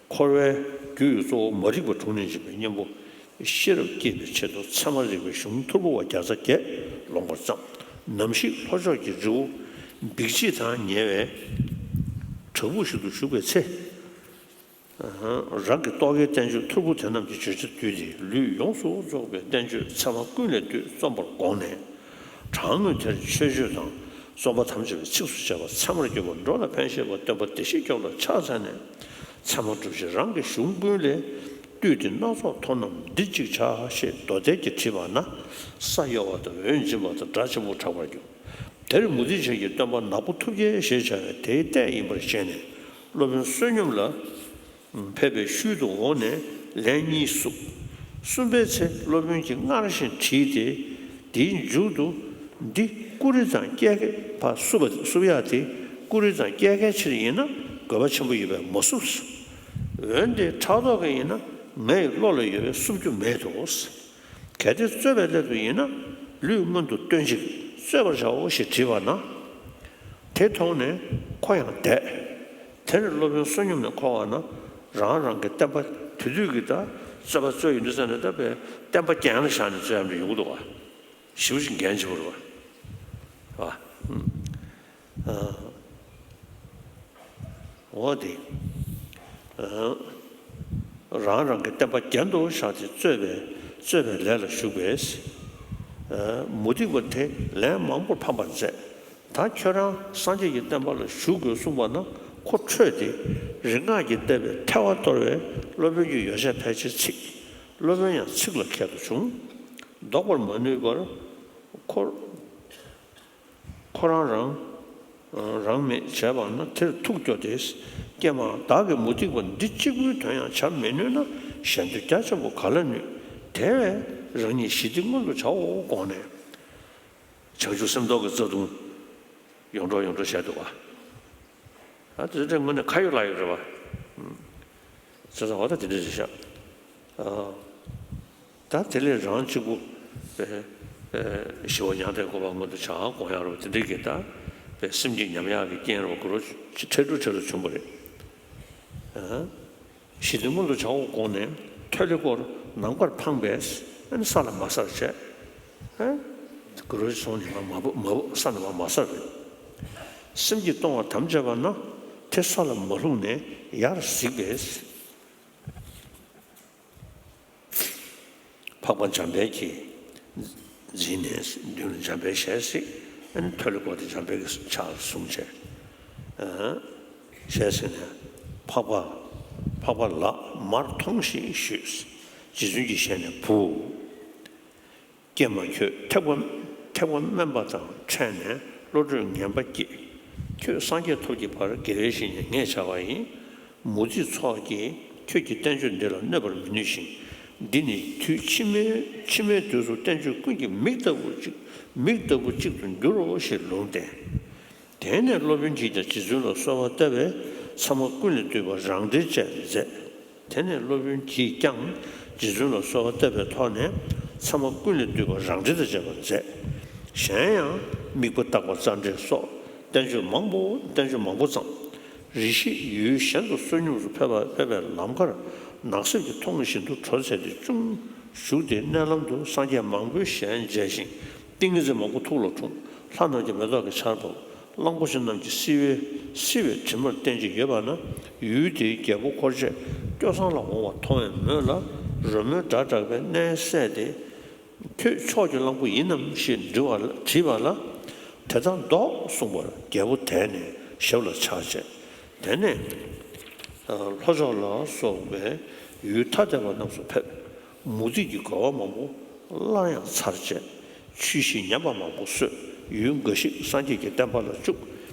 འཁོར་བའི་རྒྱུ་ཡི་གཙོ་བོ་མ་རིག་པ་དྲུངས་ནས་འབྱིན་པའི་གཉེན་པོ་ཤེས་རབ་སྐྱེད་པའི་ཆེད་དུ་ཚད་མ་རིག་པའི་གཞུང་ཐོར་བུ་བ་བརྒྱ་རྩ་བརྒྱད་ལོངས་པར་བརྩམས། ནམ་ཞིག་ལྷོ་ཕྱོགས་ཀྱི་རི་བོ་འབིགས་བྱེད་དང་ཉེ་བའི་བྲག་ཕུག་ཞིག་ཏུ་བཞུགས་པའི་ཚེ། རང་གི་རྟོག་གེའི་བསྟན་བཅོས་ཐོར་བུ་དེ་རྣམས་ཀྱི་བརྗོད་བྱ་བསྡུས་ཏེ་ལུས་ཡོངས་སུ་རྫོགས་པའི་བསྟན་བཅོས་ཚད་མ་ཀུན་ལས་བཏུས་རྩོམ་པར་དགོངས་ནས། གྲངས་ངོས་དེར་མཆོད་བརྗོད་དང་རྩོམ་པ་ཐམས་ཅད་པའི་ཚིགས་སུ་བཅད་པ་ཚད་མར་གྱུར་པ་འགྲོ་ལ་ཕན་བཞེད་པ་སྟོན་པ་བདེ་གཤེགས་སྐྱབས་ལ་ཕྱག་འཚལ་ནས། ཚད་མ་སྒྲུབ་བྱེད་རང་གི་གཞུང་ཀུན་ལས་བཏུས་ཏེ་སྣ་ཚོགས་ཐོབ་རྣམས་འདི་གཅིག་བྱ་ཞེས་མདོ་སྡེ་གྱིས་བྲིས་པ་ན། ས་གཡོ་བ་དང་འོད་འབྱིན་པ་དང་སྒྲ་ཆེན་པོ་གྲགས་པར་འགྱུར། དེར་མུ་སྟེགས་ཅན་གྱི་སྟོན་པ་ནག་པོ་ཐུབ་རྒྱལ་ཞེས་བྱ་བའི་དེའི་ལྟས་ཡིན་པར་བཞེད་ནས་སློབ་དཔོན་བསོད་སྙོམས་ལ་ཕེབས་པའི་ཤུལ་དུ་འོངས་ནས་ལན་གཉིས་བསུབས། གསུམ་པའི་ཚེ་སློབ་དཔོན་གྱིས་སྔར་བཞིན་བྲིས་ཏེ། དེའི་མཇུག་ཏུ། འདི་ཀུ་རེ་དང་བསྐྱལ་མཁན་ཕར་བསུབ་པ་བསུབ་ཡག་དེ་ཀུ་རེ་དང་བསྐྱལ་མཁན་ཕྱིར་ཡིན་ན་དགོས་པ་ཆེན་པོ་ཡོད་པས་མ་བསུབས། འོན་ཏེ་ཕྲག་དོག་གིས་ཡིན་ན་ངའི་བློ་ལ་ཡོད་པས་བསུབ་རྒྱུ་མེད་དོ། གལ་ཏེ་རྩོད་པའི་སླད་དུ་ཡིན་ན་ལུས་མངོན་དུ་སྟོན་ཅིག་རྩོད་པར་བྱའོ་ཞེས་དྲིས་པ་ན། དེ་མཐོང་ནས་ཁོ་ཡང་འདས། དེར་སློབ་དཔོན་བསོད་སྙོམས་ནས་འཁོར་བ་ན་རང་རང་གི་བསྟན་པ་དེ་དུས་ཀྱི་ད་རྩོད་པ་རྩོད་ཡོང་དུས་ཙམ་ནས་ད་བའི་བསྟན་པ་རྒྱན་ལ་བཞག་ནས་རྩོད་ཡག་འདྲ་ཡོང་གི་འདུག་བ། ཞེ་པོ་ཅིག་འགན་ཆེ་བོ་རེད་བ། བ། ཨ། འོ་དེ། ཨ། རང་རང་གི་བསྟན་པ་རྒྱན་དུ་བཞག་སྟེ་རྩོད་པའི་རྩོད་པའི་ལས་ལ་ཞུགས་པས། ཨ། མུ་སྟེགས་པ་དེ་ལན་མང་པོར་ཕམ་པར་མཛད། ད་ཁྱོད་རང་སངས་རྒྱས་ཀྱི་བསྟན་པ་ལ་ཞུགས་དགོས་གསུངས་པ་ན་ཁོ་ཁྲོས་ཏེ་རིག་སྔགས་ཀྱིས་བསྟན་པའི་ཐལ་བ་གཏོར་བས་སློབ་དཔོན་གྱི་ཡོ་བྱད་ཕལ་ཆེར་ཚིག་སློབ་དཔོན་ཡང་ཚིག་ལ་མཁས་པར་བྱུང་། བཟློག་པར་མ་ནུས་པར་ཁོ། ཁོ་རང་རང་རང་མེད་བྱས་པ་ན་དེར་ཐུགས་སྐྱོ་སྟེ། ཀྱེ་མ་བདག་གིས་མུ་སྟེགས་པ་འདི་གཅིག་པུའི་དོན་ཡང་བྱ་མི་ནུས་ན་གཞན་དོན་རྒྱ་ཆེན་པོ་ག་ལ་ནུས། དེ་བས་རང་ཉིད་ཞི་བདེ་མངོན་དུ་བྱའོ་དགོངས་ནས། བྱང་ཆུབ་སེམས་རྟོགས་ཀྱི་རྩ་ལྟུང་ཡོངས་གྲོགས་ཡོངས་གྲོགས་བྱས་འདུག་བ། ཨ་དེ་འདྲ་དངོས་གནས་ཁ་ཡོད་ལག་ཡོད་རེད་བ། བྱས་ཙང་འོ་ད་དེ་འདྲ་རེད་ཤག་ཨ། ད་དེ་ལས་རང་གཅིག་པུ་པའི་ཞི་བ་མྱང་འདས་གོ་འཕང་མངོན་དུ་བྱ་དགོངས་ཡག་རེད་བ། དེ་འདྲའི་གི་ད་པའི་སེམས་ཀྱི་ཉམས་ཡག་གི་རྐྱེན་རེད་བ། གུ་རུ་ཁྲེལ་འགྲོ་ཁྲེལ་འགྲོ་བྱུང་བ་རེད། ཨ། ཞི་བདེ་མངོན་དུ་བྱའོ་དགོངས་ནས་ཐོད་ལེ་བསྐོར་ནམ་མཁར་འཕངས་པས་ཨ་ནི་ས་ལ་མ་སར་བྱས། ཨ། གུ་རུ་སོང་ནས་མ་མ་བུ་མ་བུ་ས་ནས་མ་མ་སར་རེད། སེམས་ཀྱིས་གཏོང་བ་དམ་བཅས་པ་ན་དེ་ས་ལ་མ་ལྷུང་ནས་ཡར་གཟིགས་པས། འཕགས་པ་འཇམ་དཔལ་གྱིས་འཛིན་ནས་མདུན་ལ་འཇམ་དཔལ་ཞལ་གཟིགས། ཨ་ནི་ཐོད་ལེ་བསྐོར་ཏེ་འཇམ་དཔལ་གྱི་ཕྱག་ལ་བཟུང་བྱས། ཨ། ཞལ་གཟིགས་ནས་འཕགས་པ་འཕགས་པ་ལགས་མར་ཐོངས་ཤིག་ཞུས། རྗེ་བཙུན་གྱི་ཞལ་ནས་བུ། ཀྱེ་མ་ཁྱོད་ཐེག་པ་ཐེག་པ་དམན་པ་དང་ཕྲད་ནས་བློ་གྲོས་ངན་པ་སྐྱེས། ཁྱོད་སངས་རྒྱས་ཐོབ་ཀྱི་བར་དགེ་བའི་བཤེས་གཉེན་ངས་བྱ་བ་ཡིན། མུ་སྟེགས་ཚོགས་ཀྱིས་ཁྱོད་ཀྱི་བསྟན་བཅོས་འདི་ལ་གནོད་པར་མི་ནུས་ཤིང་། འདི་ནི་དུས་ཕྱི་མའི་ཕྱི་མའི་དུས་སུ་བསྟན་བཅོས་ཀུན་གྱི་མིག་ལྟ་བུ་གཅིག་མིག་ལྟ་བུ་གཅིག་ཏུ་འགྱུར་རོ་ཞེས་ལུང་བསྟན། དེ་ནས་སློབ་དཔོན་གྱིས་ཀྱང་རྗེ་བཙུན་ལ་གསོལ་བ་བཏབ་པས་ཚད་མ་ཀུན་ལས་བཏུས་པ་རང་འགྲེལ་བཅས་མཛད། དེ་ནས་སློབ་དཔོན་གྱིས་ཀྱང་རྗེ་བཙུན་ལ་གསོལ་བ་བཏབ་པའི་ཐོག་ནས་ཚད་མ་ཀུན་ལས་བཏུས་པ་རང་འགྲེལ་དང་བཅས་པ་མཛད། གཞན་ཡང་དམིགས་པ་བརྟག་པ་རྩ་འགྲེལ་སོགས་བསྟན་བཅོས་མང་པོ་བསྟན་བཅོས་མང་པོ་བརྩམས། རེ་ཞིག་ཡུལ་གཞན་དུ་བསོད་སྙོམས་སུ་ཕེབས་པ་ཕེབས་པའི་ལམ་ཁར་ནགས་གསེབ་ཀྱི་མཐོངས་བཞིན་དུ་དྲོ་ཚད་དེ་ཅུང་ཞུགས་ཏེ་མནལ་ལམ་དུ་སངས་རྒྱས་མང་པོའི་ཞལ་མཇལ་ཞིང་། ཏིང་ངེ་འཛིན་མང་པོ་ཐུགས་ལ་འཁྲུངས། ལྷ་རྣམས་ཀྱི་མེ་ཏོག་གི་ཆར་ཕབ། གླང་པོ་ཆེ་རྣམས་ཀྱིས་བསིལ་བའི་བསིལ་བའི་དྲི་མར་བརྟེན་ཅིང་ཡོད་པ་ན། ཡུལ་དེའི་རྒྱལ་པོ་འཁོར་བཅས་སྐྱོ་སངས་ལ་འོང་བ་མཐོང་བའི་མོད་ལ་རོལ་མོའི་སྒྲ་གྲགས་པས་མནལ་སད་དེ། ཁྱོད་ཕྱོགས་ཀྱི་གླང་པོ་ཡིན་ནམ་ཞེས་འདྲི་བ་ལ་དྲིས་པ་ལ། དེ་ལྟར་མདོག་གསུངས་པར་རྒྱལ་པོ་དད་ནས་ཞབས་ལ་ཕྱག་བྱས། དེ་ནས་ལྷོ་ཕྱོགས་ལ་སོགས་པའི་ཡུལ་ཐ་དད་པ་རྣམས་སུ་ཕེབས། མུ་སྟེགས་ཀྱི་རྒོལ་བ་མང་པོ་སླར་ཡང་ཚར་བཅད། ཆོས་གཞི་ཉམས་པ་མང་པོ་གསོས། ཡུལ་འགའ་ཞིག་སངས་རྒྱས་ཀྱི་བསྟན་པ་ལ་བཅུག།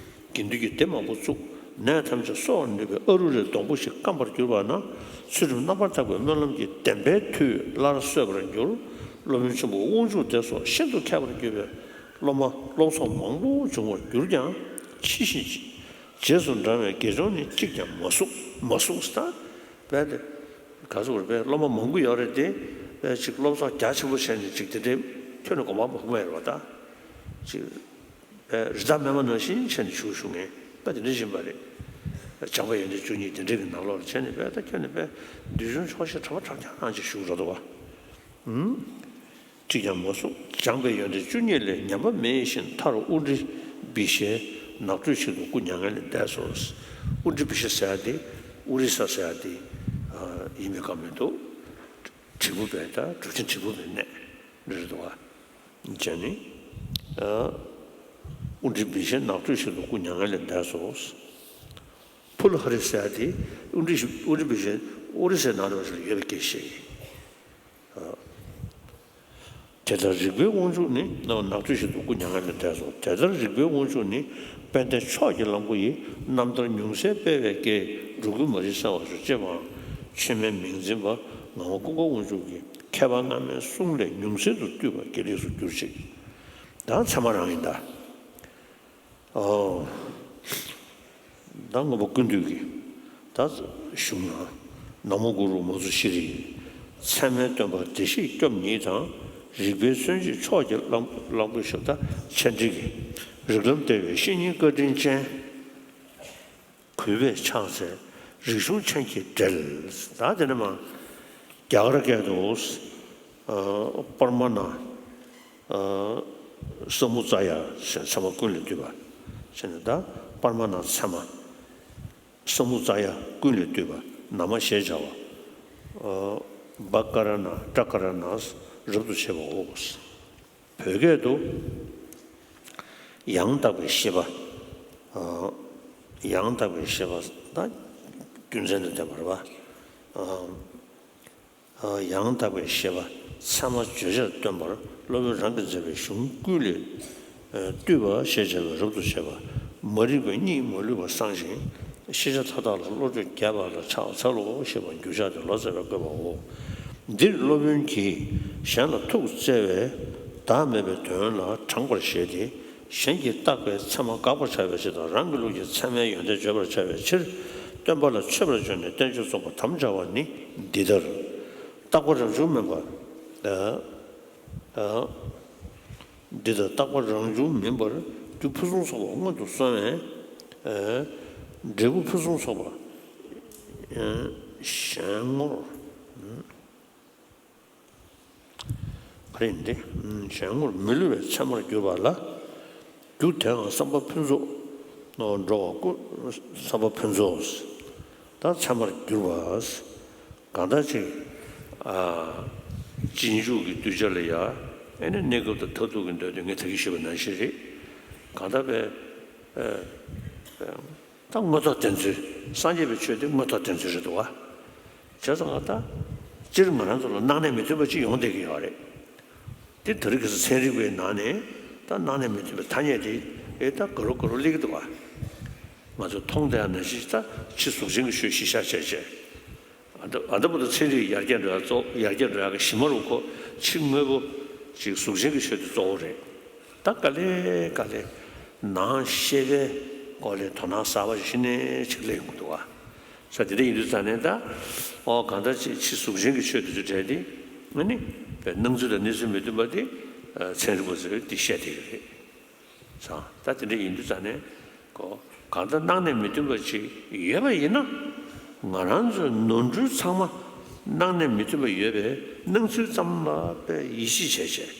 དགེ་འདུན་གྱི་སྡེ་མང་པོ་བཙུགས། ནད་ཐམས་ཅད་གསོ་བར་ནུས་པའི་ཨ་རུ་རའི་སྡོང་པོ་ཞིག་སྐམ་པར་གྱུར་པ་ན། ཚུལ་ཁྲིམས་རྣམ་པར་དག་པའི་སྨོན་ལམ་གྱིས་བདེན་པའི་མཐུས་སླར་གསོས་པར་གྱུར། སློབ་དཔོན་ཆེན་པོ་དབང་ཕྱུག་དེ་སོགས་ཤིན་ཏུ་མཁས་པར་གྱུར་པའི་སློབ་མ་སློབ་ཚོགས་མང་པོ་འབྱུང་བར་གྱུར་ཀྱང་། ཕྱི་བཞིན་རྗེས་སུ་འབྲང་བའི་དགེ་སྦྱོང་ནི་གཅིག་ཀྱང་མ་གསུངས་མ་གསུངས་ཟེར། རྦད་དེ་ག་ཚོད་རེད་པས། སློབ་མ་མང་པོ་ཡོད་རེད་དེ། པས་ཅིག་བློ་བཟང་རྒྱ་ཆེན་པོ་བྱས་ནས་ཅིག་དེ་འདྲའི་ཁྱོན་ནས་དགོངས་པ་མ་ཁུར་བ་རེད་པ། ད་ཅིག་པས་རི་དྭགས་སྨན་མ་ནང་བཞིན་བྱས་ནས་བཞུགས་བཞུགས་མཁན་པས་དེ་འདྲ་ཡིན་པ་རེད། སྦྱངས་པའི་ཡོན་ཏན་བཅུ་གཉིས་དེ་འདྲའི་གི་ནང་ལོགས་ལ་བྱས་ནས་པས་ད་ཁྱོན་ནས་པས་འདུལ་བྱུང་ཆོག་ཤེས་གྲྭ་པ་གྲྭ་རྐྱང་རང་ཅིག་བཞུགས་འགྲོ་འདུག་པ། ཅིས་ཀྱང་མ་གསུངས། སྦྱངས་པའི་ཡོན་ཏན་བཅུ་གཉིས་ལས། ཉམས་པ་མེད་བཞིན་མཐར་ཨུ་རི་བི་ཤའི་ནགས་ཁྲོད་ཞིག་ཏུ་སྐུ་མྱ་ངན་ལས་འདས་སོ། ཨུ་རི་བི་ཤ་ཟེར་ཡ་དེ་ཨུ་རི་ས་ཟེར་ཡ་དེ་ཡིན་པའི་བཀའ་མོལ་འདུག། དྲིལ་བུ་བས་ད་གྲུབ་ཆེན་དྲིལ་བུ་བའི་གནས་འདི་རེད་འདུག་ག། བྱས་ནས་ཨུ་རི་བི་ཤའི་ནགས་ཁྲོད་ཞིག་ཏུ་སྐུ་མྱ་ངན་ལས་འདས་སོ། ཕུ་ལ་ཧ་རི་ཟེར་ཡ་དེ་ཨུ་རི་ཨུ་རི་བི་ཤ་ཨུ་རི་སའི་ནང་ལ་ཡོད་པའི་སྐད་ཆ་བཤད་ཀྱི། དེ་ལྟར་རིག་པའི་དབང་ཕྱུག་ནི། ནགས་ཁྲོད་ཞིག་ཏུ་སྐུ་མྱ་ངན་ལས་འདས་སོ། དེ་ལྟར་རིག་པའི་དབང་ཕྱུག་ནི། དཔལ་ལྡན་མཆོག་གི་གླང་པོ་ཡི། རྣམ་ཐར་ཉུང་གསལ་སྤེལ་བའི་སྐལ། འགྲོ་ཀུན་མ་རིག་གསལ་བར་ཤོག། ཅེས་པའང་ཆོས་མིན་མིང་འཛིན་པ་ངག་དབང་ཀུན་དགའ་དབང་ཕྱུག་གི་མཁས་པ་སྔ་མའི་གསུང་ལས་ཉུང་གསལ་དུ་བཏུས་པ་དགེ་ལེགས་སུ་གྱུར་ཅིག། ད་ཚད་མ་རང་ཡིན་ད། ཨོ། ད་མངོན་པ་ཀུན་བཏུས་ཀྱི་ད་གཞུང་ན། ན་མོ་གུ་རུ་མ་ཛུ་ཤྲཱི། ཚད་མའི་སྟོན་པ་བདེ་གཤེགས་སྐྱོབ་ཉིད་དང་། རིག་པའི་མཚོན་བྱེད་མཆོག་གི་གླང་གླང་པོ་ཞབས་ད་ཆེ་འབྲིང་གི། རིགས་ལམ་ལྟེ་བའི་བཤེས་གཉེན་བཀའ་དྲིན་ཅན། གུས་པས་ཕྱག་འཚལ་རིག་གཞུང་ཆེན་གྱིས་འབྲེལ། ད་དེ་ནས་མ་རྒྱ་གར་སྐད་དུ། ཨ། པར་མ་ན། ཨ། ས་མུ་ཙ་ཡ་ཟེར་ཚད་མ་ཀུན་ལས་བཏུས་པ། ཟེར་ནས་ད་པར་མ་ན་ཚད་མ། ས་མུ་ཙ་ཡ་ཀུན་ལས་བཏུས་པ། ན་མ་ཞེས་བྱ་བ། ཨ། བ་ཀ་ར་ན་ཏྲ་ཀ་ར་ན་རབ་ཏུ་བྱེད་པའོ། བོད་སྐད་དུ། ཡང་དག་པའི་ཤེས་པ། ཨ། ཡང་དག་པའི་ཤེས་པ་ད་རྒྱུ་མཚན་དང་ལྡན་པ་རེད་པ། ཨ། ཡང་དག་པའི་ཤེས་པ་ཚད་མ་བརྗོད་བྱར་སྟོན་པར་སློབ་དཔོན་རང་གིས་མཛད་པའི་གཞུང་ཀུན་ལས་བཏུས་པ་ཞེས་བྱ་བའི་རབ་ཏུ་བྱེད་པ། མ་རིག་པའི་གཉིད་མ་ལུས་པ་སངས་ཤིང་ཤེས་བྱ་མཐའ་དག་ལ་བློ་གྲོས་རྒྱས་པ་ལ་ཕྱག་འཚལ་ལོ་ཞེས་པ་འགྱུར་ཕྱག་སྟེ་ལོ་ཙཱ་བས་བཀོད་པའོ། འདིར་སློབ་དཔོན་གྱིས་གཞན་ལ་ཐུགས་བརྩེ་བས་བདག་མེད་པའི་དོན་ལ་དྲངས་པར་བཞེད་དེ། གཞན་གྱིས་བརྟགས་པའི་ཚད་མ་དགག་པར་བྱ་བའི་ཕྱིར་དང་། རང་གི་ལུགས་ཀྱི་ཚད་མའི་ཡོན་ཏན་བརྗོད་པར་བྱ་བའི་ཕྱིར། སྟོན་པ་ལ་མཆོད་པར་བརྗོད་ནས་བསྟན་བཅོས་རྩོམ་པར་དམ་བཅའ་བ་ནི་འདི་ལྟར། བརྟག་པ་རང་བྱུང་མིན་པ། ཨ། ཨ། འདི་ལྟར་བརྟག་པ་རང་བྱུང་མིན་པར་རྒྱུ་ཕུན་སུམ་ཚོགས་པ་སྔོན་དུ་སོང་བས། ཨ། འབྲས་བུ་ཕུན་སུམ་ཚོགས་པ། ཨ། གཞན་ངོར། ག་རེ་ཡིན་ཏེ། གཞན་ངོར་མི་བསླུ་བའི་ཚད་མར་གྱུར་པ་ལ། རྒྱུ་དེའང་བསམ་པ་ཕུན་ཚོགས་འགྲོ་བ་ཀུན་བསམ་པ་ཕུན་ཚོགས་དང་ཚད་མར་གྱུར་པ། གང་ལྟར་ཅིག། ཨ། རྗེས་འཇུག་གི་གདུལ་བྱ་ལ་ཡ། ཨེ་ནི་གནས་སྐབས་དང་མཐར་ཐུག་གི་འདོད་དོན་ངས་ད་གིན་ཞུས་པ་ནང་བཞིན་རེད། གང་ལྟར་པས། ཨ། ད་དངོས་ཐོག་བདེན་འཚོལ། སངས་རྒྱས་པའི་ཆོས་དེ་དངོས་ཐོག་བདེན་འཚོལ་རེད་འདུག་བ། བྱས་ཙང་ད་སྤྱིར་ང་རང་ཚོ་ལ་སྣང་གནས་མི་མཐུན་པ་ཅིག་ཡོང་བསྡད་ཀྱི་ཡོད་རེད། དེ་དེ་རིང་ཁ་སང་ཚན་རིག་པའི་ནང་ནས་ད་སྣང་གནས་མི་མཐུན་པའི་ཐ་སྙད་དེ་ཨེ་ད་ག་རུ་ག་རུ་སླེབས་ཀྱི་འདུག་བ། ང་ཚོས་མཐོང་བསྡད་ཡ་ནང་བཞིན་ད་ཕྱི་གཟུགས་ཅན་གྱི་ཆོས་གཞི་བཞག་བྱས་བྱས། ཨ་ད་ཨ་ད་བར་དུ་ཚན་རིག་ཡར་རྒྱས་འགྲོ་ཡ་གཙོ་ཡར་རྒྱས་འགྲོ་ཡ་གི་གཞི་མ་རུ་ཁོ་ཕྱི་དངོས་པོ་ཅིག་གཟུགས་ཅན་གྱི་ཆོས་དེ་གཙོ་བོ་རེད། ད་ག་ལེ་ག་ལེ་ནང་ཤེས་པའི་སྐོར་ལས་དོ་སྣང་གསར་པ་ཞིག་གཞི་ནས་ཅིག་སླེབས་ཡོང་གི་འདུག་བ། ས་དེ་འདྲ་ཡིན་དུས་ཙང་ནས་ད་ཨོ་གང་ལྟར་ཅིག་ཕྱི་གཟུགས་ཅན་གྱི་ཆོས་དེ་ཚོ་གྲས་དེ་ཨ་ནི་པའི་སྣང་ཚུལ་དང་གནས་ཚུལ་མི་མཐུན་པ་དེ་ཚན་རིག་པ་ཚོས་འདི་བཤད་བསྡད་ཀྱི་རེད། ཙང་ད་དེ་འདྲ་ཡིན་དུས་ཙང་ནས་ཀོ་གང་ལྟར་སྣང་གནས་མི་མཐུན་པ་ཅིག་ཡོད་པ་ཡིན་ན། ང་རང་ཚོའི་ནོར་འཁྲུལ་ཚང་མ་སྣང་གནས་མི་མཐུན་པ་ཡོད་པའི་སྣང་ཚུལ་ཙམ་ལ་དཔེ་ཡིད་ཆེས་བྱས་བྱས་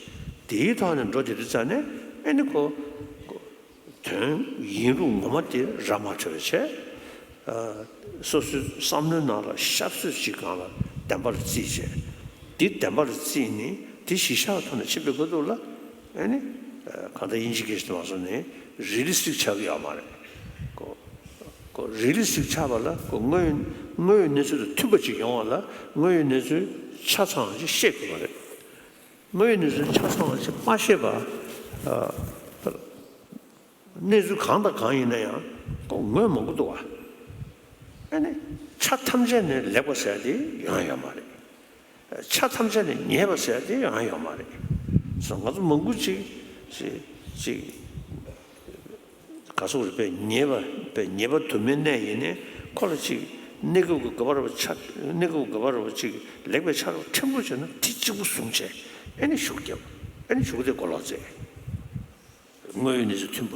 དེའི་ཐོག་ནས་འགྲོ་བསྡད་དུས་ཙང་ནས་ཨེ་ནི་ཀོ་ཀོ་དོན་ཡིན་ལུགས་ངོ་མ་དེ་ར་མ་འཕྲོད་པ་བྱས། ཨ། སོ་སོའི་བསམ་བློའི་ནང་ལ་ཤབ་སོད་ཅིག་སྒང་ལ་བདེན་པར་བརྩིས་བྱས། འདི་བདེན་པར་བརྩིས་ནས་འདི་གཞི་བཞག་ཐོག་ནས་ཕྱིན་པའི་ཁ་ཐུག་ལ་ཨེ་ནི། ཨ། གང་ལྟར་དབྱིན་ཇི་སྐད་ཞིག་ཏུ་མ་སོང་ནས་རི་ལི་སི་ཊིག་ཆགས་ཀྱི་ཡོད་མ་རེད། ཀོ་ཀོ་རི་ལི་སི་ཊིག་ཆགས་པ་ལ་ཀོ་དངོས་ཡོད་དངོས་ཡོད་གནས་ཚུལ་དང་མཐུན་པ་ཅིག་ཡོང་བ་ལ་དངོས་ཡོད་གནས་ཚུལ་ཆ་ཚང་ཅིག་ཤེས་དགོས་པ་རེད། དངོས་ཡོད་གནས་ཚུལ་ཆ་ཚང་ཅིག་མ་ཤེས་པ། ཨ། གནས་ཚུལ་གང་དང་གང་ཡིན་ན་ཡང་ངོས་མང་པོ་འདུག་བ། ཨ་ནི་ཆ་ཐམས་ཅད་ནས་ལེགས་པ་ཟེར་ཡ་དེ་ཡོང་ཡ་ཡོད་མ་རེད། ཆ་ཐམས་ཅད་ནས་ཉེས་པ་ཟེར་ཡ་དེ་ཡོང་ཡ་ཡོད་མ་རེད། སོ་ང་ཚོ་མང་པོ་ཅིག་ཅིག་ཅིག་ག་སོག་རེད་པས་ཉེས་པ་པས་ཉེས་པ་དུ་མའི་གནས་ཡིན་ནའི་ཁོ་ལ་ཅིག་ གནས་སྐབས་ཀྱི་དགོས་པ་ར་བ་ཆ་གནས་སྐབས་ཀྱི་དགོས་པ་ར་བ་ཅིག་ལེགས་པའི་ཆ་ར་བ་ཕྲན་བུ་བྱས་ན་དེ་གཅིག་པུ་བཟུང་བྱས་ཨེ་ནི་ཤུགས་རྒྱབ་ཨེ་ནི་ཤུགས་དེ་གོ་ལོག་མཛད། དངོས་ཡོད་གནས་ཚུལ་མཐུན་པ་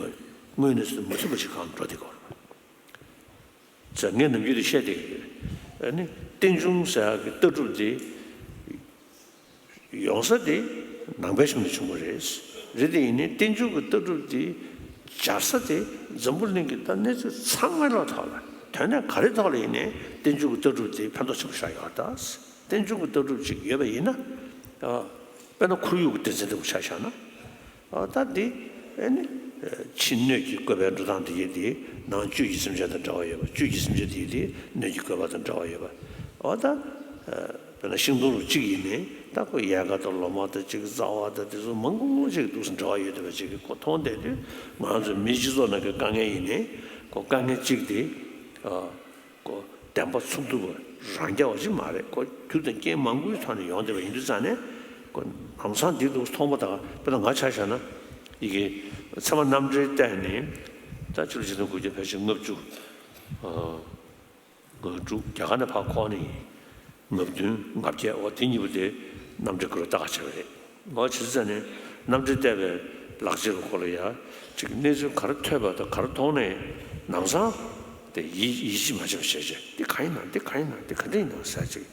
དངོས་ཡོད་གནས་ཚུལ་མ་མཐུན་པ་ཅིག་གང་འགྲོ་དེ་གོ་ར་བ། ཟེར་ངས་ནམ་རྒྱུན་དུ་བཤད་བསྡད་ཀྱི་ཡོད། ཨ་ནི་རྟེན་འབྱུང་ཟེར་ཡག་གི་ལྟ་གྲུབ་དེ་ཡོང་ས་དེ་ནང་པའི་གཞུང་ནས་བྱུང་བ་རེད། རེད་དེ་ཡིན་ནའི་རྟེན་འབྱུང་གི་ལྟ་གྲུབ་དེ་སྦྱར་ས་དེ་འཛམ་བུ་གླིང་གི་ད་གནས་ཚུལ་ཚང་མའི་ལོག་ཐོག་ལ་དོན་གནད་ག་རེ་ཐོག་ལ་ཡིན་ནའི་རྟེན་འབྱུང་གི་ལྟ་གྲུབ་དེ་ཕན་ཐོགས་ཆེན་པོ་ཞིག་ཡོད་ད། རྟེན་འབྱུང་གི་ལྟ་གྲུབ་ཅིག་ཡོད་པ་ཡིན་ན། དཔེར་ན་ཁོར་ཡུག་གི་སྡེ་ཚན་འདྲ་བོ་ཆ་བཞག་ན། ཨ་ད་འདི་ཨེ་ནི་ཕྱི་སྣོད་ཀྱི་བཀོད་པའི་འགྲོ་སྟངས་དེ་ཡི་དེ་ནང་བཅུད་ཀྱི་སེམས་ཅན་དང་འབྲེལ་བ་ཡོད་པ། བཅུད་ཀྱི་སེམས་ཅན་དེ་ཡི་དེ་སྣོད་ཀྱི་བཀོད་པ་དང་འབྲེལ་བ་ཡོད་པ། ཨོ་ད་དཔེར་ན་ཤིང་སྡོང་རུ་གཅིག་ཡིན་ནའི་ད་ཁོ་ཡལ་ག་དང་ལོ་མ་དང་ཅིག་རྩ་བ་དང་དེ་ཚོ་མང་པོ་ཅིག་འདུག་སེ་འབྲེལ་བ་ཡོད་བསྡད་པ་ཅིག་གི་ཁོ་མཐོང་བསྡད་དུས་ང་རང་ཚོ་མིའི་སྤྱི་ཚོགས་ནང་གི་དཀའ་ངལ་ཡིན་ནའི་ཁོ་དཀའ་ངལ་གཅིག་དེ། ཁོ་བདེན་པ་ཚུགས་ཐུབ་པ་རང་རྐྱ་བ་ཅིག་མ་རེད། ཁོ་རྒྱུ་དང་རྐྱེན་མང་པོའི་ཐོག་ནས་ཡོང་བསྡད་པ་ཡིན་དུས་ཙང་ནས་ཁོ་ལམ་སང་འདི་འདུག་མཐོང་པ་དང་དཔེར་ན་ང་ཆ་བཞག་ན་ཡི་གེ་ཚད་མ་རྣམ་འགྲེལ་བལྟས་ནས་ད་ཕྱི་ལོ་ཆིག་སྟོང་དགུ་བརྒྱ་ཕལ་ཆེར་ལྔ་བཅུ་ང་དྲུག་རྒྱ་གར་ནས་ཕར་འཁོར་ནས་ཡིན། ང་བདུན་ང་བརྒྱད་འོ་དེ་གཉིས་པོ་དེ་རྣམ་འགྲེལ་སྐོར་བརྟག་བྱས་པ་རེད། ངོ་བྱེད་ཙམ་ནས་རྣམ་འགྲེལ་བལྟས་པའི་ལག་རྗེས་ཀྱི་སྐོར་ལ་ཡ་ཅིག་གནས་ཚུལ་ག་རེ་ཐོས་པ་དང་ག་རེ་མཐོང་ནས་ནམ་སང་དེ་ཡིད་ཡིད་ཆེས་མ་བྱེད་པ་བྱས་བྱས་འདི་གང་ཡིན་ན་འདི་གང་ཡིན་ན་འདི་ག་འདྲ་ཡིན་ན་ཟེར་ཅིག་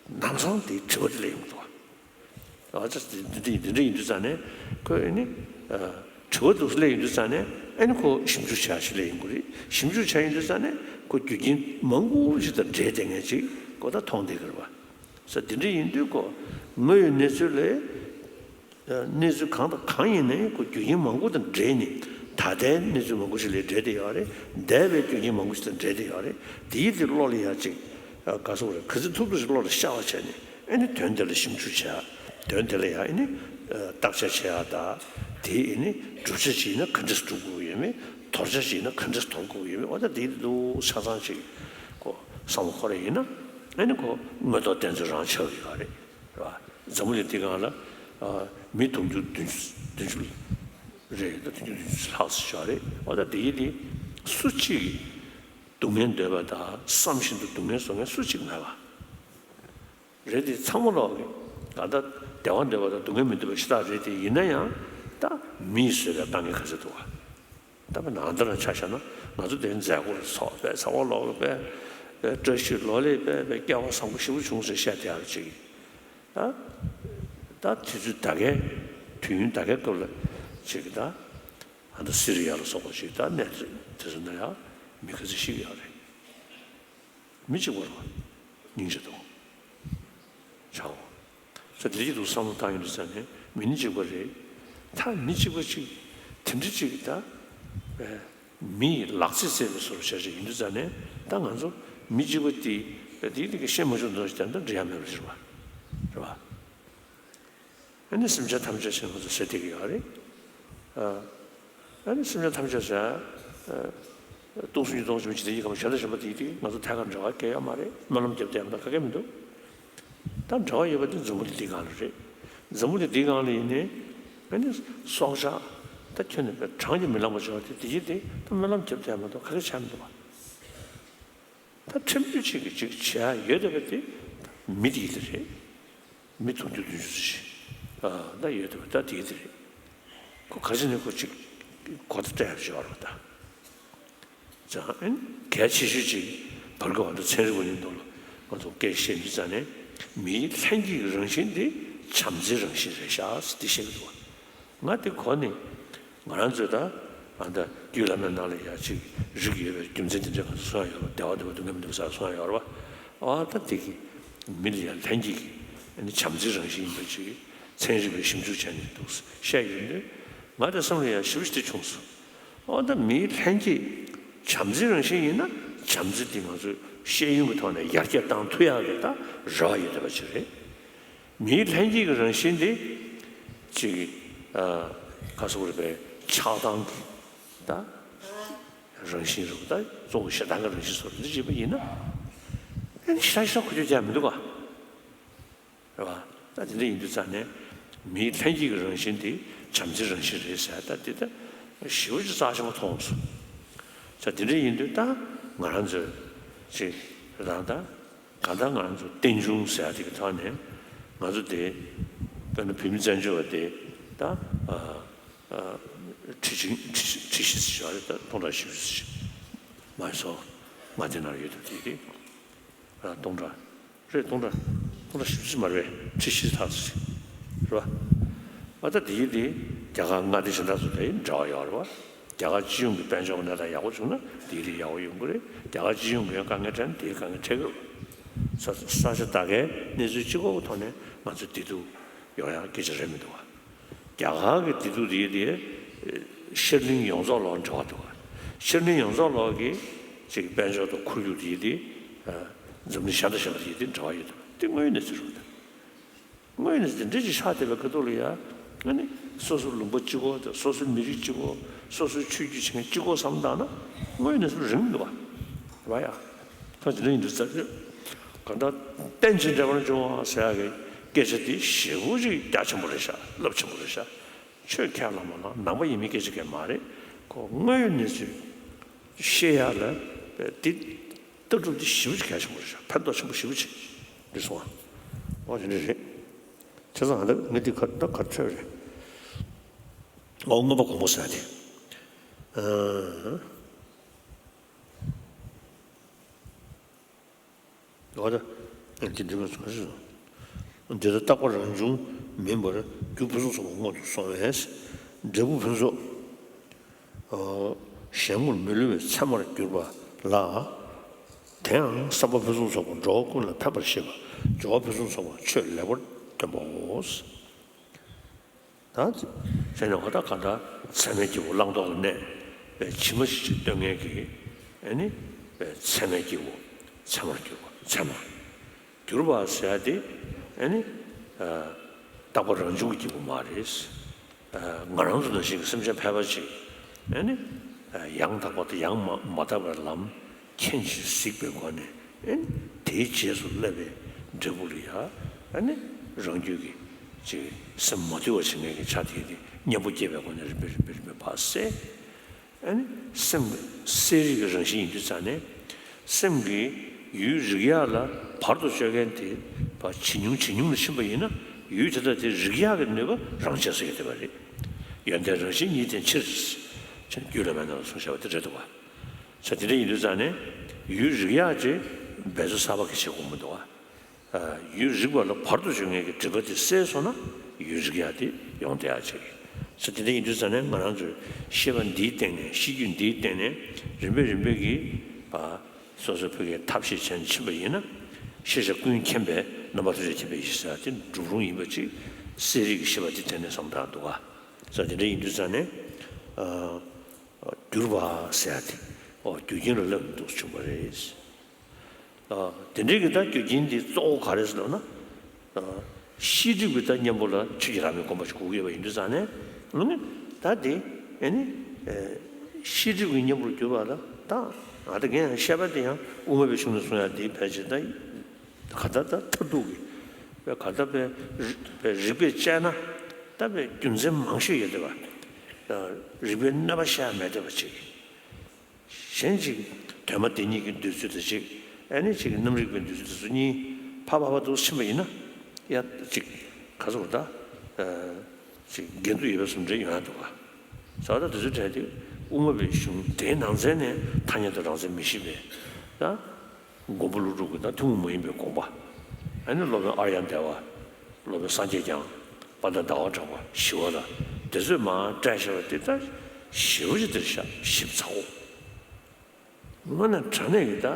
ནམ་སང་དེའི་དྲི་བ་དེ་སླེབས་ཡོང་གི་འདུག་བ། ཨ་ཙི་འདི་འདི་འདི་འདྲ་ཡིན་དུས་ཙང་ནས་ཁོས་ཨེ་ནི་དྲི་བ་འདུག་སླེབས་ཡོང་དུས་ཙང་ནས་ཨེ་ནི་ཁོ་ཞིབ་འཇུག་བྱ་ཞིག་སླེབས་ཡོང་གི་རེད། ཞིབ་འཇུག་བྱ་ཡོང་དུས་ཙང་ནས་ཁོ་རྒྱུ་རྐྱེན་མང་པོ་ཞིག་དང་འབྲེལ་བསྡད་མཁན་ཅིག་ཁོ་ད་མཐོང་བསྡད་ཀྱི་རེད་བ། ས་དེ་འདྲ་ཡིན་དུས་ཁོ་དངོས་ཡོད་གནས་ཚུལ་ལས་གནས་ཚུལ་གང་དང་གང་ཡིན་ནའི་ཁོ་རྒྱུ་རྐྱེན་མང་པོ་དང་འབྲེལ་ནས་ད་ལྟའི་གནས་ཚུལ་མང་པོ་ཞིག་ལས་འབྲེལ་བསྡད་ཡོད་རེད། འདས་པའི་རྒྱུ་རྐྱེན་མང་པོ་ཞིག་དང་འབྲེལ་བསྡད་ཡོད་རེད། དེའི་དེ་བློ་ལ་ཡ་ཅིག་ག་སོགས་རེད། ག་ཚོད་ཐུབ་ཐུབ་ཞིག་བློ་ལ་ཤར་བ་བྱས་ནས་ཨེ་ནི་དོན་དེ་ལ་ཞིབ་འཇུག་བྱས། དོན་དེ་ལ་ཡ་ཨེ་ནི་བརྟག་དཔྱད་བྱས་ཡ་ད་དེ་ཨེ་ནི་བསྒྲུབ་བྱ་ཅིག་ཡིན་ན་ག་འདྲས་སྒྲུབ་དགོས་ཡོད་མེད། དོར་བྱ་ཅིག་ཡིན་ན་ག་འདྲས་དོར་དགོས་ཡོད་མེད། འོ་ད་དེ་འདུག་ཆ་ཚང་ཅིག་ཁོ་བསམ་བློ་འཁོར་ཡ་ཡིན་ན་ཨེ་ནི་ཁོ་དངོས་ཐོག་བསྟན་འཛིན་རང་ཆགས་ཡོད་རེད། རེད་བ། འཛམ་བུ་གླིང་འདི་སྒང་ལ་ཨ་མི་དུང་ཕྱུར་བདུན་ཅུ་བདུན་ཅུ་རེད། ད་དུང་ཕྱུར་བདུན་ཅུ་ལྷག་ཙམ་ཞིག་རེད། འོ་ད་དེ་ཡི་དེ་སུ་གཅིག་གིས་སྡུག་བསྔལ་འདོད་པ་དང་བསམ་བཞིན་དུ་སྡུག་བསྔལ་བཟོ་མཁན་སུ་གཅིག་མེད་པ་རེད། དེ་ཚང་མ་ལོག་གི་ད་ལྟ་བདེ་བ་འདོད་པ་དང་སྡུག་བསྔལ་མི་འདོད་པ་ཞེ་དྲག་རེད། དེ་ཡིན་ན་ཡང་ད་མིས་བཟོས་པའི་དཀའ་ངལ་ག་ཚོད་འདུག་བ། ད་དཔེར་ན་ང་ཚོ་རང་ཆ་བཞག་ན་ང་ཚོ་དེ་མཛད་སྒོ་ལ་ཚོགས་པས་ཚང་མ་ལོག་ལ་དཔེ་དཔེ་བཀྲ་ཤིས་ལོ་ལེགས་དཔེ་དཔེ་སྐལ་བ་བཟང་པོ་ཞེ་པོ་བྱུང་ཟེར་བཤད་བསྡད་ཡག་ཅིག་ད་ད་དུས་ཚོད་ད་གའི་དུས་ཡུན་ད་གའི་སྐབས་ལ་ཅིག་ད་ཨ་ད་སི་རི་ཡ་ལ་སོགས་པ་ཅིག་ད་གནས་དེ་ཚོ་ན་ཡང་མི་ག་ཚོད་ཤི་གི་ཡོད་རེད། མི་གཅིག་པ་རེད་བ། སྙིང་རྗེ་དང་། བྱའོ། ས་དེ་གཅིག་ཏུ་བསམ་བློ་བཏང་ཡོང་དུས་ཙང་ནས་མི་ནི་གཅིག་པ་རེད། ད་མི་གཅིག་པ་གཅིག་དེ་འདྲ་གཅིག་ད་བས་མི་ཡི་ལག་རྩེད་རྩེད་པའི་བཟོ་འདྲ་བྱ་བྱེད་ཡིན་དུས་ཙང་ནས་ད་ང་ཚོ་མི་གཅིག་པ་དེ་དེ་དེ་གི་ཤེས་མ་བྱུང་དོན་ཞིག་དེ་འདྲ་འདྲི་ཡ་མེད་པ་ཞིག་རེད་བ། རེད་བ། ཨ་ནི་སེམས་ཅན་ཐམས་ཅད་ཞེས་ང་ཚོ་ཟེར་བསྡད་ཀྱི་ཡོད་རེད། ཨ་ནི་སེམས་ཅན་ཐམས་ཅད་ཟེར། སྟོང་གསུམ་གྱི་སྟོང་གསུམ་འཇིག་རྟེན་གྱི་ཁམས་གཞན་དང་གཞན་པ་དེ་དེ་ང་ཚོ་ཐད་ཀར་འབྲེལ་བ་སྐྱེ་ཡོད་མ་རེད། སྨོན་ལམ་རྒྱབ་བསྡད་ཡོད་མ་གཏོགས་ག་གེ་མི་འདུག་ད་འབྲེལ་བ་ཡོད་པ་དེ་འཛམ་བུ་གླིང་འདིའི་སྒང་ལ་རེད། འཛམ་བུ་གླིང་འདིའི་སྒང་ལ་ཡིན་ནའི་ཨ་ནི་སྲོག་ཆགས་ད་ཁྱོན་ནས་བྲང་གི་མི་ལངས་པ་བྱུང་བ་དེ་དེ་ཡིན་དེ་ད་སྨོན་ལམ་རྒྱབ་བསྡད་ཡོད་མ་གཏོགས་ག་གེ་བྱས་མི་འདུག་བ། ད་ཕྲན་བུ་ཅིག་གིས་ཅིག་བྱེད་ཡ་ཡོད་བསྡད་པ་དེ་མི་དེ་ཡིན་དེ་རེད། མི་དུང་ཕྱུར་བདུན་ཅུ་ཙམ་ཞིག་ཨ་ད་ཡོད་བསྡད་པ་ད་དེ་ཡིན་དེ་རེད། ཁོ་ག་ཅི་ནས་ཁོ་ཅིག་གོ་བརྡ་སྤྲད་ཡ་ཅིག་ཡོད་རེད་པ་ད། ཙང་ཨེ་གལ་ཆེ་ཤོས་ཅིག་བར་སྐབས་ཨ་ད་ཚན་རིག་པ་ཡིན་མདོག་ལ་ང་ཚོ་སྐད་བཤད་དུས་ཙང་ནས་མིའི་ལྷན་སྐྱེས་ཀྱི་རང་བཞིན་དེ་བྱམས་བརྩེའི་རང་བཞིན་རེད་ཤག་ཟེར་འདི་བཤད་ཀྱི་འདུག་བ། ང་དེ་གོ་ནས་ང་རང་ཚོས་ད་ཨ་ད་རྒྱུད་བླ་མའི་ནང་ལ་ཡ་ཅིག་རིགས་ཡོད་པའི་རྒྱུ་མཚན་དེ་འདྲ་ང་ཚོ་གསུང་ཡ་ཡོད་རེད་པ། བདེ་བ་འདོད་པ་སྡུག་བསྔལ་མི་འདོད་པ་ཟེར་གསུང་ཡ་ཡོད་རེད་པ། ཨ་ད་དེ་གི་མི་ལ་ཡ་ལྷན་སྐྱེས་ཀྱི་ཨ་ནི་བྱམས་བརྩེའི་རང་བཞིན་ཡིན་པ་ཅིག་ཚན་རིག་པས་ཞིབ་འཇུག་བྱས་ནས་འདུག་བཤད་ཡོད་དུས་ང་དེ་བསམ་བློ་ཡ་ཞེ་པོ་ཞིག་དེ་བྱུང་སོང་། ཨ་ད་མིའི་ལྷན་སྐྱེས་བྱམས་བརྩེའི་རང་བཞིན་ཡིན་ན་བྱམས་བརྩེ་དེ་ང་ཚོས་ཤེས་ཡོན་གྱི་ཐོག་ནས་ཡར་རྒྱས་བཏང་ཐུབ་ཡག་གི་ད་རེ་བ་ཡོད་བསྡད་པ་ཅིག་རེད། མིའི་ལྷན་སྐྱེས་ཀྱི་རང་བཞིན་དེ་ཅིག་ཨ་ག་སོགས་རེད་པས་ཆགས་སྡང་གི་ད་རང་བཞིན་རེད་པ། ད་གཙོ་བོ་ཞེ་སྡང་གི་རང་བཞིན་སོགས་འདི་བྱེད་པ་ཡིན་ན་ཨ་ནི་ཞེ་དྲག་ཞེ་དྲག་ཁོ་ཚོས་རྒྱག་མི་འདུག་ག། རེད་བ། ད་དེ་འདྲ་ཡིན་དུས་ཙང་ནས་མིའི་ལྷན་སྐྱེས་ཀྱི་རང་བཞིན་དེ་བྱམས་བརྩེའི་རང་བཞིན་རེད་ཟེར་ད་དེ་ད་ཞེ་པོ་ཅིག་རྩ་ཆེན་པོ་མཐོང་སོང་། ད་དེ་འདྲ་ཡིན་དུས་ད་ང་རང་ཚོས་ཅིག་ དང་ད་གང་ལྟར་ང་ཚོ་རྟེན་འབྱུང་ཟེར་ཡ་དེ་གི་ཐོག་ནས་ང་ཚོ་དེ་དཔེར་ན་བོད་མི་བཙན་བྱོལ་བ་དེ་ད་ཁྲི་ཆེན་ཁྲི་ཁྲི་བཞི་ཟེར་ཞོར་རེད། ད་སྟོང་ཕྲག་བཞི་བཅུ་ཟེར་མ་སོང་། ང་དེ་ན་ཡོད་དུས་དེ་རེད། སྟོང་ཕྲག་རེད། སྟོང་ཕྲག་སྟོང་ཕྲག་བཞི་བཅུ་མ་རེད། ཁྲི་བཞི་ཐག་ཆོད་རེད་བ། ཨ་ད་དེ་ཡིན་དེ་རྒྱ་གར་མངའ་སྡེ་གཞན་དག་ཚོ་དེ་འབྲེལ་བ་ཡོད་རེད་བ། རྒྱ་གར་སྤྱི་ཡོངས་ཀྱི་དཔལ་འབྱོར་གནས་སྟངས་ཡག་པོ་བྱུང་ན་དེའི་རིགས་ཡག་པོ་ཡོང་གི་རེད། རྒྱ་གར་སྤྱི་ཡོངས་ཀྱི་དཀའ་ངལ་འཕྲད་ན་དེའི་དཀའ་ངལ་འཕྲད་ཀྱི་རེད། ས་ས་ཆ་ད་གའི་གནས་ཚུལ་གཅིག་པོ་གི་ཐོག་ནས་ང་ཚོ་བདེ་སྡུག་ཡོང་ཡ་སྐད་ཆ་རེད་མི་འདུག་བ། རྒྱ་གར་གྱི་བདེ་སྡུག་དེ་དེ་ཤར་གླིང་ཡོངས་རྫོགས་ལོག་འབྲེལ་བ་འདུག་བ། ཤར་གླིང་ཡོངས་རྫོགས་ལོག་གི་ཅིག་དཔལ་འབྱོར་དང་ཁོར་ཡུག་དེ་དེ་འཛམ་གླིང་གཞན་དང་གཞན་དང་དེ་དེ་འབྲེལ་བ་ཡོད་འདུག་དེ་དངོས་ཡོད་གནས་ཚུལ་རེད། དངོས་ནས་འདི་འདྲ་ཅིག་ཆགས་བསྡད་པའི་ཁ་ཐུག་ལ་ཡ། ཨ་ནི་སོ་སོའི་ལུང་པ་གཅིག་པོ་དང་སོ་སོའི་མི་རིགས་གཅིག་པོ། སོ་སོའི་ཆོས་བརྒྱུད་བྱེད་མཁན་གཅིག་པོ་བསམ་བཏང་ན་དངོས་ནས་སུ་རིང་མི་འདུག་བ། རེད་བ་ཡ། ད་དེ་འདྲ་ཡིན་དུས་ཙང་གང་ལྟར་རྟེན་ཅིང་འབྲེལ་པར་འབྱུང་བ་ཟེར་ཡ་གི་སྐད་ཆ་དེ་ཞེ་པོ་ཅིག་རྒྱ་ཆེན་པོ་རེད་ཤག་རླབས་ཆེན་པོ་རེད་ཤག་ཆོས་ཁས་བླངས་པ་ན་ནང་པ་ཡིན་མིན་སྐད་ཆ་གང་མ་རེད། ཁོ་དངོས་ཡོད་གནས་ཚུལ་ཤེས་ཡ་ལ་དེ། ལྟ་གྲུབ་འདི་ཞེ་པོ་ཅིག་གལ་ཆེན་པོ་རེད་ཤག་ཕན་ཐོགས་ཆེན་པོ་ཞེ་པོ་ཅིག་འདི་སོང་ཨ། འོ་དེ་འདྲ་རེད། བྱས་ཙང་ཨ་ད་ངས་འདི་ཁ་ད་གར་ཆོད་རེད། འོ་མངོན་པ་གོང་མོ་ཟེར་ཡ་དེ། འོ་ད་འདི་འདི་ངས་སོང་ཞེས་སོང་། འདི་ལྟར་རྟག་པ་རང་བྱུང་མིན་པར་རྒྱུ་ཕུན་སུམ་ཚོགས་པ་སྔོན་དུ་སོང་བས་འབྲས་བུ་ཕུན་ཚོགས། གཞན་ངོར་མི་བསླུ་བའི་ཚད་མར་གྱུར་པ་ལ། དེའང་བསམ་པ་ཕུན་སུམ་ཚོགས་པ་འགྲོ་བ་ཀུན་ལ་ཕན་པར་བྱེད་པ་སྦྱོར་བ་ཕུན་སུམ་ཚོགས་པ་ཆོས་ལེགས་པར་སྟོན་པའོ། ད་ཟེར་ནས་འོ་ད་ག་ད་ཚད་མའི་སྐྱེས་བུ་བླང་དོར་གྱི་གནས་པའི་ཕྱི་མ་ཞིག་ཅིག་སྟོན་མཁན་གྱི་ཨ་ནི་པའི་ཚད་མའི་སྐྱེས་བུ་ཚད་མར་གྱུར་པ་ཚད་མ། གྱུར་པ་ཟེར་ཡ་དེ་ཨ་ནི་རྟག་པ་རང་བྱུང་གི་སྐྱེས་བུ་མ་རེད། ང་རང་ཚོ་ནང་བཞིན་གྱི་སེམས་ཅན་ཕལ་པ་ཅིག་ཨ་ནི་ཡང་དག་པ་དང་ཡང་མ་མ་དག་པའི་ལམ་མཁྱེན་ཅིང་གཟིགས་པའི་སྒོ་ནས་ཨ་ནི་དེའི་རྗེས་སུ་བསླབ་པའི་འབྲས་བུ་ལ་ཡ་ཨ་ནི་རང་རྒྱུད་ཀྱི་ཅིག་སེམས་མ་དུལ་བ་བྱེད་མཁན་གྱི་ཆ་དེ་དེ་གཉེན་པོ་སྐྱེས་པའི་སྒོ་ནས་རིམ་པས་རིམ་པས་རིམ་པས་ཕར་གསལ། ཨ་ནི་སེམས་གསལ་རིག་གི་རང་བཞིན་ཡིན་དུས་ཙང་ནས་སེམས་ཀྱི་ཡུལ་རིག་ཡག་ལ་བར་དུ་གཅོད་མཁན་དེ་ཇེ་ཉུང་ཇེ་ཉུང་དུ་ཕྱིན་པ་ཡིན་ན་ཡུལ་དེ་དག་དེ་རིག་ཡག་གི་ནུས་པ་རང་ཆས་སུ་ཡོད་བསྡད་པ་རེད། ཡོན་ཏན་རང་བཞིན་ཉིད་ལྡན་ཕྱིར། ཅེས་རྒྱུད་བླ་མའི་ནང་ལ་གསུངས་བཞག་པ་དེ་རེད་འདུག་བ། ས་དེ་འདྲ་ཡིན་དུས་ཙང་ནས་ཡུལ་རིག་ཡག་ཅེས་འབད་རྩོལ་གསར་པ་གི་བྱེད་དགོས་མི་འདུག་བ། ཡུལ་རིག་པ་ལ་བར་དུ་གཅོད་མཁན་གྱི་སྒྲིབ་པ་དེ་བསལ་སོང་ན་ཡུལ་རིག་ཡག་དེ་ཡོང་བསྡད་ཡག་ཅིག་ས་དེ་འདྲ་ཡིན་དུས་ཙང་ནས་ང་རང་ཚོའི་ཤེས་པ་འདིའི་སྟེང་ནས་ཤེས་རྒྱུད་འདིའི་སྟེང་ནས་རིམ་པས་རིམ་པས་ཀྱིས་སོ་སོ་ཕ་གིའི་ཐབས་ཤེས་བྱས་ནས་ཕྱིན་པ་ཡིན་ན་ཤེས་བྱ་ཀུན་མཁྱེན་པའི་རྣམ་པ་ཐམས་ཅད་མཁྱེན་པའི་ཡེ་ཤེས་ཟེར་ཡག་དེ་འགྲུབ་རུང་ཡིན་པ་ཅིག་གསལ་རིག་གི་ཤེས་པ་དེ་དེ་ནས་བསམ་བཏང་འདུག་ག་ས་དེ་འདྲ་ཡིན་དུས་ཙང་ནས་གྱུར་པ་ཟེར་ཡག་དེ་ཨོ་རྒྱུ་རྐྱེན་ལ་བསླབ་ནས་འདུག་བྱུང་བ་རེད། དེ་འདྲའི་གི་ད་རྒྱུ་རྐྱེན་འདི་གཙོ་བོ་ག་རེ་ཟེར་ལབ་ན། ཤེས་སྒྲིབ་ཀྱི་ད་གཉེན་པོ་ལ་ཆོས་ཀྱི་བླ་མའི་དགོངས་པ་ཞིག་དགོས་ཀྱི་ཡོད་པ་ཡིན་དུས་ཙང་ནས། ཨ་ནི་ད་དེ་ཨ་ནི་ཤེས་སྒྲིབ་ཀྱི་གཉེན་པོར་གྱུར་པ་ལ་ད་ང་ད་གན་ཡང་བཤད་པ་དེ་ཡང་དབུ་མ་པའི་གཞུང་ནས་གསུང་ཡག་དེ་ཕལ་ཆེར་ད་ག་ད་ད་མཐར་ཐུག་གི་པའི་ག་ད་པའི་རིགས་པས་དཔྱད་ན་ད་པའི་རྒྱུ་མཚན་མང་ཤོས་ཡོད་དེ་བ། རིགས་པའི་གནོད་པ་བཤད་ཡག་མེད་དེ་བ་ཅིག་གཞན་ཅིག་དོན་མ་དེ་གཉིས་ཀྱི་འདོད་ཚུལ་དང་གཅིག་ཨ་ནི་ཅིག་རྣམ་རིག་པའི་འདོད་ཚུལ་དེ་ཚོ་གཉིས་ཕ་ཕ་ཕ་དུ་ཕྱིན་པ་ཡིན་ན་ཡ་ཅིག་ག་ཚོད་ད་ཅིག་འགལ་འདུ་ཡོད་པའི་བཟོ་འདྲ་ཡོང་ཡག་འདུག་ག་ས་ད་དེ་ཚོའི་གྲས་དེ་དབུ་མ་པའི་གཞུང་དེའི་ནང་ཚན་ནས་ཐ་སྙད་དང་རང་མཚན་མི་ཤེས་པའི་ད་མགོན་པོ་ཀླུ་སྒྲུབ་ཀྱི་ད་ཐུན་མོང་མ་ཡིན་པའི་དགོངས་པ། ཨ་ནི་སློབ་དཔོན་ཨཱརྱ་དེ་ཝ། སློབ་དཔོན་སངས་རྒྱས་བསྐྱངས། དཔལ་ལྡན་ཟླ་བ་གྲགས་པ་ཞི་བ་ལྷ། དེ་ཚོས་མར་བཀྲལ་བཞག་པ་དེ་ད་ཞེ་པོ་ཅིག་དེར་ཤ་ཞིབ་ཚ་བོ། དངོས་གནས་དྲང་གནས་ཀྱི་ད་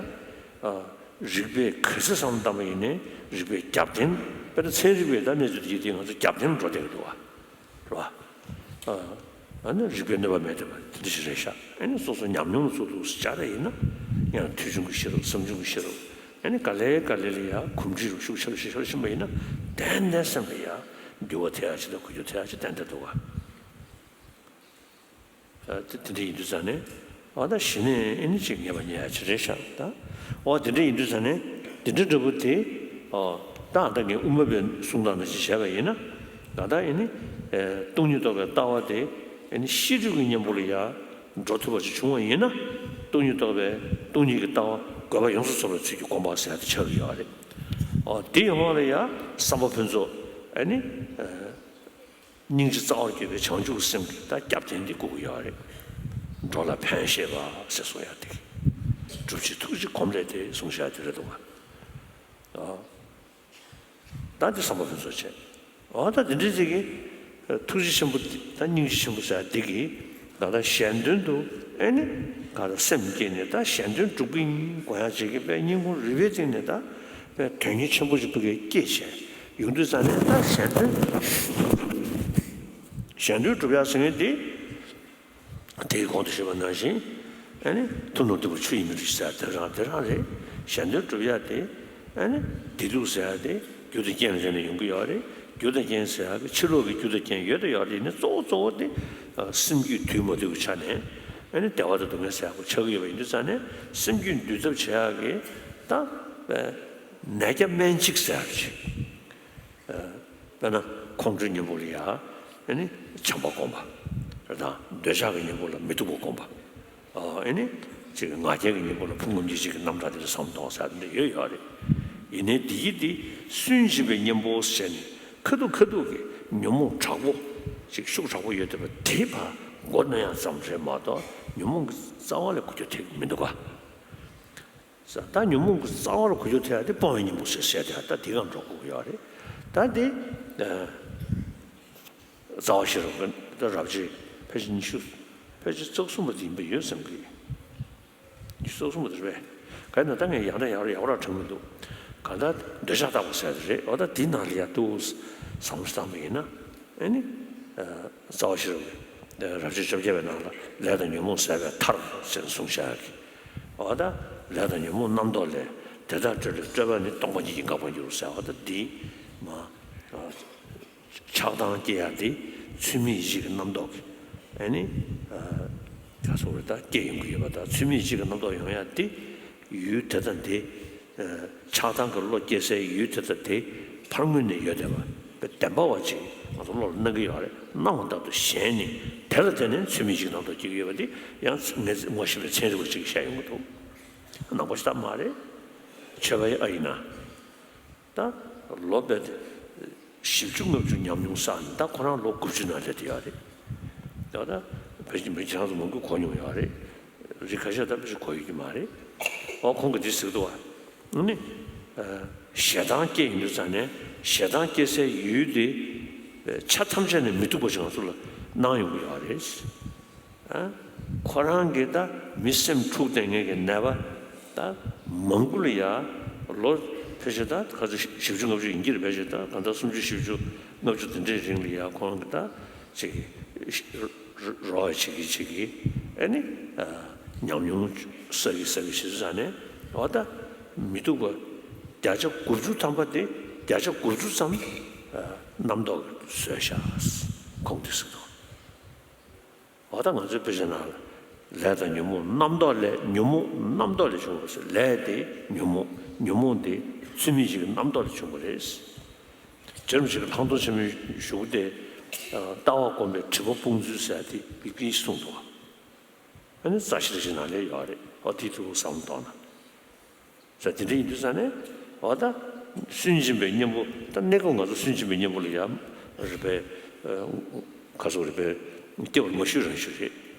རིགས་པས་ག་ཚོད་བསམ་བློ་བཏང་པ་ཡིན་ནའི་རིགས་པའི་རྒྱབ་རྟེན་དཔེར་ན་ཚན་རིག་པའི་ད་གནས་ཚུལ་དེ་དེ་ང་ཚོ་རྒྱབ་རྟེན་འགྲོ་བསྡད་ཀྱི་འདུག་བ། རེད་བ། ཨ་ནི་རིགས་པའི་གནོད་པ་མེད་བསྡད་པ་དེ་འདྲ་ཞིག་རེད་ཤག་ཨ་ནི་སོ་སོ་ཉམས་མྱོང་ལ་ཚུར་འདུག་སེ་བཅར་ཡ་ཡིན་ན་ཡང་ཐོས་བྱུང་གི་ཤེས་རབ་བསམ་བྱུང་གི་ཤེས་རབ་ཨ་ནི་ག་ལེ་ག་ལེ་ལ་ཡ་གོམས་འདྲིས་རུ་ཤུགས་ཆེ་རུ་ཤུགས་ཆེ་རུ་ཕྱིན་པ་ཡིན་ན་ཏན་ཏན་སེམས་ལ་ཡ་འགྱུར་བ་ཐེབས་ཡ་ཅིག་དང་འགུལ་སྐྱོད་ཐེབས་ཡ་ཅིག་ཏན་ཏན་འདུག་ག་ཨ་དེ་དེ་འདྲ་ཡིན་དུས་ཙང་ནས་ཨ་ད་གཞི་ནས་ཨེ་ནི་ཅིག་ངེས་པ་རྙེད་ཡ་ཅིག་རེད་ཤག་ད་ཨོ་དེ་འདྲ་ཡིན་དུས་ཙང་ནས་དེ་འདྲ་འདྲ་པོ་དེ་ཨོ་ད་ཨ་ད་ངས་དབུ་མ་པའི་གསུང་སྟངས་ནང་བཞིན་བྱས་པ་ཡིན་ན་ད་ལྟ་ཨེ་ནི་སྟོང་ཉིད་རྟོགས་པའི་ལྟ་བ་དེ་ཨེ་ནི་ཤེས་སྒྲིབ་ཀྱི་གཉེན་པོ་ལ་ཡ་འགྲོ་ཐུབ་པ་ཅིག་བྱུང་བ་ཡིན་ན་སྟོང་ཉིད་རྟོགས་པའི་སྟོང་ཉིད་ཀྱི་ལྟ་བ་ དགོས་པ་ཡོངས་སུ་རྫོགས་པའི་ཚུལ་གྱིས་བསྒོམ་པ་ཟེར་ཡ་དེ་ཆགས་ཀྱི་ཡོད་རེད། ཨོ་དེ་ཡོང་བ་ལ་ཡ་བསམ་པ་ཕུན་ཚོགས་ཨ་ནི། སྙིང་རྗེ་རྩ་བར་གྱུར་པའི་བྱང་ཆུབ་སེམས་ཀྱི་ད་སྐྱབས་རྟེན་འདི་དགོས་ཀྱི་ཡོད་རེད། འགྲོ་ལ་ཕན་བཞེད་པ་ཟེར་གསུང་ཡ་དེ། སྒྲུབ་བྱེད་ཐུགས་རྗེ་གོམས་ལས་ཏེ་གསུང་བྱ་དེ་རེད་འདུག་ག་ད་འདི་བསམ་པ་ཕུན་ཚོགས་བྱས། འོ་ད་འདི་འདྲའི་ཅིག་གི་ཐུགས་རྗེ་ཆེན་པོ་འདི་ད་སྙིང་རྗེ་ཆེན་པོ་ཟེར་ཡ་འདི་གིས་ད་ལྟ་གཞན་དོན་དུ་ཨེ་ནི་ག་ད་སེམས་བསྐྱེད་ནས་ད་གཞན་དོན་སྒྲུབ་ཀྱི་ཡིན་དགོངས་ཡ་ཅིག་གི་དཔེ་སྙིང་ཁུང་རུས་པའི་གཏིང་ནས་ད་དཔེ་དོན་གཉེར་ཆེན་པོ་ཞིག་ཕ་གིར་སྐྱེས་བྱས་ཡོང་དུས་ཙང་ནས་ད་གཞན་དོན་གཞན་དོན་སྒྲུབ་ཡ་ཟེར་མཁན་འདི། དེའི་གོང་དུ་ཞུས་པ་ནང་བཞིན་ཨ་ནི་ཐུབ་རྣམས་སྟུག་པོར་ཆུ་ཡིས་མི་འཁྲུ་ཟེར་དེ་རང་དེ་རང་རེད། གཞན་དོན་སྒྲུབ་ཡ་དེ་ཨ་ནི་བདེ་སྡུག་ཟེར་ཡ་དེ་རྒྱུ་དང་རྐྱེན་ལ་བརྟེན་ནས་ཡོང་གི་ཡོད་རེད། རྒྱུ་དང་རྐྱེན་ཟེར་ཡ་གི་ཕྱི་ལོགས་ཀྱི་རྒྱུ་དང་རྐྱེན་ཡོད་དང་ཡོད་རེད། ཡིན་ནའི་གཙོ་བོ་གཙོ་བོ་དེ་སེམས་རྒྱུད་འདུལ་མ་ཐུབ་པའི་ཆ་ནས་ཨ་ནི་བདེ་བ་དང་སྡུག་བསྔལ་ཟེར་ཡ་གི་ཆགས་ཀྱི་ཡོད་པ་ཡིན་དུས་ཙང་ནས་སེམས་རྒྱུད་འདུལ་ཐབས་བྱེད་ཡ་གི་ད་ནད་བརྒྱ་སྨན་གཅིག་ཟེར་ཡ་ཅིག་དཔེར་ན་ཁོང་ཁྲོའི་གཉེན་པོ་ལ་ཡ་ཨེ་ནི་བྱམས་པ་སྒོམ་པ་རེད་དང་། འདོད་ཆགས་ཀྱི་གཉེན་པོ་ལ་མི་སྡུག་པ་སྒོམ་པ། ཨེ་ནི་ཅིག་ང་རྒྱལ་གྱི་གཉེན་པོ་ལ་ཕུང་ཁམས་སྐྱེ་མཆེད་ཀྱི་རྣམ་གྲངས་དེ་འདྲ་བསམ་གཏོང་ཟེར་དེ་འདྲ་ཡོད་ཡོད་རེད། ཡིན་ནའི་འདི་ཡི་འདི་སུན་འབྱིན་པའི་གཉེན་པོ་ཟེར་ནས་ཁ་ཐུག་ཁ་ཐུག་གི་ཉོན་མོངས་དྲག་པོ་ཅིག་ཤུགས་དྲག་པོ་ཡོད་བསྡད་པ་དེ་ཕར་མགོ་གནོན་ཡ་ཙམ་རེད་མ་གཏོགས་ཉོན་མོངས་ཀྱི་རྩ་བ་ལ་འགུལ་སྐྱོད་ཐེབས་ཀྱི་མི་འདུག་ག་ད་ཉོན་མོངས་ཀྱི་རྩ་བ་ལ་འགུལ་སྐྱོད་ཐེབས་ཡ་དེ་སྤོང་བའི་གཉེན་པོ་ཟེར་ཟེར་དེ་ད་དེ་གང་འགྲོ་དགོས་ཀྱི་ཡོད་རེད། ད་དེ་རྩ་བ་ཤེས་རབ་ཀྱི་ད་རབ་བྱེད་ཕལ་ཆེར་ཉི་ཤུ་ཕལ་ཆེར་རྩ་གསུམ་པ་དེ་ཡིན་པ་ཡོད་བསམ་གི་ཉི་ཤུ་རྩ་གསུམ་པ་དེ་རེད་པས། ག་ཡིན་ན་ད་ངས་ཡག་འདྲ་ཡག་ར་ཡག་ར་དྲན་མི་འདུག་གང་ལྟར་འདོད་ཆགས་དག་པ་ཟེར་དེ་རེད། འོ་ད་དེའི་ནང་ལ་ཡ་ཏུ་བཟང་པོ་བཏང་པ་ཡིན་ན་ཨེ་ནི། རྩ་བ་ཤེས་རབ་ཀྱི་རབ་བྱེད་བཅོ་བརྒྱད་པའི་ནང་ལ་ལས་དང་ཉོན་མོངས་ཟད་པའི་མཐར་ཟེར་གསུངས་བཞག་གི་འོ་ད་ལས་དང་ཉོན་མོངས་རྣམ་རྟོག་ལས། དེ་དག་སྤྲོས་ལས་སྤྲོས་པ་ནི། སྟོང་པ་ཉིད་ཀྱིས་འགག་པར་འགྱུར་ཟེར་བ་ད་འདི་མ་ཆགས་སྡང་སྐྱེ་ཡ་འདི་ཚུལ་མིན་ཡིད་བྱེད་ཀྱི་རྣམ་རྟོག་གི་ཨེ་ནི་ག་སོགས་རེ་ད་སྐྱེ་ཡོང་གི་ཡོད་པ་དང་། ཚུལ་མིན་ཡིད་བྱེད་ཀྱི་རྣམ་རྟོག་ཡོང་ཡ་འདི་ཡུལ་དེ་དང་དེ། ཆགས་སྡང་གི་བློ་སྐྱེ་སའི་ཡུལ་དེ་དང་དེ་ཕར་ངོས་ནས་ཡོད་བསྡད་པ་བདེན་པ་བ་ཅིག་ང་ཚོ་བློ་ལ་སྣང་གི་ཡོད་རེད། སྣང་བ་ལྟར་དུ་ཞེན་ནས་དེ་ལ་བརྟེན་ནས་ཚུལ་མིན་ཡིད་བྱེད་རྣམ་རྟོག་སྐྱེ་གི་ཡོད་པ་འདི་ཡང་ངས་ངོ་ཤེས་པའི་ཚན་རིག་པ་ཅིག་གིས་བཤད་ཡོང་གི་འདུག་ནང་པ་ཞིག་ད་མ་རེད། ཆོས་པ་ཡི་ཨ་ཡིན་ན། ད་ལོ་བརྒྱད་དེ་བཞི་བཅུ་ལྔ་བཅུ་ཉམས་མྱོང་བསགས་ནས་ད་ཁོ་རང་ལོ་དགུ་བཅུ་ནང་སླེབས་བསྡད་ཡོད་རེད། ད་ད་བོད་ཀྱི་མི་ཁྱེད་རང་ཚོ་མང་པོས་གོ་མྱོང་ཡོད་རེད། རིགས་ཁ་ཤས་ད་ཕལ་ཆེར་གོ་ཡོད་ཀྱི་མ་རེད། ཨོ་ཁོང་གིས་འདི་ཟེར་གི་འདུག་བ། ཨ་ནི། ཞེ་སྡང་སྐྱེ་ཡོང་དུས་ཙང་ནས་ཞེ་སྡང་སྐྱེ་སའི་ཡུལ་དེ་ཆ་ཐམས་ཅད་ནས་མི་སྡུག་པ་ཞིག་ང་ཚོ་ལ་སྣང་ཡོང་གི་ཡོད་རེད། ཨ། ཁོ་རང་གིས་ད་མི་སེམས་འཁྲུགས་བསྡད་མཁན་གྱི་ནད་པ་ད་མང་པོ་ལ་ཡ་ལོ་ཕལ་ཆེར་ད་ག་ཚོད་བཞི་བཅུ་ལྔ་བཅུ་ཡིན་གྱི་རེད། ཕལ་ཆེར་ད་གང་ལྟར་སུམ་ཅུ་བཞི་བཅུ་ལྔ་བཅུ་དེ་འདྲའི་རིང་ལ་ཡ་ཁོ་རང་གིས་ད་ཅིག་རོ་བྱེད་ཀྱི་བྱེད་ཀྱི་ཨ་ནི་ཉམས་མྱོང་བསགས་ཀྱི་བསགས་ཀྱི་བྱེད་ཚུལ་ཙང་ནས་འོ་ད་མི་སྡུག་པ་བརྒྱ་ཆ་དགུ་བཅུ་ཐམ་པ་དེ་བརྒྱ་ཆ་དགུ་བཅུ་ཙམ་རྣམ་རྟོག་གིས་བཟོས་ཤག་ཁོང་དེ་ཟེར་དང་། འོ་ད་ང་ཚོའི་དཔེ་ཆ་ནང་ལ་ལས་དང་ཉོན་མོངས་རྣམ་རྟོག་ལས། ཉོན་མོངས་རྣམ་རྟོག་ལས་བྱུང་བ་ཟེར། ལས་དེ་ཉོན་མོངས། ཉོན་མོངས་དེ་ཚུལ་མིན་ཡིད་བྱེད་ཀྱི་རྣམ་རྟོག་ལས་བྱུང་བ་རེད། རྗེ་རིན་པོ་ཆེ་གི་ལྷག་མཐོང་ཆེན་མོའི་གཞུག་གུ་དེ་ལྟ་བ་སྒོམ་པའི་དྲི་མ་སྤོང་ཚུལ་ཟེར་ཡ་དེ་པིག་པིག་གསུངས་འདུག་ཨ་ནི་རྩ་ཤེ་རིག་བྱེད་ནང་ལ་ཡོད་རེད། འོ་དེ་ཐུགས་བསམ་གཏོང་ན། ས་དེ་འདྲ་ཡིན་དུས་ཙང་ནས་འོ་ད་སུན་འབྱིན་པའི་གཉེན་པོ། ད་གནས་སྐབས་ང་ཚོ་སུན་འབྱིན་པའི་གཉེན་པོ་ལ་ཡང་རིག་པའི་ཁ་སོགས་རིག་པའི་སྐྱེ་བར་མ་ཞུ་རང་ཞུ་རེད།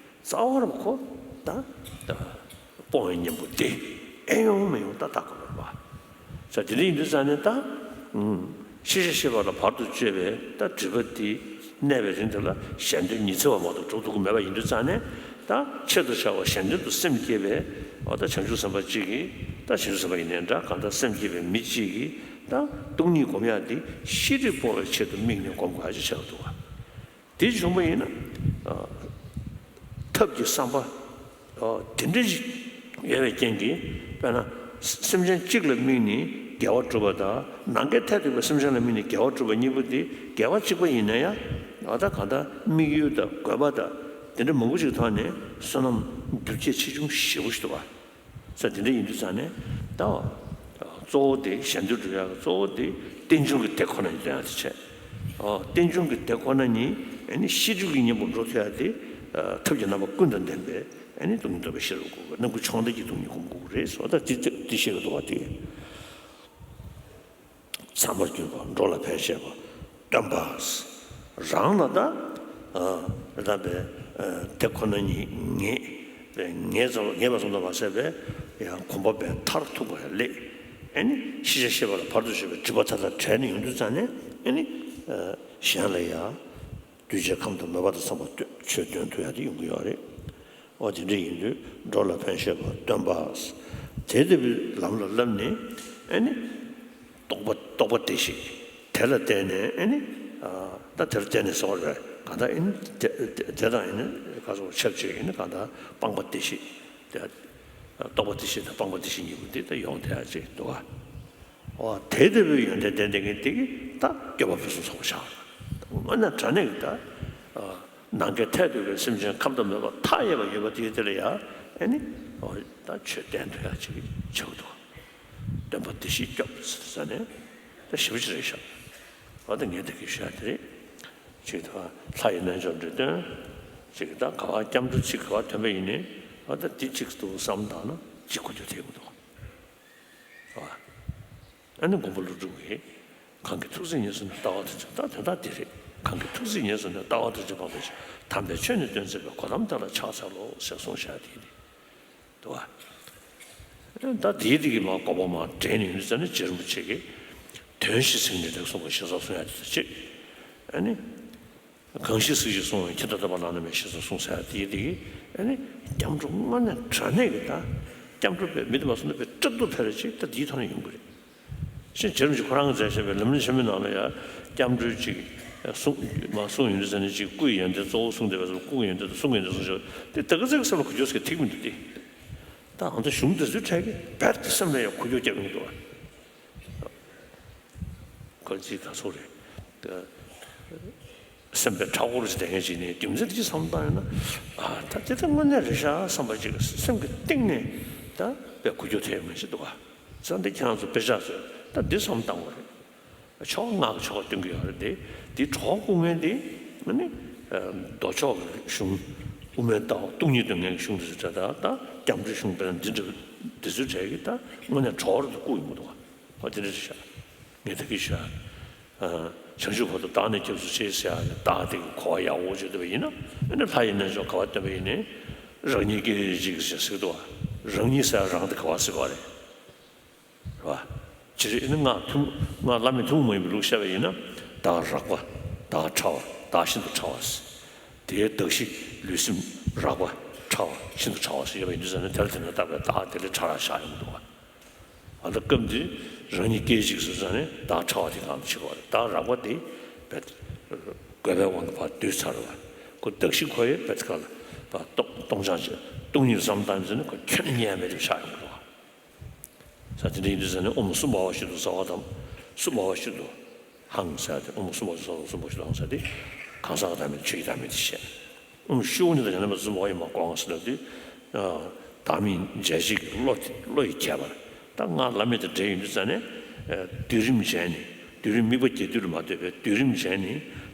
རྩ་བ་རུ་ཁོ་ད་ད་སྤོང་བའི་གཉེན་པོ་དེ་ཨེ་ཡོང་མི་ཡོང་ད་ད་གོ་བར་བ། ས་དེ་འདྲ་ཡིན་དུས་ཙང་ནས་ད་ཤེས་བྱ་ཤེས་པ་ལ་བར་དུ་གཅོད་པའི་ད་སྒྲིབ་པ་དེ་གནས་པའི་རིང་དེ་ལ་གཞན་དོན་ཉི་ཚེ་བ་མ་གཏོགས་གྲུབ་ཐུབ་ཀྱི་མེད་པ་ཡིན་དུས་ཙང་ནས། ད་ཆེད་དུ་བྱ་བ་གཞན་དོན་དུ་སེམས་བསྐྱེད་པའི་འོ་ད་བྱང་ཆུབ་སེམས་དཔའ་གཅིག་གིས། ད་བྱང་ཆུབ་སེམས་དཔའ་ཡིན་ནའི་འདྲ། གང་ལྟར་སེམས་བསྐྱེད་པའི་མི་གཅིག་གིས་ད་སྟོང་ཉིད་སྒོམ་ཡག་འདི་ཤེས་སྒྲིབ་སྤོང་བའི་ཆེད་དུ་དམིགས་ནས་སྒོམ་དགོས་ཡག་ཅིག་ཆགས་འདུག་བ། དེ་བྱུང་བ་ཡིན་ན་ཐབས་ཀྱི་བསམ་པ་དེ་འདྲ་ཞིག་ཡོད་པའི་རྐྱེན་གྱིས། དཔེར་ན་སེམས་ཅན་གཅིག་ལ་དམིགས་ནས་དགེ་བ་སྒྲུབ་པ་དང་། ནམ་མཁའི་མཐས་གཏུགས་པའི་སེམས་ཅན་ལ་དམིགས་ནས་དགེ་བ་སྒྲུབ་པ་གཉིས་པོ་དེ་དགེ་བ་གཅིག་པ་ཡིན་ན་ཡང་། འོ་ད་གང་ལྟར་དམིགས་ཡུལ་དང་དགོས་པ་དང་དེ་འདྲ་མང་པོ་ཞིག་ཐོག་ནས་བསོད་ནམས་འགྱུར་བཅོས་ཆེ་ཆུང་ཞེ་པོ་ཞིག་འདུག་བ། ས་དེ་འདྲ་ཡིན་དུས་ཙང་ནས་ད་གཙོ་བོ་དེ་གཞན་དོན་སྒྲུབ་ཡག་གི་གཙོ་བོ་དེ་རྟེན་འབྱུང་གི་སྡེ་ཁོ་ན་ཡིན་དུས་ཙང་ནས་བྱས། རྟེན་འབྱུང་གི་སྡེ་ཁོ་ན་ཉིད་ཨ་ནི་ཤེས་སྒྲིབ་ཀྱི་གཉེན་པོ་འགྲོ་ཐུབ་ཡག་དེ་ཐབས་ཀྱི་རྣམ་པ་ཀུན་དང་ལྡན་པའི་ཨ་ནི་སྟོང་ཉིད་རྟོགས་པའི་ཤེས་རབ་དགོས། རྣམ་ཀུན་མཆོག་ལྡན་གྱི་སྟོང་ཉིད་སྒོམ་དགོས་རེད་ཟེར་བ། ད་དེ་ འདི་བཤད་ཀྱི་འདུག་བ། དེ་ཚད་མར་གྱུར་པ། འགྲོ་ལ་ཕན་བཞེད་པ། སྟོན་པ། རང་ལ་ད་ཨ་རེད་ད་པས། ཨ་དེ་ཁོ་ན་ཉིད་ངེས་པས། ངེས་ཙམ་ངེས་པ་ཙམ་དུ་མ་ཟད་པས། ཡང་གོམས་པ་པས་མཐར་ཐུག་པར་སླེབས། ཨེ་ནི་ཤེས་བྱ་ཤེས་པ་ལ་བར་དུ་གཅོད་པའི་སྒྲིབ་པ་མཐའ་དག་བྲལ་ནས་ཡོང་དུས་ཙང་ནས། ཨེ་ནི་ཨ་གཞན་ལ་ཡང་འདུས་བྱས་ཁམས་དང་མོས་པ་དང་འཚམས་པ་སྟོན་ཆོས་སྟོན་ཐུབ་ཡ་དེ་ཡོང་གི་ཡོད་རེད། འོ་དེ་འདྲ་ཡིན་དུས་འགྲོ་ལ་ཕན་བཞེད་པ། སྟོན་པ། དེ་ལྟ་བུའི་ལམ་ལ་བསླབས་ནས། ཨེ་ནི་རྟོགས་པ་རྟོགས་པ་བདེ་གཤེགས་དེ་ལ་བརྟེན་ནས། ཨེ་ནི་ཨ་ད་དེར་བརྟེན་ནས་ཟེར་བ་རེད། གང་ལྟར་ཨེ་ནི་དེ་དེ་དེ་དང་ཨེ་ནི་ག་སོགས་ཆབས་ཅིག་ཨེ་ནི་གང་ལྟར་སྤངས་པ་བདེ་གཤེགས་དེ། རྟོགས་པ་བདེ་གཤེགས་དང་སྤངས་པ་བདེ་གཤེགས་གཉིས་པོ་འདི་ད་ཡོང་བསྡད་ཡ་ཅིག་འདུག་ག། འོ་དེ་ལྟ་བུའི་ཡོན་ཏན་ལྡན་ལྡན་གྱི་དེ་གིས་ད་སྐྱོབ་པ་ཕུན་སུམ་ཚོགས་པ་ཆགས། དངོས་གནས་དྲང་གནས་ཀྱི་ད་ནམ་མཁའི་མཐས་གཏུགས་པའི་སེམས་ཅན་ཁམས་དང་མོས་པ་མཐའ་ཡས་པ་ཡོད་པ་དེའི་དེ་ལ་ཡང་། ཨེ་ནི་འོ་ད་ཆོས་བསྟན་ཐུབ་ཡ་ཅིག་ཆགས་འདུག། སྟོན་པ་བདེ་གཤེགས་སྐྱོབ་ཟེར་ནས་ད་ཞེ་པོ་ཅིག་རེད་ཤག། འོ་ད་ངས་ད་གིན་ཞུ་ཡ་དེ་རེད། ཅིག་ད་ལྷ་ཡི་རྣལ་འབྱོར་འབྲི་དོན་ཅིག་ད་ག་བ་སྐྱབས་འགྲོ་ཅིག་ག་བ་ཐོན་པ་ཡིན་ནའི། འོ་ད་འདི་ཅིག་ཏུ་བསམ་བཏང་ན་ཅིག་གོ་རྒྱུ་དེ་མི་འདུག། ཨ་ནི་མགོན་པོ་ཀླུ་སྒྲུབ་ཀྱིས། གང་གིས་ཐུགས་བརྩེ་ཉེར་བཟུང་ནས། ལྟ་བ་ཐུགས་རྗེ། ད་དོན་དག་འདི་རེད། གང་གིས་ཐུགས་བརྩེ་ཉེར་བཟུང་ནས། ལྟ་བ་ཐུགས་རྗེ་འཕགས་པའི་ཞིང་། དམ་པའི་ཆོས་ནི་སྟོན་མཛད་པའི། གོ་ཏམ་དེ་ལ་ཕྱག་འཚལ་ལོ་ཞེས་གསུངས་བཞག་དེ་རེད་འདུག་བ། ད་དེའི་དེ་གི་མ་གོ་བ་མ་དྲན་ནས་ཡོད་ཙང་ནས་རྗེ་རིན་པོ་ཆེ་གིས་དོན་བཞི་ཟེར་ནས་དེ་གསུངས་པ་ཞེས་སོགས་གསུང་ཡ་དེ་ཚོ་བྱེད། ཨ་ནི། གང་ཞིག་གཟིགས་ཤིང་གསུང་བས། ཁྱིམ་བདག་བསྟན་པ་བླ་ན་མེད། ཞེས་སོགས་གསུངས་ཟེར་ཡ་དེའི་དེ་གིས། ཨ་ནི་སྐྱབས་འགྲོ་དངོས་གནས་དྲང་གནས་ཀྱི་ད་སྐྱབས་འགྲོ་པའི་མི་དེ་མ་སོང་ན་པའི་སྐྲག་སྡུག་འཕེལ་བ་ཅིག་ད་དེའི་ཐོག་ནས་ཡོང་གི་རེད། ཤིང་རྗེ་རིན་པོ་ཆེ་ཁོ་རང་གིས་མཛད་བཞག་པའི་ལམ་རིམ་ཆེན་མོའི་ནང་ལ་ཡང་སྐྱབས་འགྲོའི་ཅིག་གསུང་མ་གསུང་ཡོན་ཏན་ཟེར་ནས་ཅིག་སྐུ་ཡི་ཡོན་ཏན་གཙོ་བོ་གསུངས་བསྡད་པ་ཙམ། སྐུ་གི་ཡོན་ཏན་དང་གསུང་གི་ཡོན་ཏན་གསུངས་བཞག་པ་དེ་ད་ག་ཚོད་ཀྱི་སེམས་ལ་གོ་རྒྱུ་ཟེར་གྱི་ཐིག་མི་འདུག་སྟེ། ད་ང་ཚོ་གཞུང་དེ་ཚོའི་གྲས་ཀྱིས་རྦད་དེ་སེམས་ལ་ཡང་གོ་རྒྱུ་རྒྱབ་ཡོང་གི་འདུག་བ། ཁོ་ཚོས་ད་སོ་རེད། སེམས་པའི་མཐའ་འཁོར་ཅིག་བསྡད་མཁན་ཅིག་ནས་རྒྱུ་མཚན་དེ་ཅིག་བསམ་བཏང་ཡོད་ན། ཨ་ད་དེ་ད་དངོས་གནས་རེད་ཤག་བསམ་པ་ཅིག་སེམས་ཀྱི་གཏིང་ནས་ད་དཔེ་གོ་རྒྱུ་དེ་མི་ཞིག་འདུག་ག། ཙང་དེ་ཁྱེད་རང་ཚོ་དཔེ་ཆ་ཚོས་ད་འདི་བསམ་བཏང་བ་རེད། ཆོ་ག་སྔགས་ཀྱི་ཆོ་ག་སྟོན་གྱི་ཡོད་རེད་དེ། དེ་གྲོགས་བསྐུལ་མཁན་དེ་ཨ་ནི་མདོ་ཕྱོགས་ཀྱི་གཞུང་དབུ་མའི་ལྟ་བ་སྟོང་ཉིད་སྟོན་མཁན་གྱི་གཞུང་དེ་ཚོ་གྲས་དང་། ད་སྐྱབས་འགྲོའི་གཞུང་དཔེར་ན་འདི་འདྲ་འདི་ཚོའི་གྲས་ཀྱིས་ད་དངོས་གནས་གྲོགས་རེད་དུ་བསྐུལ་ཡོང་གི་འདུག་ག། འོ་དེ་འདྲ་ཞིག་བྱ། ངས་ད་གིན་ཞུ་ཡ། བྱང་ཆུབ་བར་དུ་བདག་ནི་སྐྱབས་སུ་མཆི་ཟེར་ཡ་ནི་བདག་དེ་གི་གོ་བ་ཡག་པོ་བརྗོད་ཐུབ་པ་ཡིན་ན། ཨ་ནི་ལྷ་ཡི་རྣལ་འབྱོར་ག་བ་སྟོན་པ་ཡིན་ནའི། རང་ཉིད་སྐད་ཅིག་ཅེས་ཟེར་གྱི་འདུག་བ། རང་ཉིད་ཟེར་ཡ་རང་དེ་ག་བ་ཟེར་བ་རེད། རེད་བ། སྤྱིར་ཨ་ནི་སྔགས་ཐུན་སྔགས་བླ་མེད་ཐུན་མོང་མ་ཡིན་པའི་ལུགས་བཤད་པ་ཡིན་ན། བདག་རགས་པ། བདག་ཕྲ་བ། བདག་ཤིན་ཏུ་ཕྲ་བ་ཟེར། དེའི་གདགས་གཞི་ལུས་སེམས་རགས་པ། ཕྲ་བ། ཤིན་ཏུ་ཕྲ་བ་ཟེར་ཡོད་པ་ཡིན་དུས་ཙང་ནས། དེ་ལ་དེ་ནས་བཏགས་པའི་བདག་དེ་ལས་ཕྲ་རགས་བཞག་ཡོང་གི་འདུག་བ། ཨ་ད་སྐབས་འདིར་རང་ཉིད་སྐད་ཅིག་ཟེར་ཙང་ནས་བདག་ཕྲ་བ་དེ་གང་དུ་ཕྱེ་བ་རེད། བདག་རགས་པ་དེ་བེད་དགོས་པའི་དབང་དུ་བ་བསྡུས་ཚར་བ། ཁོ་གདགས་གཞི་ཁོ་ཡི་བེད་ཁ་ལ་བ་སྟོང་སྟོང་ཆ་ཅན་སྟོང་ཉིད་བསམ་བཏང་ཟེར་ནས་ཁོ་ཁྱོན་ནས་རྙེད་ཡ་མེད་དུ་ཆགས་ཡོང་གི་འདུག་བ། ས་དེ་འདྲ་ཡིན་དུས་ཙང་ནས་ཨོཾ་སུ་བྷཱ་བ་ཤུདྡྷོ་སརྦ་དྷརྨ། སུ་བྷཱ་བ་ཤུདྡྷོ་ཧཾ་ཟེར་ཏེ། ཨོཾ་སུ་བྷཱ་བ་ཤུདྡྷོ་སརྦ་དྷརྨ། སུ་བྷཱ་བ་ཤུདྡྷོ་ཧཾ་ཟེར་ཏེ། གང་ཟག་གི་བདག་མེད་ཆོས་ཀྱི་བདག་མེད་དེ་བཤད། ཨོཾ་ཤུགས་ནི་དང་ཡང་ན་སུ་བྷཱ་བ་ཡེ་མ་ཀྭཱ་ཧཾ་ཟེར་ལབ་དུས། བདག་མེད་འཇལ་བྱེད་ཀྱི་བློ་དེ་བློ་ཡི་ཁྱད་པར། ད་སྔགས་བླ་མེད་དང་འབྲེལ་ཡོད་དུས་ཙང་ནས། སྡུད་རིམ་བྱས་ནས། སྡུད་རིམ་དམིགས་པ་རྒྱས་བསྡུས་ལ་མ་ལྟོས་པའི་སྡུད་རིམ་བྱས་ནས།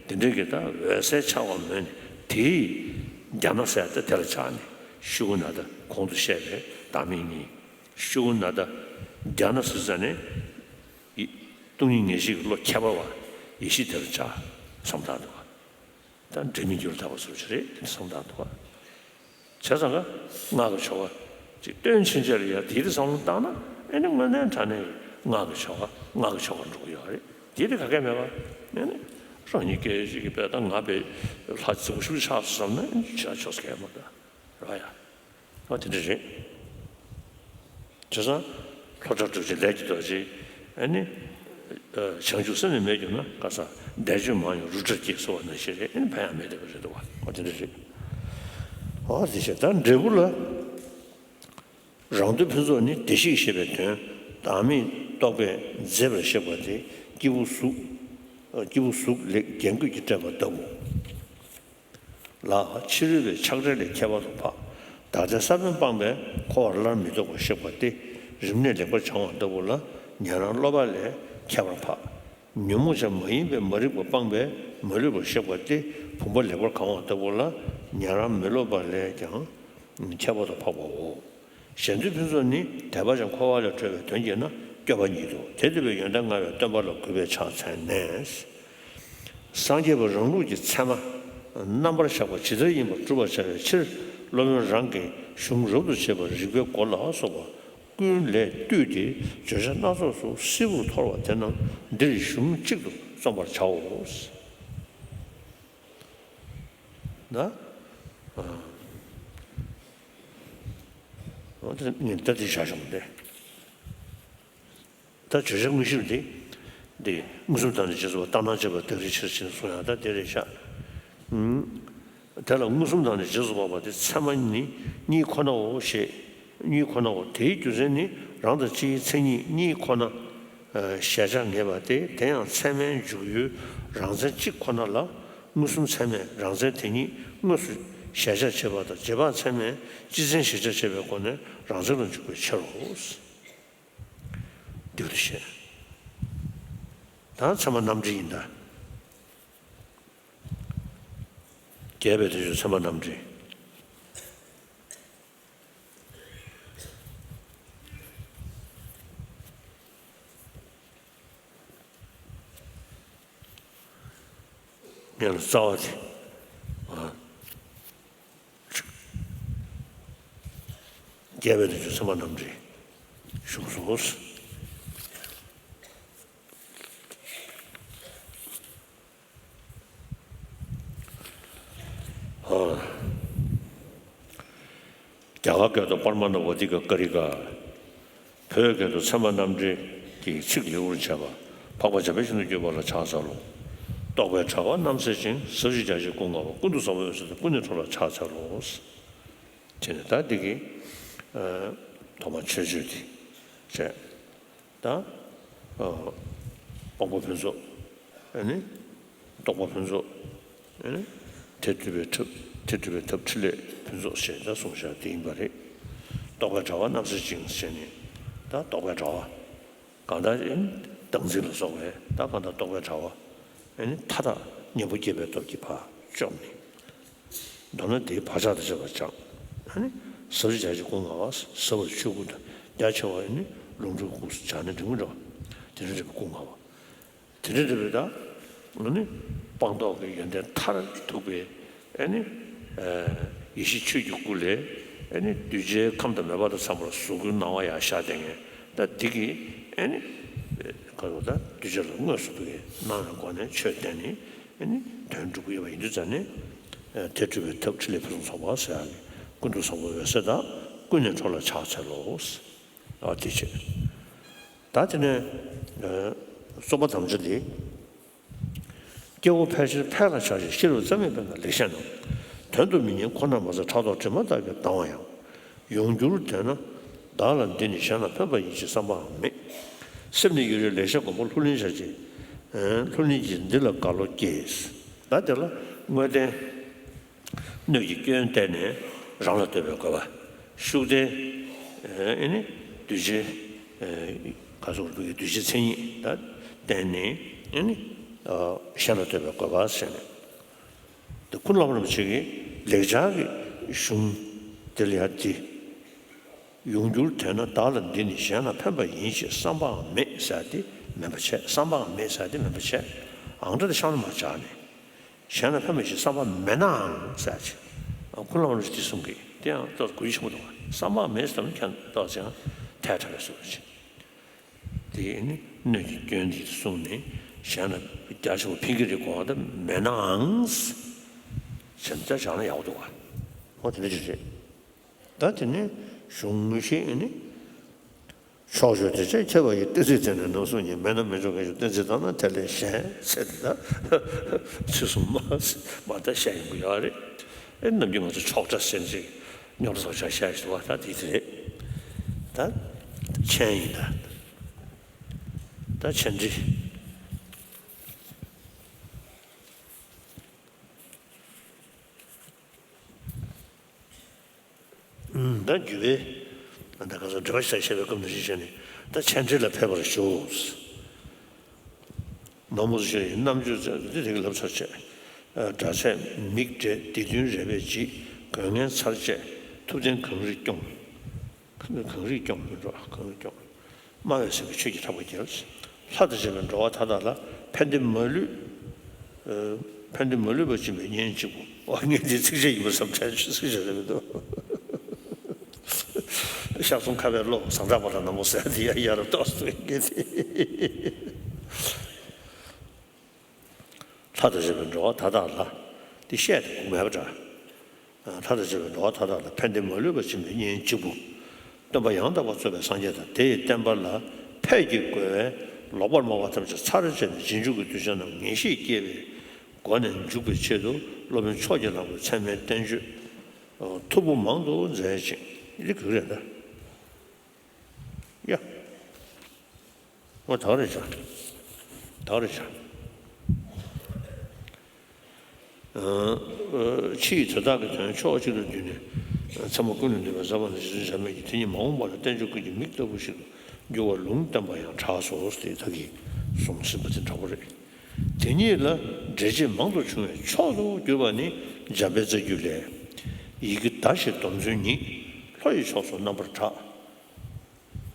དེ་འདྲ་གི་ད་འོད་གསལ་འཆར་བ་མོས་ནས། དེའི་རྒྱ་ན་ཟེར་ཏེ་དེ་ལ་ཆགས་ནས། ཤུག་ན་ད་གོང་དུ་བཤད་པའི་བདག་མེད་གཉིས། ཤུག་ན་ད་རྒྱ་ན་ཟེར་ཙང་ནས། ཡེ་སྟོང་ཉིད་ངེས་ཤེས་ཀྱི་བློ་ཁྱད་པར་བ་ཡེ་ཤེས་དེ་ལ་ཆགས་བསམ་བཏང་འདུག་ག། ད་འབྲས་མི་འགྱུར་ལ་ཐར་པ་སོགས་ཀྱི་རེད་དེ་བསམ་བཏང་འདུག་བ། བྱས་ཙང་ཀ་སྔགས་ཀྱི་ཆོ་ག་ཅིག་སྟོན་ཕྱིན་ཆད་ལ་ཡ་དེའི་བསམ་བློ་བཏང་ན། ཨེ་ནི་དངོས་གནས་དྲང་གནས་ཀྱི་སྔགས་ཀྱི་ཆོ་ག་སྔགས་ཀྱི་ཆོ་ག་འགྲོ་གི་ཡོད་རེད། དེ་དེ་ག་གེ་མེད་པ། ཨེ་ནི་རང་ཉིད་སྐད་ཅིག་གིས་དཔེ་ད་ང་དཔེ་ལྷ་རྫིག་པོ་ཞིག་ཆགས་སོང་བསམ་ན། ཨེ་ནི་ཆགས་ཆོག་ས་ག་ཡ་མ་རེད། རེད་བ་ཡ། ཨ་དེ་འདྲ་རེད། བྱས་ཙང་ལྷོ་བྲག་གྲུབ་ཆེན་ལས་ཀྱི་རྡོ་རྗེ། ཨ་ནི་བྱང་ཆུབ་སེམས་ནི་མེད་གྱུར་ན། ག་ས་བཟླས་བརྗོད་མང་ཡང་རུ་ཏྲ་སྐྱེས་ཟེར་བ་ནང་བཞིན་རེད། ཨ་ནི་ཕན་ཡང་མེད་བསྡད་པ་རེད་འདུག་བ། ཨ་དེ་འདྲ་རེད། ཨ་དེ་བྱས་ད་འབྲས་བུ་ལ། རང་དོན་ཕུན་ཚོགས་ནི། བདེ་གཤེགས་ཞེས་པའི་དོན། བདག་མེད་རྟོགས་པས་མཛེས་པར་གཤེགས་པ་དེ། སྐྱེས་བུ་གཟུགས། སྐྱེས་བུ་གཟུགས་ལེགས་རྒྱན་བཀོད་ཀྱིས་སྤྲས་པ་ལྟ་བུ་ལ། ཕྱི་རོལ་པའི་ཆགས་བྲལ་ལས་ཁྱད་པར་དུ་འཕགས། བདག་ལྟའི་ས་བོན་སྤངས་པས་འཁོར་བར་སླར་མི་ལྡོག་པར་གཤེགས་པ་སྟེ། རིམས་ནད་ལེགས་པར་བྱང་བ་ལྟ་བུ་ལ། ཉན་རང་སློབ་པ་ལས་ཁྱད་པར་འཕགས། ཉོན་མོངས་ཆ་མ་ཡིན་པའི་མ་རིག་པ་སྤངས་པས་མ་ལུས་པར་གཤེགས་པ་སྟེ། བུམ་པ་ལེགས་པར་གང་བ་ལྟ་བུ་ལ། ཉན་རང་མི་སློབ་པ་ལས་ཀྱང་ཁྱད་པར་དུ་འཕགས་པའོ། གཞན་དོན་ཕུན་ཚོགས་ནི། དད་པ་ཅན་འཁོར་བ་ལས་གྲོལ་བའི་དོན་བགྱིས་ན། སྐྱོབ་པ་ཉིད་དོ། དེ་འདྲ་བའི་ཡོན་ཏན་མངའ་བའི་སྟོན་པ་ལ་གུས་པས་ཕྱག་འཚལ་ནས། སངས་རྒྱས་པ་རང་ལུགས་ཀྱི་ཚད་མ་རྣམ་པར་གཞག་པ་ཇི་ལྟར་ཡིན་པར་སྒྲུབ་པར་བྱ་བའི་ཕྱིར། སློབ་དཔོན་རང་གིས་གཞུང་རབ་ཏུ་བྱེད་པ་རིགས་པའི་སྒོ་ལ་སོགས་པ་ཀུན་ལས་བཏུས་ཏེ་བརྗོད་བྱ་སྣ་ཚོགས་སུ་བསིལ་བུར་འཐོར་བ་དེ་རྣམས་འདིར་གཞུང་གཅིག་ཏུ་རྩོམ་པར་བྱའོ། ན། ཨ། འོ་དེ་ངས་ད་དེ་བཞག་བྱུང་སྟེ། ད་བརྗོད་བྱ་དངོས་གཞིར་འདི། འདི་མངོན་སུམ་དང་ནི་རྗེས་སུ་བ་ལྟར་སྣང་བྱེད་པ་དག་རིག་ཕྱིར་ཕྱིན་གསུང་ཡང་ད་དེ་རེད་ཤག་ཨུམ། དེ་ལ་མངོན་སུམ་དང་ནི་རྗེས་སུ་དཔག་པ་དེ་ཚད་མ་ནི་གཉིས་ཁོ་ནའོ་ཞེས། གཉིས་ཁོ་ནའོ། དེའི་རྒྱུ་མཚན་ནི་རང་དང་སྤྱིའི་མཚན་ཉིད་གཉིས་ཁོ་ན། ཨ། གཞལ་བྱ་ངེས་པ་སྟེ། དེ་ཡང་ཚད་མའི་འཇུག་ཡུལ་རང་མཚན་གཅིག་ཁོ་ན་ལ། མངོན་སུམ་ཚད་མས་རང་མཚན་དེ་ཉིད་དངོས་སུ་གཞལ་བྱར་བྱེད་པ་དང་། རྗེས་དཔག་ཚད་མས་སྤྱི་མཚན་གཞིར་བྱར་བྱེད་པའི་སྒོ་ནས་རང་མཚན་ལ་འཇུག་པའི་ཕྱིར་རོ། འདི་འདུ་ཤེས། ད་ཚད་མ་རྣམ་འགྲེལ་ཡིན་ད། རྒྱས་པའི་དོན་བརྗོད་ཚད་མ་རྣམ་འགྲེལ། ངས་ལ་རྩ་བ་དེ། ཨ། རྒྱས་པའི་དོན་བརྗོད་ཚད་མ་རྣམ་འགྲེལ་ཞུས་སོ། ཨ། རྒྱ་གར་སྐད་དུ་པར་མ་ན་བ་ཏི་ཀ་ཀ་རི་ཀ། བོད་སྐད་དུ་ཚད་མ་རྣམ་འགྲེལ་གྱི་ཚིག་ལེའུར་བྱས་པ། འཕགས་པ་འཇམ་དཔལ་ཞིང་དུ་སྤྱོད་པ་ལ་ཕྱག་འཚལ་ལོ། རྟོག་པའི་དྲ་བ་རྣམ་སེལ་ཅིང་། ཟབ་ཞི་རྒྱ་ཆེའི་སྐུ་མངའ་བ། ཀུན་ཏུ་བཟང་པོའི་འོད་ཟེར་དང་། ཀུན་ནས་འཕྲོ་ལ་ཕྱག་འཚལ་ལོ། བྱས་ནས་ད་འདི་གི། ཨ། ཐོག་མ་མཆོད་བརྗོད་དེ་བྱས། ད། ཨ། དབང་པོ་ཕུན་ཚོགས། ཨ་ནི། རྟོག་པ་ཕུན་ཚོགས། ཨ་ནི། དེ་སྒྲུབ་པའི་ཐབས། དེ་སྒྲུབ་པའི་ཐབས་ཕྲིན་ལས་ཕུན་ཚོགས་ཞེས་ད་གསུངས་བཞག་དེ་ཡིན་པ་རེད། རྟོག་པའི་དྲ་བ་རྣམ་སེལ་ཅིང་ཞེས་ནས། ད་རྟོག་པའི་དྲ་བ། གང་ལྟར་ཨ་ནི་བདག་འཛིན་ལ་སོགས་པའི་ད་གང་ལྟར་རྟོག་པའི་དྲ་བ། ཨ་ནི་མཐའ་དག་གཉེན་པོ་བསྐྱེད་པའི་སྟོབས་ཀྱིས་ཕར་བཅོམ་ནས། མདོར་ན་དེའི་བག་ཆགས་དང་བཅས་པ་སྦྱངས། ཨ་ནི་ཟབ་ཞི་རྒྱ་ཆེའི་སྐུ་མངའ་བ། ཟབ་པ་ཆོས་སྐུ་དང་རྒྱ་ཆེ་བ། ཨ་ནི་ལོངས་སྤྲུལ་སྐུ་སྦྱངས་ནས་འབྲིང་པོ་འདྲ་བ། དེ་འདྲ་འདྲ་བའི་སྐུ་མངའ་བ། དེ་འདྲ་འདྲ་བའི་ད། ཨ་ནི་སྤངས་རྟོགས་ཀྱི་ཡོན་ཏན་མཐར་ཐུག་པའི། ཨ་ནི། ཨ། ཡེ་ཤེས་ཆོས་ཀྱི་སྐུ་ལས། ཨ་ནི་གདུལ་བྱའི་ཁམས་དང་མོས་པ་དང་འཚམས་པར་གཟུགས་སྐུའི་སྣང་བ་ཡང་ཤར་བསྡད་མཁན། ད་འདི་གིས་ཨ་ནི། ག་རེ་ཟེར། ད་གདུལ་བྱ་ལ་དངོས་སུ་ཕ་གིར་སྣང་བའི་སྒོ་ནས་ཆོས་བསྟན་ནས། ཨ་ནི་དོན་སྒྲུབ་ཀྱི་ཡོད་པ་ཡིན་དུས་ཙང་ནས། ཨ། དེ་སྒྲུབ་པའི་ཐབས་ཕྲིན་ལས་ཕུན་སུམ་ཚོགས་པ་ཟེར་ཡག་གི། ཀུན་ཏུ་བཟང་པོའི་འོད་ཟེར་དང་། ཀུན་ནས་འཕྲོ་ལ་ཕྱག་འཚལ་ལོ། ཨ། དེ་བྱས། ད་དེ་ནས། ཨ། གསུམ་པ་དམ་བཅའ་འདི། སྐྱེ་བོ་ཕལ་ཆེར་ཕལ་ལ་ཆགས་ཤིང་། ཤེས་རབ་ཙམ་ཡང་སྤེལ་ན་ལེགས་བཤད་རྣམས། དོན་དུ་མི་གཉེར་ཁོ་ནར་མ་ཟད། ཕྲག་དོག་དྲི་མ་ལྟར་གྱིས་སྡང་བ་ཡང་། ཡོངས་གྱུར་དོན་ན་བདག་ལ་འདི་ནི། གཞན་ལ་ཕན་པ་ཡིན་ཞེས་བསམ་པའང་མེད། སེམས་ནི་ཡུན་རིང་ལེགས་བཤད་སྒོམ་པ་ལྷུར་ལེན་བྱ་ཕྱིར། ལྷུར་ལེན་གྱིས་འདི་ལ་དགའ་བློ་སྐྱེས། ད་དེ་ལ་དངོས་བསྟན། སྣོད་ཀྱི་སྐྱོན་བསྟན་ནས་རང་ལ་ལྟོས་པའི་དགོས་པ། ཤུགས་བསྟན། ཨེ་ནི་གདུལ་བྱའི། ཨེ། ག་རེ་ཟེར། བོད་ཀྱི་གདུལ་བྱའི་མཚན་ཉིད་ད་བསྟན་ནས། ཨེ་ནི། ཨ། གཞན་ལ་ལྟོས་པའི་དགོས་པ་ཟེར་ནས། དེ་ཀུན་སློང་རིན་པོ་ཆེ་གིས་ལེགས་སྦྱར་གྱི་གཞུང་དེ་ལ་ཡང་དེ། ཡོངས་གྱུར་དོན་ན་བདག་ལ་འདི་ནི། གཞན་ལ་ཕན་པ་ཡིན་ཞེས་བསམ་པའང་མེད་ཟེར་དེ་མིན་པ་བྱས། བསམ་པའང་མེད་ཟེར་དེ་མིན་པ་བྱས། ཨང་གྲངས་དེ་གཤམ་ལ་མར་སྦྱར་ནས། གཞན་ལ་ཕན་པ་ཞིག་བསམ་པ་མེད་ནའང་ཟེར་ཅིག་ཀུན་སློང་རིན་པོ་ཆེས་གསུང་གི། དེ་ཡང་ཏོག་ཙམ་གུ་ཡངས་ཆེན་པོ་འདུག་བསམ་པ་མེད་ཟེར་ན་ཁྱོད་ཏོག་ཙམ་ཡང་ཐལ་དྲགས་པའི་བཟོ་འདྲ་ཅིག་དེ་ནི་སྣོད་ཀྱི་སྐྱོན་འདི་གསུངས་ནས། གཞན་ལ་རྒྱ་ཆེ་བ་ཕན་གྱི་རེད་དགོངས་པ་དེ་མེད་ནའང་ཟེར་ན་ད་སྦྱར་ན་ཡག་པོ་འདུག་བ། འོ་དེ་འདྲ་ཅིག་རེད། ད་དེ་ནས་གཞུང་དངོས་གཞི་ཨེ་ནི། ཕྱོགས་ཆོས་དེ་ཅན་ཁྱབ་པ་ཡི། གཏན་ཚིགས་དེ་ནི་ནམ་གསུངས་ཀྱང་། མེད་ན་མེད་ཆོག་གང་ཞིག་གཏན་ཚིགས་ལྟར་ན། དེ་ལས་གཞན་ཟེར་ཏེ་ད་ཚུལ་གསུམ་མ་མ་ད་བཤད་ཡོང་གི་ཡོད་རེད། ཨེ་ནམ་རྒྱུན་ང་ཚོ་ཕྱོགས་སྒྲ་ཟེར་ཅིག་རྙོག་དྲ་ཚོ་ཆ་བཤད་ཞིག་འདུག་བ། ད་དེ་དེ་རེད། ད་མཆན་ཡིན་ད། ད་མཆན་འབྲི། ད་རྒྱུད་པའི་ད་ག་ཚོད་འགྲེལ་པ་ཞིག་བྱས་པའི་སྐབས་ནང་བཞིན་བྱས་ནས། ད་མཆན་འབྲི་ལ་ཕེབས་པར་ཞུ། ནོར་མོ་ཚོ་ཞེས་རྣམ་དཔྱོད་རྩལ་འདི་དེ་ག་ལབ་ཚར་བྱས། སྒྲ་ཚད་མིག་བགྲད་འདི་དོན་རེ་བས་འཇིགས། དགོས་ངན་ཚར་བཅད་ཐུབ་བསྟན་གངས་རི་སྐྱོང་། གངས་རིས་སྐྱོང་མི་འགྲོ། གངས་རིས་སྐྱོང་། སྨྲ་བའི་སེང་གེ་ཆོས་ཀྱི་གྲགས་པ་རྒྱལ། ལྷ་དང་བཅས་པའི་འགྲོ་བ་མཐའ་དག་ལ། ཕན་བདེ་མ་ལུས། ཨ། ཕན་བདེ་མ་ལུས་པ་སྦྱིན་པའི་གཉེན་གཅིག་པུ། ཨོ། ངས་འདི་ཚིགས་བཅད་ཡིན་པ་བསམ། དྲན་ཚིགས་བཅད་རེད་མི་འདུག། ཤག་གསུམ་ཁ་བའི་བློ་བཟང་གྲགས་པ་ལ་ན་མོ་ཟེར་དེ་ཡ་ཡ་རབ་ཏོག་ཙམ་ཡིན་གྱི། ལྷ་དང་བཅས་པའི་འགྲོ་བ་མཐའ་དག་ལ། འདི་བཤད་དེ་གོ་མེད་པ་འདྲ། ལྷ་དང་བཅས་པའི་འགྲོ་བ་མཐའ་དག་ལ། ཕན་བདེ་མ་ལུས་པ་སྦྱིན་པའི་གཉེན་གཅིག་པུ། སྟོན་པ་ཡང་དག་པར་རྩོད་པའི་སངས་རྒྱས་དང་། དེ་ཡི་བསྟན་པ་ལ་ཕས་ཀྱི་རྒོལ་བས་ལོག་པར་སྨྲ་བ་ཐམས་ཅད་ཚར་བཅད་ནས། རྗེས་འཇུག་གི་གདུལ་བྱ་རྣམས་ངེས་ཤེས་སྐྱེ་བའི་སྒོ་ནས་འཇུག་པའི་ཆེད་དུ། སློབ་དཔོན་ཕྱོགས་ཀྱི་གླང་པོས་ཚད་མའི་བསྟན་བཅོས་མཐུག་པོ་མང་དུ་མཛད་ཅིང་། འདི་ག་རེ་རེད་ད། ཡ། ཨོ། ད་ག་རེ་བྱ། ད་ག་རེ་བྱ། ཨ། ཕྱིས་དེ་དག་གི་དོན་ཕྱོགས་གཅིག་ཏུ་བསྡུས་ནས། ཚད་མ་ཀུན་ལས་འདས་པའི་ཟབ་པ་རྣམས་རྗེ་བཙུན་བྱམས་པས་ཀྱིས། དེ་ཉིད་མ་འོངས་པ་ལ་བསྟན་བཅོས་ཀུན་གྱི་མིག་ལྟ་བུ་ཞིག་ཏུ་འགྱུར་བར་ལུང་བསྟན་པ་ཡང་གྲགས་སོ། དེ་ད་གིན་གསུངས་ཟིན་པ་དེ་འདྲ་པོ་རེད། དེ་ཉིད་ལ་འགྲེལ་བྱེད་མང་དུ་བྱུང་བས་མཆོག་ཏུ་གྱུར་པ་ནི་འཇམ་དཔལ་རྩ་རྒྱུད་ལས། ཡི་གེ་བརྡ་བཞིན་སྡོམ་བརྩོན་ཉིད། ལྷོ་ཡི་ཕྱོགས་སུ་རྣམ་པར་གྲགས།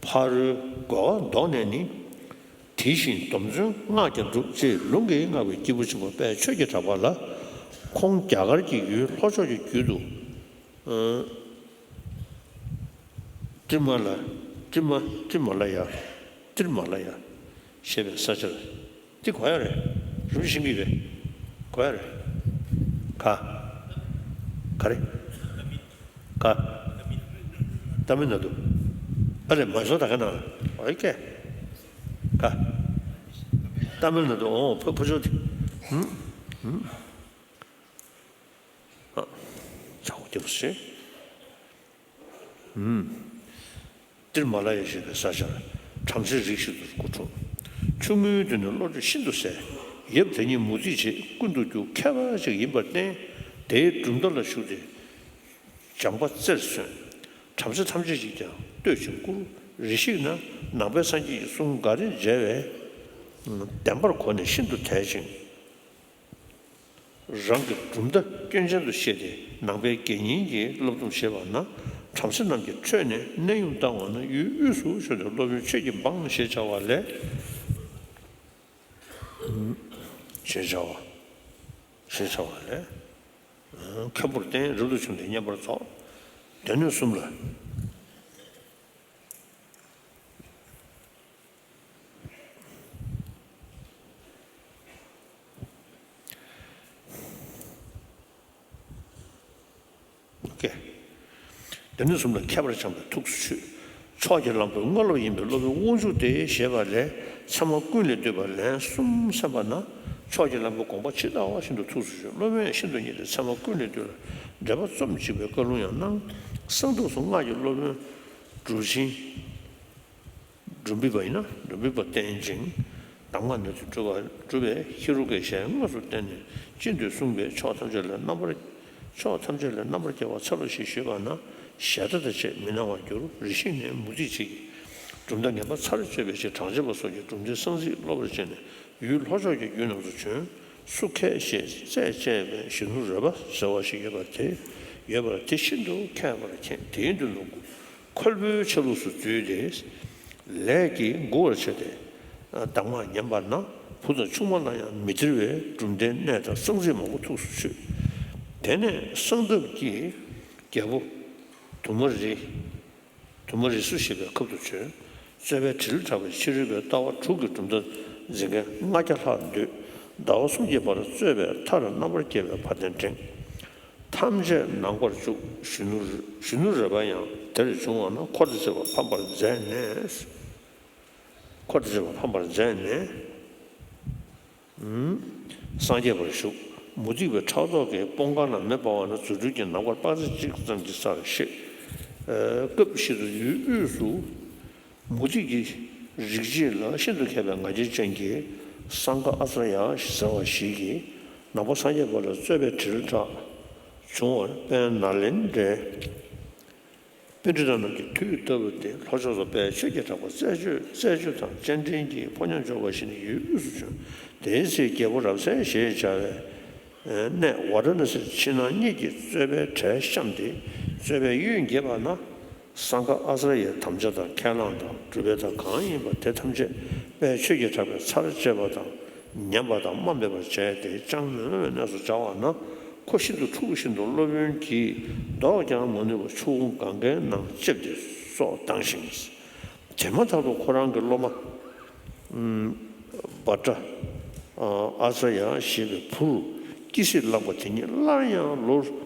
ཕ་རོལ་རྒོལ་བ་བཟློག་ནས་ནི། དེ་བཞིན་སྡོམ་བརྩོན་སྔགས་ཀྱང་སྒྲུབ། ཅེས་ལུང་གིས་བསྔགས་པའི་སྐྱེས་བུ་ཆེན་པོ་དཔལ་ཆོས་ཀྱི་གྲགས་པ་ལ། ཁོང་རྒྱ་གར་གྱི་ཡུལ་ལྷོ་ཕྱོགས་ཀྱི་རྒྱུད་དུ། ཨ། ཏྲི་མ་ལ། ཏྲི་མ། ཏྲི་མ་ལ་ཡ། ཏྲི་མ་ལ་ཡ་ཞེས་པའི་ས་ཆར། འདི་གོ་ཡ་རེད། རིན་པོ་ཆེ་ཤེས་ཀྱི་རེད། གོ་ཡ་རེད། ག་ག་རེ། ག་ཏ་མིལ་ནཱ་ཏུ། ཨ་རེ། མ་བཟོ་ད་ག་ན། ཨོ་ཀེ། ག་ཏ་མིལ་ནཱ་ཏུ། ཨོ། ཕ་ཕ་ཆོ་དེ། ཧུམ། ཧུམ། ཨ། ཆ་གོ་རྒྱབ་སེ། ཧུམ། ཏིར་མ་ལ་ཡ་ཞེས་པའི་ས་ཆར་བྲམ་ཟེའི་རིགས་ཤིག་ཏུ་སྐུ་འཁྲུངས། ཆུང་ངུའི་དུས་ནས་བློ་གྲོས་ཤིན་ཏུ་གསལ། ཡབ་དེ་ཉིད་མུ་སྟེགས་བྱེད་ཀུན་ཏུ་རྒྱུ་མཁས་པ་ཞིག་ཡིན་པར་བརྟེན། དེའི་གྲུབ་མཐའ་ལ་ཞུགས་ཏེ་སྦྱངས་པ་རྩེར་སོན། བྲམ་ཟེ་ཐམས་ཅད་ཀྱིས་ཀྱང་བསྟོད་ཅིང་བཀུར། རེ་ཞིག་ན་ནང་པའི་སངས་རྒྱས་ཀྱི་གསུང་འགའ་རེ་མཇལ་བས་བདེན་པར་གོ་ནས་ཤིན་ཏུ་དད་ཅིང་། རང་གི་གྲུབ་མཐའ་སྐྱོན་ཅན་དུ་ཤེས་ཏེ། ནང་པའི་དགེ་བསྙེན་གྱི་སློབ་སྡོམ་བྱེད་པ་ན། བྲམ་ཟེ་རྣམས་ཀྱི་ཁྲོད་ནས་གནས་དབྱུང་བཏང་བ་ན། ཡུལ་དབུས་སུ་བྱོན་ཏེ་སློབ་དཔོན་ཆོས་ཀྱི་འབངས་ཞེས་བྱ་བ་ལས། ཞེས་བྱ་བ། ཞེས་བྱ་བ་ལས། མཁན་པོར་བསྟེན། རབ་ཏུ་བྱུང་སྟེ་བསྙེན་པར་རྫོགས། སྡེ་སྣོད་གསུམ་ལ། ཨོ་ཀེ། སྡེ་སྣོད་གསུམ་ལ་མཁས་པར་སྦྱངས་པས་ཐུགས་སུ་ཆུད། ཕྱོགས་ཀྱི་གླང་པོའི་སྔོ་ལོབས་ཡིན་པས་སློབ་དཔོན་དབང་ཕྱུག་སྟེ་ཞེས་པ་ལས། ཚད་མ་ཀུན་ལས་བཏུས་པ་ལན་གསུམ་གསན་པ་ན། ཕྱོགས་ཀྱི་གླང་པོའི་དགོངས་པ་ཇི་ལྟ་བ་བཞིན་དུ་ཐུགས་སུ་ཆུད། སློབ་དཔོན་ཡང་ཤིན་ཏུ་མཉེས་ཏེ་ཚད་མ་ཀུན་ལས་བཏུས་ལ་འགྲེལ་པ་རྩོམ་ཅིག་པའི་བཀའ་ལུང་ཡང་གནང་། གསང་སྟབས་སུ་སྔགས་ཀྱི་སློབ་དཔོན་གྲུབ་ཆེན། འབྲུམ་བུའི་བུ་ཡིན་ན་འབྲུམ་བུའི་བུ་བསྟེན་ཅིང་གདམས་ངག་ནུས་མཐུ་གྲུབ་པ་གྲུབ་པས་ཧེ་རུ་ཀའི་ཞལ་དངོས་སུ་བསྟན་ནས། ཅི་འདོད་གསུངས་པས་ཕྱོགས་ཐམས་ཅད་ལས་རྣམ་པར། ཕྱོགས་ཐམས་ཅད་ལས་རྣམ་པར་རྒྱལ་བར་འཚལ་ལོ་ཞེས་ཞུས་པ་ན། ཞལ་ཏ་དང་བཅས་མི་སྣང་བར་གྱུར། རེ་ཞིག་ནས་མུ་སྟེགས་བྱེད་ཀྱི་གྲུབ་མཐའ་ངན་པ་ཚར་གཅོད་པའི་ཕྱིར། གྲངས་ཅན་པ་སོགས་ཀྱིས་གྲུབ་མཐའི་གསང་ཚིག་སློབ་པར་བྱས་ནས། ཡུལ་ལྷོ་ཕྱོགས་ཀྱི་རྒྱུད་རྣམས་སུ་བྱོན། སུ་མཁས་ཞེས་རྩད་བཅད་པས་གཞོན་ནུ་རོལ་པ་ཟེར་བ་ཞིག་ཡོད་པ་དེ། ཡོད་པར་དེ་ཤིན་ཏུ་མཁས་པར་མཁྱེན། དེའི་མདུན་དུ་ཁོལ་པོའི་ཆ་ལུགས་སུ་འཛུལ་ཏེ། ལས་ཀྱིས་མགུ་བར་བྱས་ཏེ། གདམས་ངག་ཉན་པ་ན། བུ་དང་ཆུང་མ་ལ་ཡང་མི་སྟེར་བའི་གྲུབ་མཐའི་གནད་དང་གསང་ཚིག་མང་པོ་ཐུགས་སུ་ཆུད། དེ་ནས་གསང་སྟབས་ཀྱིས་རྒྱལ་པོ་དུ་མ་རི། དུ་མ་རི་སུ་ཞེས་པའི་ཁབ་ཏུ་བྱོན། རྩོད་པའི་དྲིལ་བསྒྲགས་པའི་ཕྱི་རོལ་པའི་ལྟ་བ་དྲུག་གི་གྲུབ་མཐའ་འཛིན་མཁན་ལྔ་བརྒྱ་ལྷག་འདུས། ཟླ་བ་གསུམ་གྱི་བར་རྩོད་པའི་མཐར་རྣམ་པར་རྒྱལ་བའི་བ་དན་བསྒྲེངས། ཐམས་ཅད་ནང་པར་བཅུག། གཞོན་ནུ། གཞོན་ནུ་རོལ་པ་ཡང་དེར་བྱུང་བ་ན། འཁོར་དང་བཅས་པ་ཕམ་པར་མཛད་ནས། འཁོར་དང་བཅས་པ་ཕམ་པར་མཛད་ནས། སངས་རྒྱས་པར་བཞུགས། མུ་སྟེགས་པའི་ཕྲག་དོག་གིས་སྤོང་ཁང་ལ་མེ་སྤར་བ་ན། རྫུ་འཕྲུལ་གྱིས་ནང་པར་དཔག་ཚད་གཅིག་ཙམ་གྱི་སར་གཤེགས། སྐབས་ཤིག་ཏུ་ཡུལ་དབུས་སུ་མུ་སྟེགས་ཀྱི་རིག་བྱེད་ལ་ཤིན་ཏུ་མཁས་པའི་ང་རྒྱལ་ཅན་གྱི་སངྒ་ཨཱཙྱརྱ་ཟེར་བ་ཞིག་གིས་ནང་པ་སངས་རྒྱས་པ་ལ་རྩོད་པའི་དྲིལ་བསྒྲགས་བྱུང་བར་དཔལ་ནཱ་ལེནྡྲའི་པཎྜི་ཏ་རྣམས་ཀྱིས་དུས་ལྟ་བུ་སྟེ། ལྷོ་ཕྱོགས་སུ་དཔལ་ཆོས་ཀྱི་གྲགས་པ་རྩད་གཅོད། རྩད་གཅོད་དང་སྤྱན་འདྲེན་གྱི་ཕོ་ཉ་འཇོག་པ་ཞིག་ནི་ཡུལ་དབུས་སུ་བྱོན། དེའི་ཚེ་རྒྱལ་པོ་རབ་གསལ་ཞེས་བྱ་བའི་གནས་ཝཱ་ར་ཎ་སིར་ཕྱི་ནང་གཉིས་ཀྱི་རྩོད་པའི་གྲལ་བཤམས་ཏེ། རྩོད་པའི་གཡུལ་འགྱེད་པ་ན། སངྒ་ཨཱ་ཙརྱའི་དམ་བཅའ་དང་ཁས་བླངས་དང་སྒྲུབ་པའི་དང་གང་ཡིན་པ་དེ་ཐམས་ཅད་དཔལ་ཆོས་ཀྱི་གྲགས་པས་ཚར་བཅད་པ་དང་ཉམས་པ་དང་རྨ་མེད་པར་བྱས་ཏེ་ཅང་མི་སྨྲ་བའི་གནས་སུ་སྦྱར་བ་ན། ཁོ་ཤིན་ཏུ་འཁྲུགས་བཞིན་དུ་སློབ་དཔོན་གྱིས་ལྡོག་ཀྱང་མ་ནུས་པར་ཆུ་བོ་གངྒཱའི་ནང་ལྕེབས་ཏེ་སྲོག་བཏང་ཞིང་། དེ་མ་ཐག་ཏུ་ཁོ་རང་གི་སློབ་མ། བྷ་དྲ་ཨཱ་ཙརྱ་ཞེས་པའི་བུར་ཀི་སིག་བླངས་པ་དེ་ཉིད་སླར་ཡང་ལོ་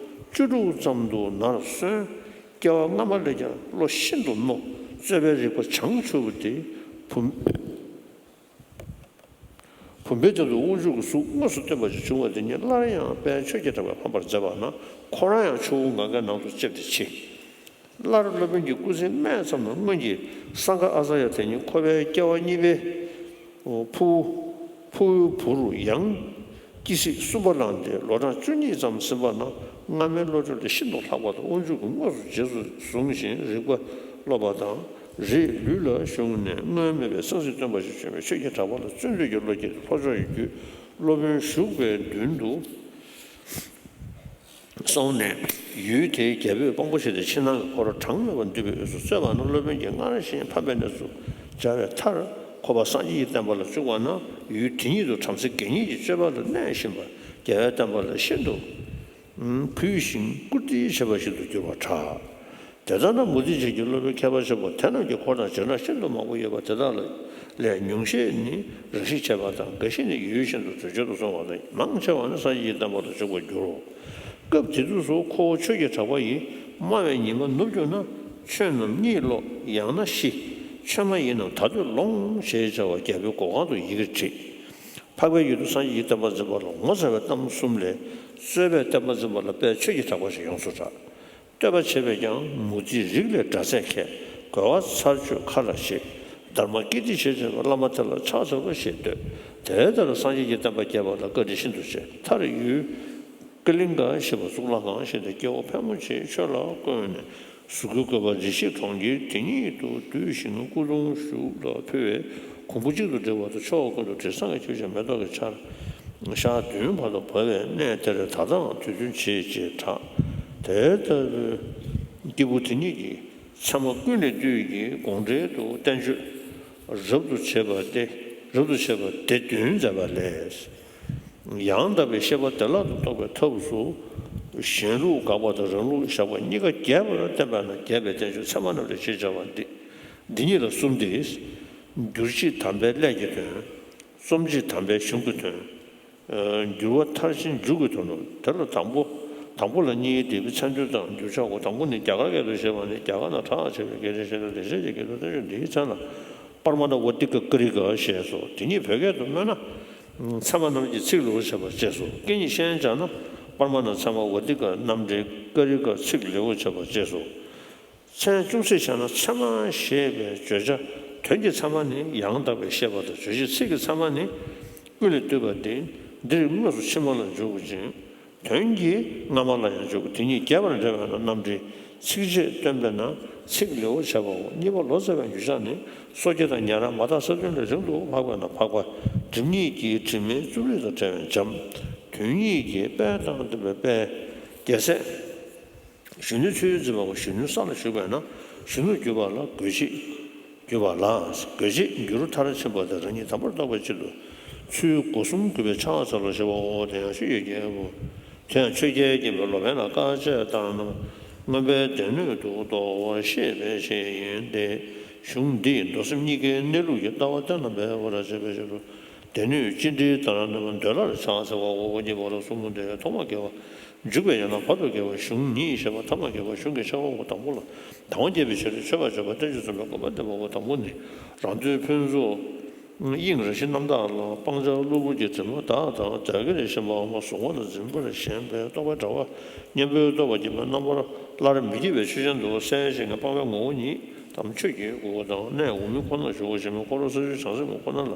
བཅུ་དྲུག་ཙམ་དུ་ནར་སོན། སྐྱེ་བ་སྔ་མ་ལས་ཀྱང་བློ་ཤིན་ཏུ་རྣོ། རྩོད་པའི་རིག་པ་བྱང་ཆུབ་པ་དེ་བུམ་བུམ་པའི་སྟེང་དུ་དབང་ཕྱུག་གི་གཟུགས་དངོས་སུ་སྟོན་པ་ཞིག་བྱུང་བ་དེ་ཉིད་སླར་ཡང་དཔལ་ཆོས་ཀྱི་གྲགས་པས་ཕམ་པར་མཛད་པ་ན། ཁོ་རང་ཡང་ཆུ་བོ་གངྒཱའི་ནང་དུ་ལྕེབས་ཏེ་འཆི། སླར་སློབ་དཔོན་གྱི་སྐུ་ཚེའི་སྨད་ཙམ་ན་སྔོན་གྱི་སངྒ་ཨཱ་ཙརྱ་དེ་ཉིད་ཁོ་པའི་སྐྱེ་བ་གཉིས་པའི་ཕུ་བོ་ཕུ་བོའི་བུར་ཡང་ཀི་སིག་གསུམ་པ་བླངས་ཏེ་ལོ་གྲངས་བཅུ་གཉིས་ཙམ་ཟིན་པ་ན། སྔ་མའི་བློ་གྲོས་ལས་ཤིན་ཏུ་ལྷག་པ་དང་དབང་ཕྱུག་གི་དངོས་སུ་རྗེས་སུ་བཟུང་ཞིང་རིག་པ་སློབ་པ་དང་རིགས་ལུས་ལ་ཞུགས་ནས་སྔོན་མེད་པའི་གསང་ཚིག་སྟོན་པ་ཞིག་བྱོན་པས་ཆོས་ཀྱི་གྲགས་པ་ལ་བརྩོན་འགྲུས་ཀྱི་བློ་སྐྱེས་ཏེ་ལྷོ་ཕྱོགས་ཀྱི་རྒྱུད་སློབ་དཔོན་བཞུགས་པའི་མདུན་དུ། སོང་ནས་ཡུལ་དེའི་རྒྱལ་པོས་དཔང་པོ་བྱས་ཏེ་ཕྱི་ནང་གི་འཁོར་གྲངས་མེད་པ་འདུས་པའི་དབུས་སུ་གསོལ་བ་ན། སློབ་དཔོན་གྱིས་སྔར་བཞིན་ཕམ་པའི་གནས་སུ་སྦྱར་བའི་མཐར། ཁོ་པ་སངས་རྒྱས་ཀྱི་བསྟན་པ་ལ་བཅུག་པ་ན། ཡུལ་དེ་ཉིད་དུ་བྲམ་ཟེ་དགེ་བསྙེན་གྱི་སྤྱོད་པ་ལ་གནས་བཞིན་པ་རྒྱལ་བའི་བསྟན་པ་ལ་ཤིན་ཏུ་གུས་ཤིང་བཀུར་སྟི་བྱེད་པ་ཞིག་ཏུ་གྱུར་པར་གྲགས། དེ་ལྟར་ན་མུ་སྟེགས་བྱེད་ཀྱི་སློབ་དཔོན་མཁས་པ་ཆེན་པོ་དེ་རྣམས་ཀྱི་འཁོར་དང་བྱེ་བྲག་ཤིན་ཏུ་མང་པོ་ཡོད་པ་དེ་དག་ལས་ཉུང་ཤས་ནི་རང་ཤི་བྱས་པ་དང་། འགའ་ཞིག་ནི་ཡུལ་གཞན་དུ་བྲོས་བྱོལ་དུ་སོང་བ་དང་། མང་ཆེ་བ་ནི་སངས་རྒྱས་ཀྱི་བསྟན་པ་ལ་འཇུག་པར་འགྱུར་རོ། སྐབས་དེ་དུས་སུ་ཁོ་བོ་ཆོས་ཀྱི་གྲགས་པ་ཡིས་སྨྲ་བའི་ཉི་མ་ནུབ་གྱུར་ན། ཆོས་རྣམས་གཉིད་ལོག་ཡང་ན་ཤི། ཆོས་མ་ཡིན་རྣམས་ད་དུས་ལོངས་ཞེས་བྱ་བ་རྒྱལ་པོའི་སྒོ་ཁང་དུ་ཡི་གེར་བྲིས། འཕགས་པའི་ཡུལ་དུ་སངས་རྒྱས་ཀྱི་བསྟན་པ་འཛིན་པ་ལ་ངོ་མཚར་བའི་གཏམ་གསུམ་ལས། རྩོད་པའི་བསྟན་པ་འཛིན་པ་ལ་དཔལ་ཆོས་ཀྱི་གྲགས་པ་ཞེས་ཡོངས་སུ་གྲགས། བསྟོད་པ་བྱས་པས་ཀྱང་མུ་སྟེགས་རིགས་ལས་དགྲ་རྩད་ཁས། རྒོལ་བ་ཚར་གཅོད་ཁ་ལ་བཞེས། སྡར་མ་ཀིརྟི་བྱེད་བྱེད་པའི་བླ་མ་དེ་ལ་ཕྱག་འཚལ་ལོ་ཞེས་བསྟོད། དེ་ལྟར་སངས་རྒྱས་ཀྱི་བསྟན་པ་རྒྱས་པ་ལ་བཀའ་དྲིན་ཤིན་ཏུ་ཆེ། མཐར་ཡུལ་ཀ་ལིང་ག་ཞེས་པ་གཙུག་ལག་ཁང་བཞེངས་ཏེ་སྐྱེ་བོ་ཕལ་མོ་ཆེའི་ཆོས་ལ་བཀོད་ནས། གཟུགས་སྐུའི་བཀོད་པ་རེ་ཞིག་གྲོང་ཁྱེར་དེ་ཉིད་དུ་བསྡུས་ཤིང་སྐུ་གདུང་ཞུགས་ལ་ཕུལ་བས། གོང་བུ་གཅིག་ཏུ་བསྒྲིལ་བ་དང་ཕྱོགས་ཀུན་ཏུ་དྲི་བཟང་གིས་འཁྱུད་ཅིང་མེ་ཏོག་གི་ཆར་ཞག་བདུན་བར་དུ་བབས་པའི་གནས་དེར་ད་ལྟའང་དུས་རྒྱུན་བྱེད་ཅེས་གྲགས། དེ་ལྟ་བུའི་སྐྱེས་བུ་དེ་ཉིད་ཀྱིས་ཚད་མ་ཀུན་ལས་བཏུས་ཀྱི་དགོངས་འགྲེལ་དུ་བསྟན་བཅོས་རབ་ཏུ་བྱེད་པ་སྟེ། རབ་ཏུ་བྱེད་པ་སྡེ་བདུན་མཛད་པ་ལས། ཡང་དག་པའི་ཤེས་པ་བདེ་བླག་ཏུ་རྟོགས་པའི་ཐབས་སུ། གཞན་ལུགས་དགག་པ་དང་རང་ལུགས་བཞག་པ་གཉིས་ཀ་རྒྱས་པར་བསྟན་པས་ན། རྒྱས་པའི་བསྟན་བཅོས་ཚད་མ་རྣམ་འགྲེལ་ཞེས་བྱ་བ་འདི། འདི་ཉིད་ལ་གསུམ་སྟེ། འགྱུར་བྱེད་དམ་པའི་ཀླད་ཀྱི་དོན། རྩོམ་བྱེད་དམ་པའི་གཞུང་གི་དོན། འགྱུར་བ་མཐར་ཕྱིན་འཇུག་གི་དོན་ནོ། དེ་ལ་དང་པོ། དང་པོ་ལ་གཉིས་ཏེ། མཚན་དོན་དང་འགྱུར་བྱ་སྒོ། དང་པོ་ནི་རྒྱ་གར་སྐད་དུ་བཤད་པ་ནི། རྒྱ་གར་ན་གྲགས་ཆེ་བའི་སྐད་ཆ་ཞིག་ལ། ལེགས་བཤད་ཀྱི་སྐད་དོད་བསྟན་བཅོས་འདིའི་མཚན་ལ། པར་མ་ཏ་ཝ་ཏི་ཀ་ཀ་རི་ཀ་ཞེས་སོ། དེ་ཉིད་བོད་སྐད་དུ་སྨོས་ན། ཚད་མ་རྣམས་ཀྱི་ཚིག་ལེའུར་བྱས་པ་ཅེས་སོ། སྐད་གཉིས་ཤན་སྦྱར་ན། པར་མ་ན་ཚད་མ། ཝ་ཏི་ཀ་རྣམ་འགྲེལ། ཀ་རི་ཀ་ཚིག་ལེའུར་བྱས་པ་ཅེས་སོ། མཚན་ཅུང་ཟད་བྱས་ན། ཚད་མ་ཞེས་པའི་བརྗོད་བྱ་དོན་གྱི་ཚད་མ་ནི་ཡང་དག་པའི་ཤེས་པ་དང་། རྗོད་བྱེད་ཚིག་གི་ཚད་མ་ནི་ཀུན་ལས་བཏུས་པ་སྟེ། འདིར་དངོས་སུ་ཕྱི་མ་ལ་འཇུག་ཅིང་། དོན་གྱིས་སྔ་མ་ལ་ཡང་འཇུག་དེ་ཉིད་རྒྱས་པར་འགྲེལ་བས་ན་རྣམ་འགྲེལ། ཚིགས་བཅད་སྟོན་པས་ན་ཚིག་ལེའུར་བྱས་པའོ། གཉིས་པ་ལོ་ཙཱ་བས་འགྱུར་བྱ་ནི། སོ་སྐྱེ་དང་ཉན་རང་མ་དག་ས་བདུན་ལས་རིང་དུ་འཕགས་པས་ན་འཕགས་པ། སྒྲིབ་གཉིས་ཀྱི་དྲི་མའི་རྩུབ་རིས་དང་བྲལ་བས་འཇམ། དོན་གཉིས་ཀྱི་དཔལ་དང་ལྡན་པའི་དཔལ། རྒྱལ་སྲས། གཞོན་ནུའི་ཚུལ་འཛིན་པའོ། གཞོན་ནུ་ས་ལ་བཞུགས་པས་ན་གཞོན་ནུར་གྱུར་པ་ལ་དགོས་ཆེད། གྱུར་པ་ལ། དགོས་ཆེད་འགྱུར་མཐར་ཕྱིན་པ་དེ་རང་ཉིད་དམ་པར་རྟོགས་པའི་ཆེད་དུ། ཚུལ་སྒོ་གསུམ་གུས་པས་ཕྱག་འཚལ་ལོ་ཞེས་པའོ། དེ་ཡང་ཆོས་ཀྱི་རྒྱལ་པོ། དེ་ཡང་ཆོས་རྒྱལ་མགོན་པོས་ལོ་པཎ་ལ་བཀའ་བཅད་ལྟར་ན། མངོན་པའི་སྡེ་སྣོད་དུ་གཏོགས་པར་བཤད་པའི་ཆེད་ཡིན་ཏེ། གཞུང་འདིས་མདོ་སེམས་གཉིས་ཀའི་གནས་ལུགས་ཀྱི་ལྟ་བ་གཏན་ལ་འབེབས་པར་བྱེད་པའི་ཕྱིར་རོ། སྡེ་སྣོད་སྤྱི་དྲིལ་ལྟར་ན་མདོ་ལ་ཕྱག་འཚལ་བའོ། གཉིས་པ་ལ་གསུམ་སྟེ། ཐོག་མ་དགེ་བ། འཇུག་པའི་ཡན་ལག་བར་དུ་དགེ་བ་གཞུང་ཉིད་བཤད་པ། ཐ་མ་དགེ་བ་གཞུང་གི་ཕྱག་དབང་པོ་དང་པོ་ལ། དང་པོ་རྒྱས་པའི་ཕྱིར་མཆོད་པར་བརྗོད་པ་བསྟན་བཅོས་རྩོམ་པའི་དགོངས་པ་བསྟན་པའོ། དང་པོ་ནི། རང་དོན་ཕུན་ཚོགས། དབྱིངས་རང་བཞིན་རྣམ་དག་ལ། སྤང་བྱ་གློ་བུར་གྱི་དྲི་མ་དག་དང་། བདག་གིར་ཞེན་པའམ་གཟུང་བ་ལ་འཛིན་པར་ཞེན་པའི་རྟོག་པའི་དྲ་བ་གཉེན་པོའི་རྟོག་པ་སྐྱེས་པའི་རྣམ་པར་སླར་མི་སྐྱེ་བའི་ཆོས་ཅན་དུ་གསལ་ཞིང་སྤངས་པའི་ངོ་བོ་ཉིད་དམ་ཆོས་ཀྱི་སྐུ་དང་གནས་འོག་མིན་ཁོ་ནར་བཞུགས་པ་ཞེས་པའི་འཁོར་ལོ་ས་བཅུའི་བྱང་སེམས་ཁོ་ན་ལ།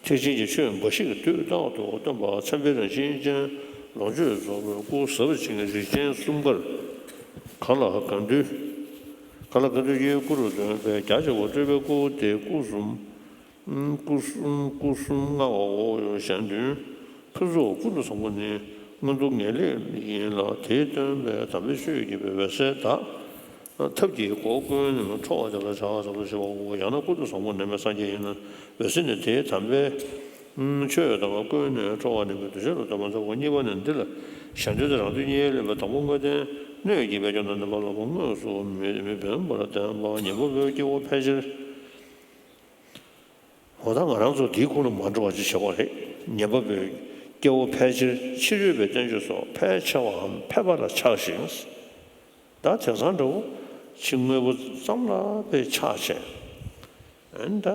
ཐེག་ཆེན་གྱི་ཆོས་འབའ་ཞིག་གི་དུས་རྟག་ཏུ་སྟོན་པ་མཚན་དཔེའི་རང་བཞིན་ཅན་ལོངས་སྤྱོད་རྫོགས་པའི་སྐུ་ཟབ་ཅིང་རིགས་ཅན་གསུམ་ཀར། གང་ལ་གང་འདུལ། གང་ལ་གང་འདུལ་གྱི་སྐུ་རུ་སྟོན་པའི་རྒྱ་ཆེ་བ་སྤྲུལ་པའི་སྐུ་སྟེ། སྐུ་གསུམ། སྐུ་གསུམ་སྐུ་གསུམ་མངའ་བའོ། གཞན་དོན་ཕུན་ཚོགས་ཀུན་ཏུ་བཟང་པོ་ནི་མངོན་མཐོ་ངེས་ལེགས་ཡིན་ལ། དེས་སྟོན་པའི་དམ་པའི་ཆོས་ཀྱི་འོད་གསལ་དག་ཐབས་ཀྱི་སྒོ་ཀུན་ནས་ཁྲོ་བ་དེ་ལ་བྱ་བ་ཟབ་ཏུ་ཞི་བའོ། ཡང་ན་ཀུན་ཏུ་བཟང་པོར་གནས་པའི་སངས་རྒྱས་ཡིན་ན་འོད་གསལ་ནི་དེའི་དམ་པའི་ཆོས་དང་ཀུན་ནས་ཁྲོ་བ་གནས་པའི་འདུ་བྱེད་ལ་ལྟོས་པ་མཛའ་བ་གཉིས་པ་ནི་འདི་ལ་གཞན་དོན་དང་རང་དོན་གཉིས་ལས་པའི་དང་པོ་དངོས་བསྟན་སྣོད་ཀྱི་བེད་སྤྱོད་དང་ལྡན་པ་ལ་དངོས་སུ་མི་མི་འབེན་པར་བསྟན་པ་ཉན་པ་པོའི་སྐྱེ་བོ་ཕལ་ཆེར། འོ་ད་ང་རང་ཚོ་འདིའི་ཁུངས་ལ་མ་འགྲོ་བ་ཅིག་བྱེད་དགོས་རེད། ཉན་པ་པོའི་སྐྱེ་བོ་ཕལ་ཆེར་ཕྱི་རོལ་པའི་བསྟན་བཅོས་སོགས་ཕལ་ཆེ་བའམ་ཕལ་པ་ལ་ཆགས་ཤིང་། ད་དེང་སང་འདྲ་བོ་ཕྱི་དངོས་པོ་ཙམ་ལ་དཔེ་ཆགས་བྱས། ཨན་ད་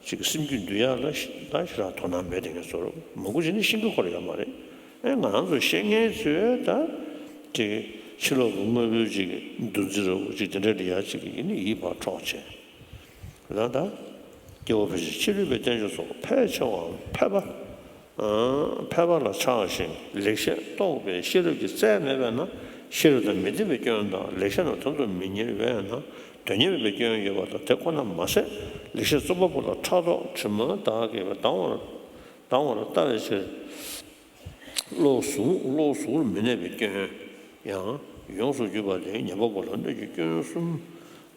ཅིག་སེམས་རྒྱུད་འདུལ་ཡག་ལ་ཤི་ད་ཤི་རག་དོ་སྣང་མེད་དེ་ངས་ཚོར་མང་པོ་ཅིག་ནི་ཤིང་གི་འཁོར་ཡོད་མ་རེད། ཨེ་ང་རང་ཚོ་ཤེས་མཁན་ཚོས་ད་ཅིག་ཕྱི་ལོགས་ཀྱི་དངོས་པོའི་ཅིག་འདུ་འཛི་འདྲ་བོ་ཅིག་དེ་འདྲ་འདྲ་ཡག་ཅིག་ཡིན་ནི་ཡིད་ཕར་འཕྲོག་བྱས། ལ་ད། སྐྱེ་བོ་ཕལ་ཆེར་ཕྱི་རོལ་པའི་བསྟན་བཅོས་སོགས་ཕལ་ཆེ་བའམ་ཕལ་པ། ཕལ་པ་ལ་ཆགས་ཤིང་ལེགས་བཤད་རྟོགས་པའི་ཤེས་རབ་ཀྱི་རྩལ་མེད་པས་ན་ཤེས་རབ་དང་མི་ལྡན་པའི་སྐྱོན་དང་ལེགས་བཤད་རྣམས་དོན་དུ་མི་གཉེར་བས་ན་དོན་གཉེར་མེད་པའི་སྐྱོན་ཡོད་པ་དང་དེ་ཁོ་ན་མ་ཟད་ལེགས་བཤད་རྩོམ་པ་པོ་ལ་ཕྲག་དོག་དྲི་མ་དག་གིས་སྡང་བར་སྡང་བར་ལྟ་བའི་ཕྱིར། བློ་གཟུ་བློ་གཟུར་མི་གནས་པའི་སྐྱོན་ཡང་ཡོངས་སུ་གྱུར་པ་དེ་ཉན་པ་པོ་ལ་སྣོད་ཀྱི་སྐྱོན་གསུམ་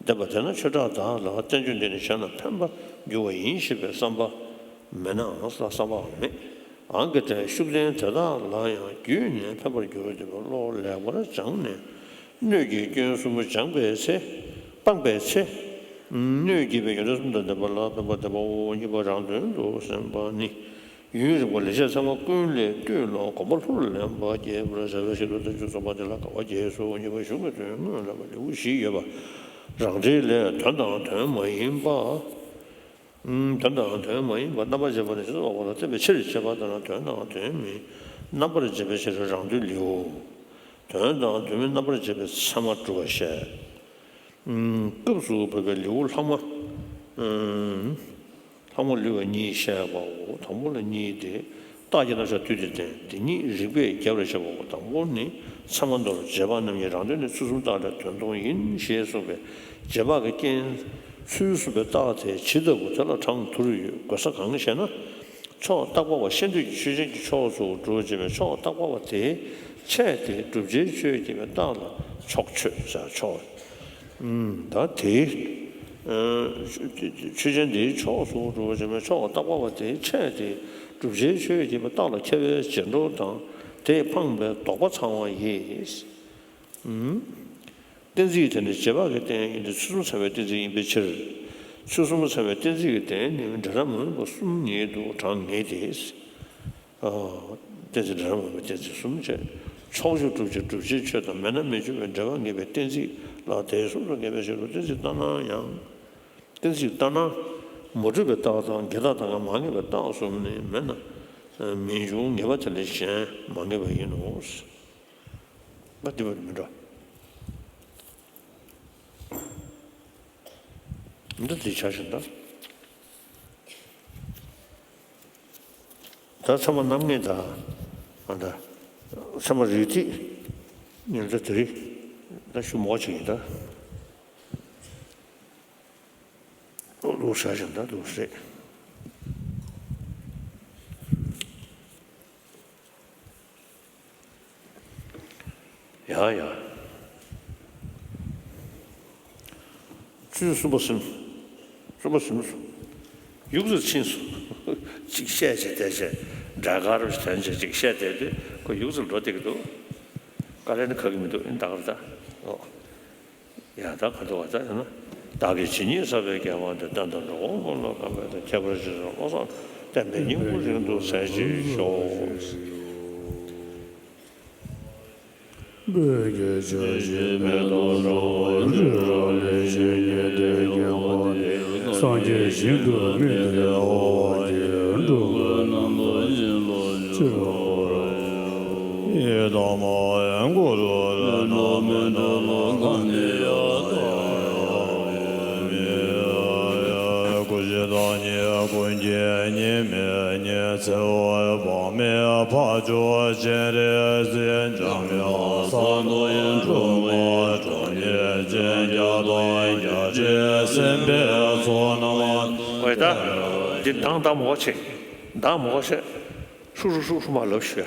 ལྡན་པ་དེ་ན་ཆོས་གྲགས་བདག་ལ་བསྟན་བཅོས་འདི་ནི་བྱས་ན་ཕན་པར་འགྱུར་བ་ཡིན་ཞེས་པའི་བསམ་པ་མེད་ནའང་ལ་བསམ་པའང་མེད། འང་གི་དེ་ཤུགས་ལྡན་དེ་དག་ལ་ཡང་བརྒྱུད་ནས་ཕན་པར་འགྱུར་བར་འདོད་པའི་བློ་ལེགས་པར་སྦྱངས་ནས་སྣོད་ཀྱི་སྐྱོན་གསུམ་སྦྱངས་པའི་ཚེ་སྤངས་པའི་ཚེ། སྣོད་ཀྱི་པའི་ཡོན་ཏན་གསུམ་དང་ལྡན་པ་ལ་ཕན་པ་བདེ་བའོ་གཉིས་པ་རང་དོན་དུ་སེམས་པ་ནི། ཡུན་རིང་པོ་ལེགས་བཤད་ཚད་མ་ཀུན་ལས་བཏུས་ལ་གོམས་པ་ལྷུར་ལེན་པ་རྒྱས་པར་བྱ་བའི་ཕྱིར་དུ་བསྟན་བཅོས་རྩོམ་པ་འདི་ལ་དགའ་བ་རྒྱས་སོ་གཉིས་པ་གཞུང་གི་དོན་དངོས་ལ་ལེའུ་བཞི་ཡོད་པ། རང་འགྲེལ་ལས་དོན་དང་དོན་མ་ཡིན་པ། དོན་དང་དོན་མ་ཡིན་པ་རྣམ་པར་འབྱེད་པ་ནི་ཞེས་སོགས་པ་ལ་བརྟེན་པའི་ཕྱིར་བྱས་པ་ལྟར་ན་དོན་དང་དོན་མིན་རྣམ་པར་འབྱེད་པའི་ཕྱིར་རང་དོན་ལེའུ། དོན་དང་དོན་མིན་རྣམ་པར་འབྱེད་པའི་ཚད་མ་སྒྲུབ་པ་བཤད། སྐབས་སུ་བབ་པའི་ལེའུ་ལྷག་མ། ལྷག་མ་ལེའུ་གཉིས་བཤད་པའོ། དང་པོ་ལ་གཉིས་ཏེ། རྟགས་ཀྱི་རྣམ་གཞག་བསྡུས་ཏེ་བསྟན། དེ་ཉིད་རིགས་པས་རྒྱས་པར་བཤད་པའོ། དང་པོ་ནི་ཚད་མ་མདོར་རྗེས་དཔག་རྣམ་གཉིས་རང་དོན་ནི་ཚུལ་གསུམ་རྟགས་ལས་དོན་སྟོང་ཡིན་ཞེས་གསུངས་པས་རྗེས་དཔག་གི་རྐྱེན། ཚུལ་གསུམ་པའི་རྟགས་དེ་ཇི་ལྟ་བུ་དེ་ལ་གྲངས་དུར་ཡོད། དགོས་ས་གང་ཞེ་ན། ཕྱོགས་རྟག་པ་བ་ཤེས་འདོད་ཀྱི་ཆོས་ཅན་གྱི་ཕྱོགས་སུ་འགྲོ་བྱེད་པའི་ཕྱོགས་རྟག་པ་བ་དེའི་ཆས་དེ་བསྒྲུབ་བྱའི་ཆོས་ཀྱི་རྟགས་ལ་ཕྱོགས་ཆོས་ཟེར་ཕྱོགས། ད་དེའི་ཆོས་ཅན་དེའི་ཕྱོགས་སུ་འགྲོ་བྱེད་པའི་ཕྱོགས་རྟག་པ་བ་དེའི་ཆས་དེ་བསྒྲུབ་བྱའི་ཆོས་ཀྱི་རྟགས་ལ་ཁྱབ་པའི་རྗེས་འགྲོ་དང་དེས་འཕངས་པའི་ལྡོག་པ་ཚང་བ་ཡིས། གཏན་ཚིགས་དེ་ནི་རྗེས་དཔག་གི་རྟེན་ཡིན་ཏེ་ཚུལ་གསུམ་ཚང་བའི་གཏན་ཚིགས་ཡིན་པའི་ཕྱིར། ཚུལ་གསུམ་ཚང་བའི་གཏན་ཚིགས་ཀྱི་རྟེན་ནི་འབྲེལ་ལམ་མ་ཡིན་པ་གསུམ་ཉིད་དུ་གྲངས་ངེས་ཏེ། གཏན་ཚིགས་འབྲེལ་ལམ་མ་ཡིན་པའི་གཏན་ཚིགས་གསུམ་བྱས། ཕྱོགས་ཆོས་སྒྲུབ་བྱེད་བསྒྲུབ་བྱའི་ཆོས་དང་མེད་ན་མི་འབྱུང་བའི་འབྲེལ་བ་ངེས་པའི་གཏན་ཚིགས་ལ་དེ་གསུམ་དུ་ངེས་པའི་ཕྱིར་རོ། གཏན་ཚིགས་ལྟར་ན་ཡང་། གཏན་ཚིགས་ལྟར་ན། མ་གྲུབ་པའི་རྟགས་དང་འགལ་རྟགས་དང་མ་ངེས་པའི་རྟགས་གསུམ་ནི་མེད་ན་མི་འབྱུང་ངེས་པ་དེ་ལས་གཞན་མ་ངེས་པ་ཡིན་ནོ། ང་འདི་བར་མི་འགྲོ། འདི་དེ་ཆ་བཞིན་དང་། ད་ཚད་མ་རྣམ་ངེས་དང་། ཨ་ད། ཚད་མ་རིགས་ཐིག་ཉིན་ད་དེ་རིང་ད་ཞུ་མོ་ཆེ་ཡིན་ད། ལུགས་བྱ་བཞིན་ད་ལུགས་རེད། ཡ་ཡ། བཅུ་གསུམ་པ་ཟིན། གསུམ་པ་ཟིན་སོང་། ཡུགས་སུ་ཕྱིན་སོང་། གཅིག་བཤད་བྱས་བསྡད་བྱས་འདྲ་དཀར་རུ་དོན་བྱས་གཅིག་བཤད་བསྡད་དུས་ཁོ་ཡུགས་སུ་འགྲོ་བསྡད་ཀྱི་འདུག་དཀའ་ལས་ནི་ཁག་གི་མི་འདུག་ཨིན་ད་གར་ད། ཨོ། ཡ་ད་ག་འདུག་བ་ད་ཡིན་ན། བདག་གིས་ཇི་སྙེད་བསགས་པའི་དགེ་བ་འདི། བསྟན་དང་འགྲོ་བ་ཀུན་ལ་གང་ཕན་ཏེ། ཁྱད་པར་ཅི་རིགས་བློ་བཟང་བསྟན་པའི་སྙིང་པོ་རིང་དུ་གསལ་བྱེད་ཤོག་བོད་ཀྱི་ཆོས་བཞིན་མེ་ཏོག་འདྲ་བོ། འབྲི་རུ་ལེགས་བཤད་ཉི་ཟླའི་རྒྱལ་པོ་འདི། སངས་རྒྱས་ཞིང་དུ་དམིགས་ཏེ་འོ་སྐྱེས་འགྲོ་ཀུན་རྣམ་པ་བཞི་ལ་སྤྱོད་པར་ཡི་དམ་ལྔ་དུ་ལ་ནོ་མི་འདུག་ལ་གང་ནི་ཡང་དག་ཡང་མི་ཡང་ཡང་སྐུ་བཞི་བདག་ཉིད་ཀུན་གྱི་གཉིས་མེད་ཉི་ཚེ་བ་དཔག་མེད་འཕགས་མཆོག་སྤྱན་རས་གཟིགས་འཇམ་དབྱངས་གསང་མདོག་ཡི་འཁྲུལ་མེད་ཁྲོ་གཉེར་ཅན་རྒྱ་མཚོ་རྒྱ་ཆེ་སེམས་དཔའི་ཚོགས་རྣམས། འོ་ད་འདི་འདང་འདང་མོ་ཆེ། འདང་མོ་ཆེ། ཧྲུ་ཧྲུ་ཧྲུ་ཧྲུ་མ་ལབ་ཞུ་ཡ།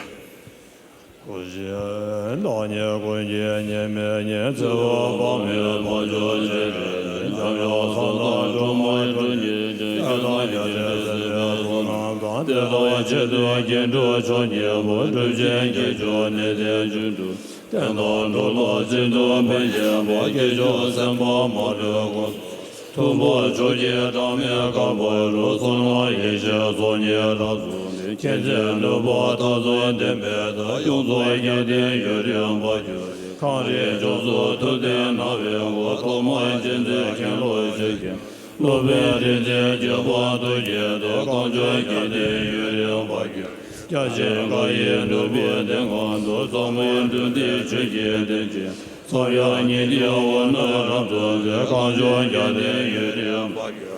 བཞིན་བདག་ཉིད་ཀུན་གྱི་གཉེར་མའི་གཉེན། བརྩེ་བ་དཔག་མེད་འཕགས་མཆོག་སྤྱན་རས་གཟིགས། འཇམ་དབྱངས་གསང་བདག་སྒྲོལ་མ་སྤྲུལ་གྱི་སྤྱན། སྐལ་བཟང་རྒྱལ་སྲས་སྲིད་པའི་གཟུངས་རྣམས་དང་། བསྟན་དང་ཆོས་སྟོན་སྐྱེ་འགྲོ་མཆོག་གཉིས་པོ། གྲུབ་ཆེན་དཀྱིལ་འཁྱོངས་ནད་ལྡན་རྒྱུན་དུ། བསྟན་དང་འགྲོ་ལ་བརྩེ་གདུང་ཕན་བྱེད་པ། དཀྱིལ་འཁྱོངས་སེམས་དཔའ་མ་ལུས་ཀུན། ཐུབ་པ་མཆོག་གི་གྲངས་མེད་བཀང་བ་རུ། གསུང་རབ་ཡེ་ཤེས་ཚོགས་གཉིས་རབ་གསུངས་ཏེ། མཁྱེན་བརྩེ་ནུས་པ་མཐའ་རྫོགས་ལྡན་པའི་བདག། ཡོངས་རྫོགས་རྒྱལ་བསྟན་ཡུན་རིང་འཕགས་གྱུར་ཅིག། གངས་རིའི་ལྗོངས་སུ་ཐུབ་བསྟན་སྣང་བའི་སྐུ། ཐོག་མར་མཁྱེན་བརྩེ་མཁྱེན་བློ་ཆོས་ཀྱི་སློབ་དཔོན་རིག་འཛིན་བརྒྱུད་པ་ཐུགས་བསྐྱེད་དུ། གངས་ལྗོངས་རྒྱལ་བསྟན་ཡུན་རིང་འཕགས་གྱུར། རྒྱ་ཆེན་མཁའ་ཡི་འགྲོ་བའི་གདན་ཁང་དུ། ཟབ་མོ་འདུས་སྡེ་ཆོས་ཀྱི་གདན་ཆེན། ཚངས་དབྱངས་ཉི་ཟླའི་འོད་སྣང་རབ་ཏུ་མཛེས། གངས་ལྗོངས་རྒྱལ་བསྟན་ཡུན་རིང་འཕགས་གྱུར།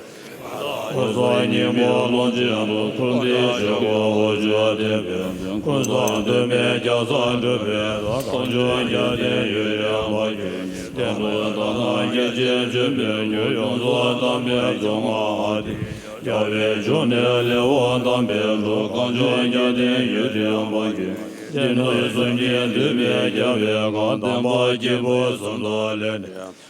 ཀུན་བཟང་སྙིང་པོ་ཀློང་ཆེན་པོ། ཀུན་འདུས་ཆོས་སྐུ་འོད་ཆོས་ལྡན་པའི་ཀུན་བཟང་སྟོད་སྨད་རྒྱ་མཚོ་འགྲུབ་པའི་གངས་ལྗོངས་རྒྱལ་བསྟན་ཡུན་རིང་འཕགས་གྱུར། གཏན་དུ་བདག་དང་སྐྱེ་མཆེད་འབྱོན་པའི་མྱུར། ཡོངས་རྫོགས་དམ་པའི་རྫོང་ལྔ་ཨ་ཏི། རྒྱལ་བའི་འབྱུང་གནས་ལེའུ་དམ་པའི་འབྲུ། གངས་ལྗོངས་རྒྱལ་བསྟན་ཡུན་རིང་འཕགས་གྱུར། སྡེ་སྣོད་གསུམ་གྱིས་འདུས་པའི་རྒྱལ་བའི་ཁམས། དམ་པ་སྐྱེས་བུ་གསུམ་དང་ལྷན་ནེ།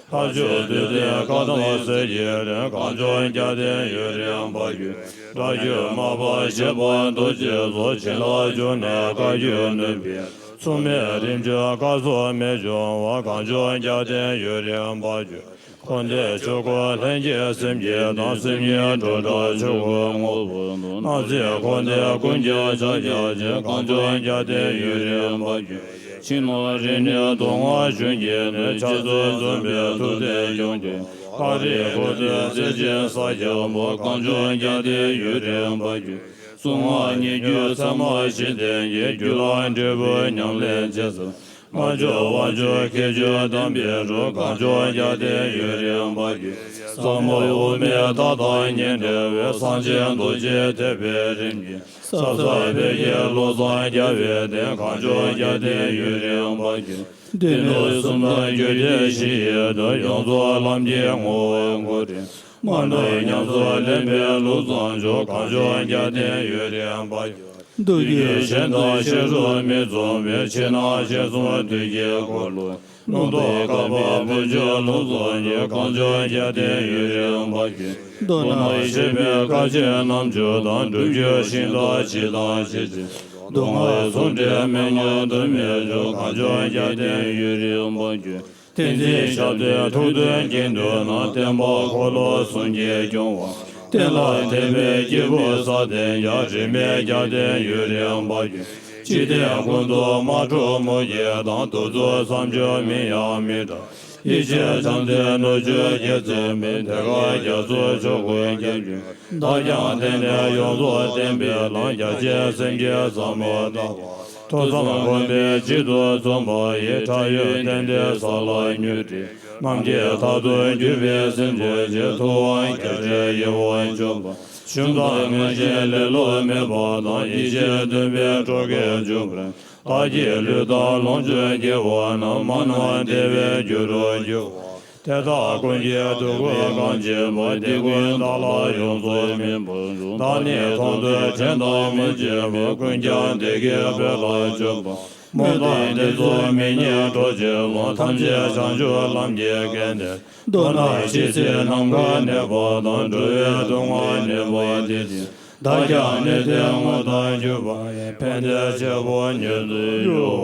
ལྷ་ཆོས་འདུས་སྡེ་བཀའ་ཐམས་ཅད་ཀྱི་རིམ། གངས་ལྗོངས་རྒྱལ་བསྟན་ཡུན་རིང་འཕགས་གྱུར། སྒྲ་སྒྱུར་མར་པ་ཞེས་པ་རྡོ་རྗེའི་གཟུགས། བྱིན་རླབས་འབྱུང་གནས་བཀའ་བརྒྱུད་ནུས་པའི། མཚུངས་མེད་རིམ་བྱོན་བཀའ་སྲུང་རྨད་བྱུང་བ། གངས་ལྗོངས་རྒྱལ་བསྟན་ཡུན་རིང་འཕགས་གྱུར། འཁོར་འདས་ཆོས་སྐུ་ལྷན་སྐྱེས་སེམས་ཀྱི་བདག། སེམས་ཉིད་སྒྲོ་བྲལ་ཆོས་སྐུའི་ངོ་བོ། སྣང་སྲིད་འཁོར་འདས་ཀུན་ཀྱང་ཕྱག་རྒྱ་ཆེ། གངས་ལྗོངས་རྒྱལ་བསྟན་ཡུན་རིང་འཕགས་གྱུར། ཕྱི་ནང་རིག་གནས་མདོ་སྔགས་གཞུང་གི་གནས། ཕྱག་རྫོགས་འཛོམས་པའི་ཐུབ་བསྟན་ཡོངས་ཀྱི། ཧ་རི་ཀོ་ཏའི་རྩེ་གཅིག་ས་སྐྱ་པ། གངས་ལྗོངས་རྒྱལ་བསྟན་ཡུན་རིང་འཕགས་གྱུར། གསུང་ངག་སྙན་བརྒྱུད་ཚད་མ་བཞི་ལྡན་གྱི། རྒྱུད་ལ་འབྲས་བུ་ཉམས་ལེན་བྱེད་ས། སྨྲ་བརྗོད་དབང་ཕྱུག་ཁྱད་ཆོས་ལྡན་པའི་རུ། གངས་ལྗོངས་རྒྱལ་བསྟན་ཡུན་རིང་འཕགས་གྱུར། ཟབ་མོ་དབུ་མའི་མཐའ་དང་ཉེ་འབྲེལ་བའི། གསང་ཆེན་རྡོ་རྗེ་ཐེག་པའི་རིམ་གྱིས། ཟབ་གསལ་དཔལ་གྱི་བློ་བཟང་རྒྱལ་བའི་བསྟན། གངས་ལྗོངས་རྒྱལ་བསྟན་ཡུན་རིང་འཕགས་གྱུར། སྡེ་སྣོད་གསུམ་དང་རྒྱུད་སྡེ་བཞི་ཡི་དོན། ཡོངས་རྫོགས་ལམ་གྱི་ངོ་བོ་གོ་རིམ། སྨྲ་བརྗོད་ཉམས་སུ་ལེན་པའི་ལུགས་བཟང་སྦྱོར། གངས་ལྗོངས་རྒྱལ་བསྟན་ཡུན་རིང་འཕགས་གྱུར། མདོ་རྒྱུད་གཞན་དང་བཤད་སྲོལ་མི་མཚུངས་པའི། ཕྱི་ནང་ཞལ་གསུམ་དུས་ཀྱི་འཁོར་ལོ། ལུང་རྟོགས་བཀའ་བབས་བོན་སྦྱོར་ལུགས་བཟང་གི། གངས་ལྗོངས་རྒྱལ་བསྟན་ཡུན་རིང་འཕགས་གྱུར། མདོ་སྔགས་ཤེས་པའི་སྐར་ཆེན་རྣམ་བཅུ་དང་། སྒྲུབ་བརྒྱུད་ཤིང་རྟ་སྤྱི་དང་ཕྱེད་ཀྱི། མདོ་སྔགས་ཟུང་འབྲེལ་མན་ངག་འདུ་མི་འཇུག་གངས་ལྗོངས་རྒྱལ་བསྟན་ཡུན་རིང་འཕགས་གྱུར། བསྟན་འཛིན་ཞབས་བརྟན་ཐུགས་མཐུན་དགེ་འདུན་རྣམས། བསྟན་པ་འཁོར་ལོ་གསུམ་གྱིས་སྐྱོང་བ། བསྟན་ལ་དད་པའི་སྐྱེས་བུ་སྲ་བརྟན་ཡང་། རིས་མེད་རྒྱལ་བསྟན་ཡུན་རིང་འཕགས་གྱུར། འཇིག་རྟེན་ཀུན་ཏུ་མ་འཁྲུགས་མུ་གེ་དང་། གདུག་རྩུབ་བསམ་བརྗོད་མིང་ཡང་མི་གྲགས། ཡེ་ཤེས་བྱམས་བརྩེ་ནོར་བཅུད་རྒྱལ་མཚན་མིན། ཐེག་པ་རྒྱ་མཚོ་ཆོས་སྐུ་རྒྱལ་བརྒྱུད། བདག་ཀྱང་བསྟན་འདི་ཡོངས་རྫོགས་བསྟན་པའི་ལམ། རྒྱ་ཆེན་སེམས་བསྐྱེད་ཟབ་མོ་ལྟ་བ། ཐོས་བསམ་སྒོམ་པའི་སྤྱི་དུ་བརྩོན་པ་ཡིས། ཁྲ་ཡོལ་གཏན་བདེ་ས་ལ་མྱུར་འགྲིབ། ནམ་མཁའི་མཐར་ཐུག་གྱུར་པའི་སེམས་ཅན་གྱི། ཐུབ་དབང་རྒྱ་ཆེན་ཡིད་འོང་བྱོན་པ། གཞུང་དང་མངོན་ཤེས་ལེ་ལོ་མེད་པ་དང་། ཡེ་ཤེས་སྟོན་པའི་སྤྲོ་སྐྱེད་འབྱུང་བར། བདག་གི་ལུས་དང་ལོངས་སྤྱོད་དགེ་བ་རྣམས། མ་ནོར་བདེ་བའི་རྒྱུ་རུ་འགྱུར་བ། དེ་དག་ཀུན་གྱི་སྡུག་བསྔལ་གང་ཞི་བར། འདི་ཀུན་བདག་ལ་ཡོངས་སུ་སྨིན་པར་ཤོག་བདག་ནི་མཐོང་ཐོས་དྲན་དང་མི་བརྗེད་པར། ཀུན་ཀྱང་བདེ་སྐྱིད་འཕེལ་ལ་འབྱོར་པ། མུ་མཐའ་འདི་ཚོགས་མི་ཉམས་འགྲོ་བྱེད་པ། ཐམས་ཅད་བྱང་ཆུབ་ལམ་གྱི་སྐལ་ལྡན། མདོར་ན་ཇི་སྲིད་ནམ་མཁའ་གནས་པ་དང་། འགྲོ་བའི་སྡུག་བསྔལ་ནད་པ་འདི་ནི། བདག་ཀྱང་ནད་དེའི་ངོ་ལྟར་གྱུར་པ་ཡི། ཕན་བདེའི་བྱེད་པོ་ཉིད་དུ་འགྱུར་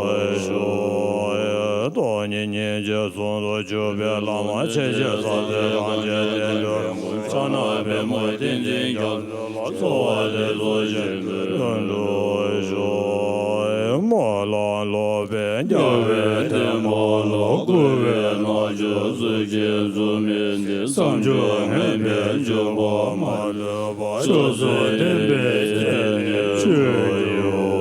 བར་ཤོག་སྟོང་ཉིད་སྙིང་རྗེ་ཟུང་དུ་འཇུག་པའི་ལམ། ཆེས་ཆེར་གསལ་ཏེ་གང་ཞིག་བདེ་འགྲོའི་གོ་འཕང་། ཕྱག་ན་པདྨོ་ཏིང་འཛིན་རྒྱ་མཚོ་ལ། གསོལ་བ་འདེབས་སོ་བཞེད་དོན་འགྲུབ་ཤོག་སྨོན་ལམ་སློབ་པའི་རྒྱལ་བའི་བསྟན་པ་ལ། བསྐུལ་བའི་རྣལ་འབྱོར་གཟུགས་ཅན་གཟུགས་མེད་འདི། བསམ་བརྗོད་ངན་པས་འཇོམས་པར་མ་ནུས་པ། སོ་སོར་བརྟེན་པའི་སྤྱན་ནི་ཆོས་ཀྱི་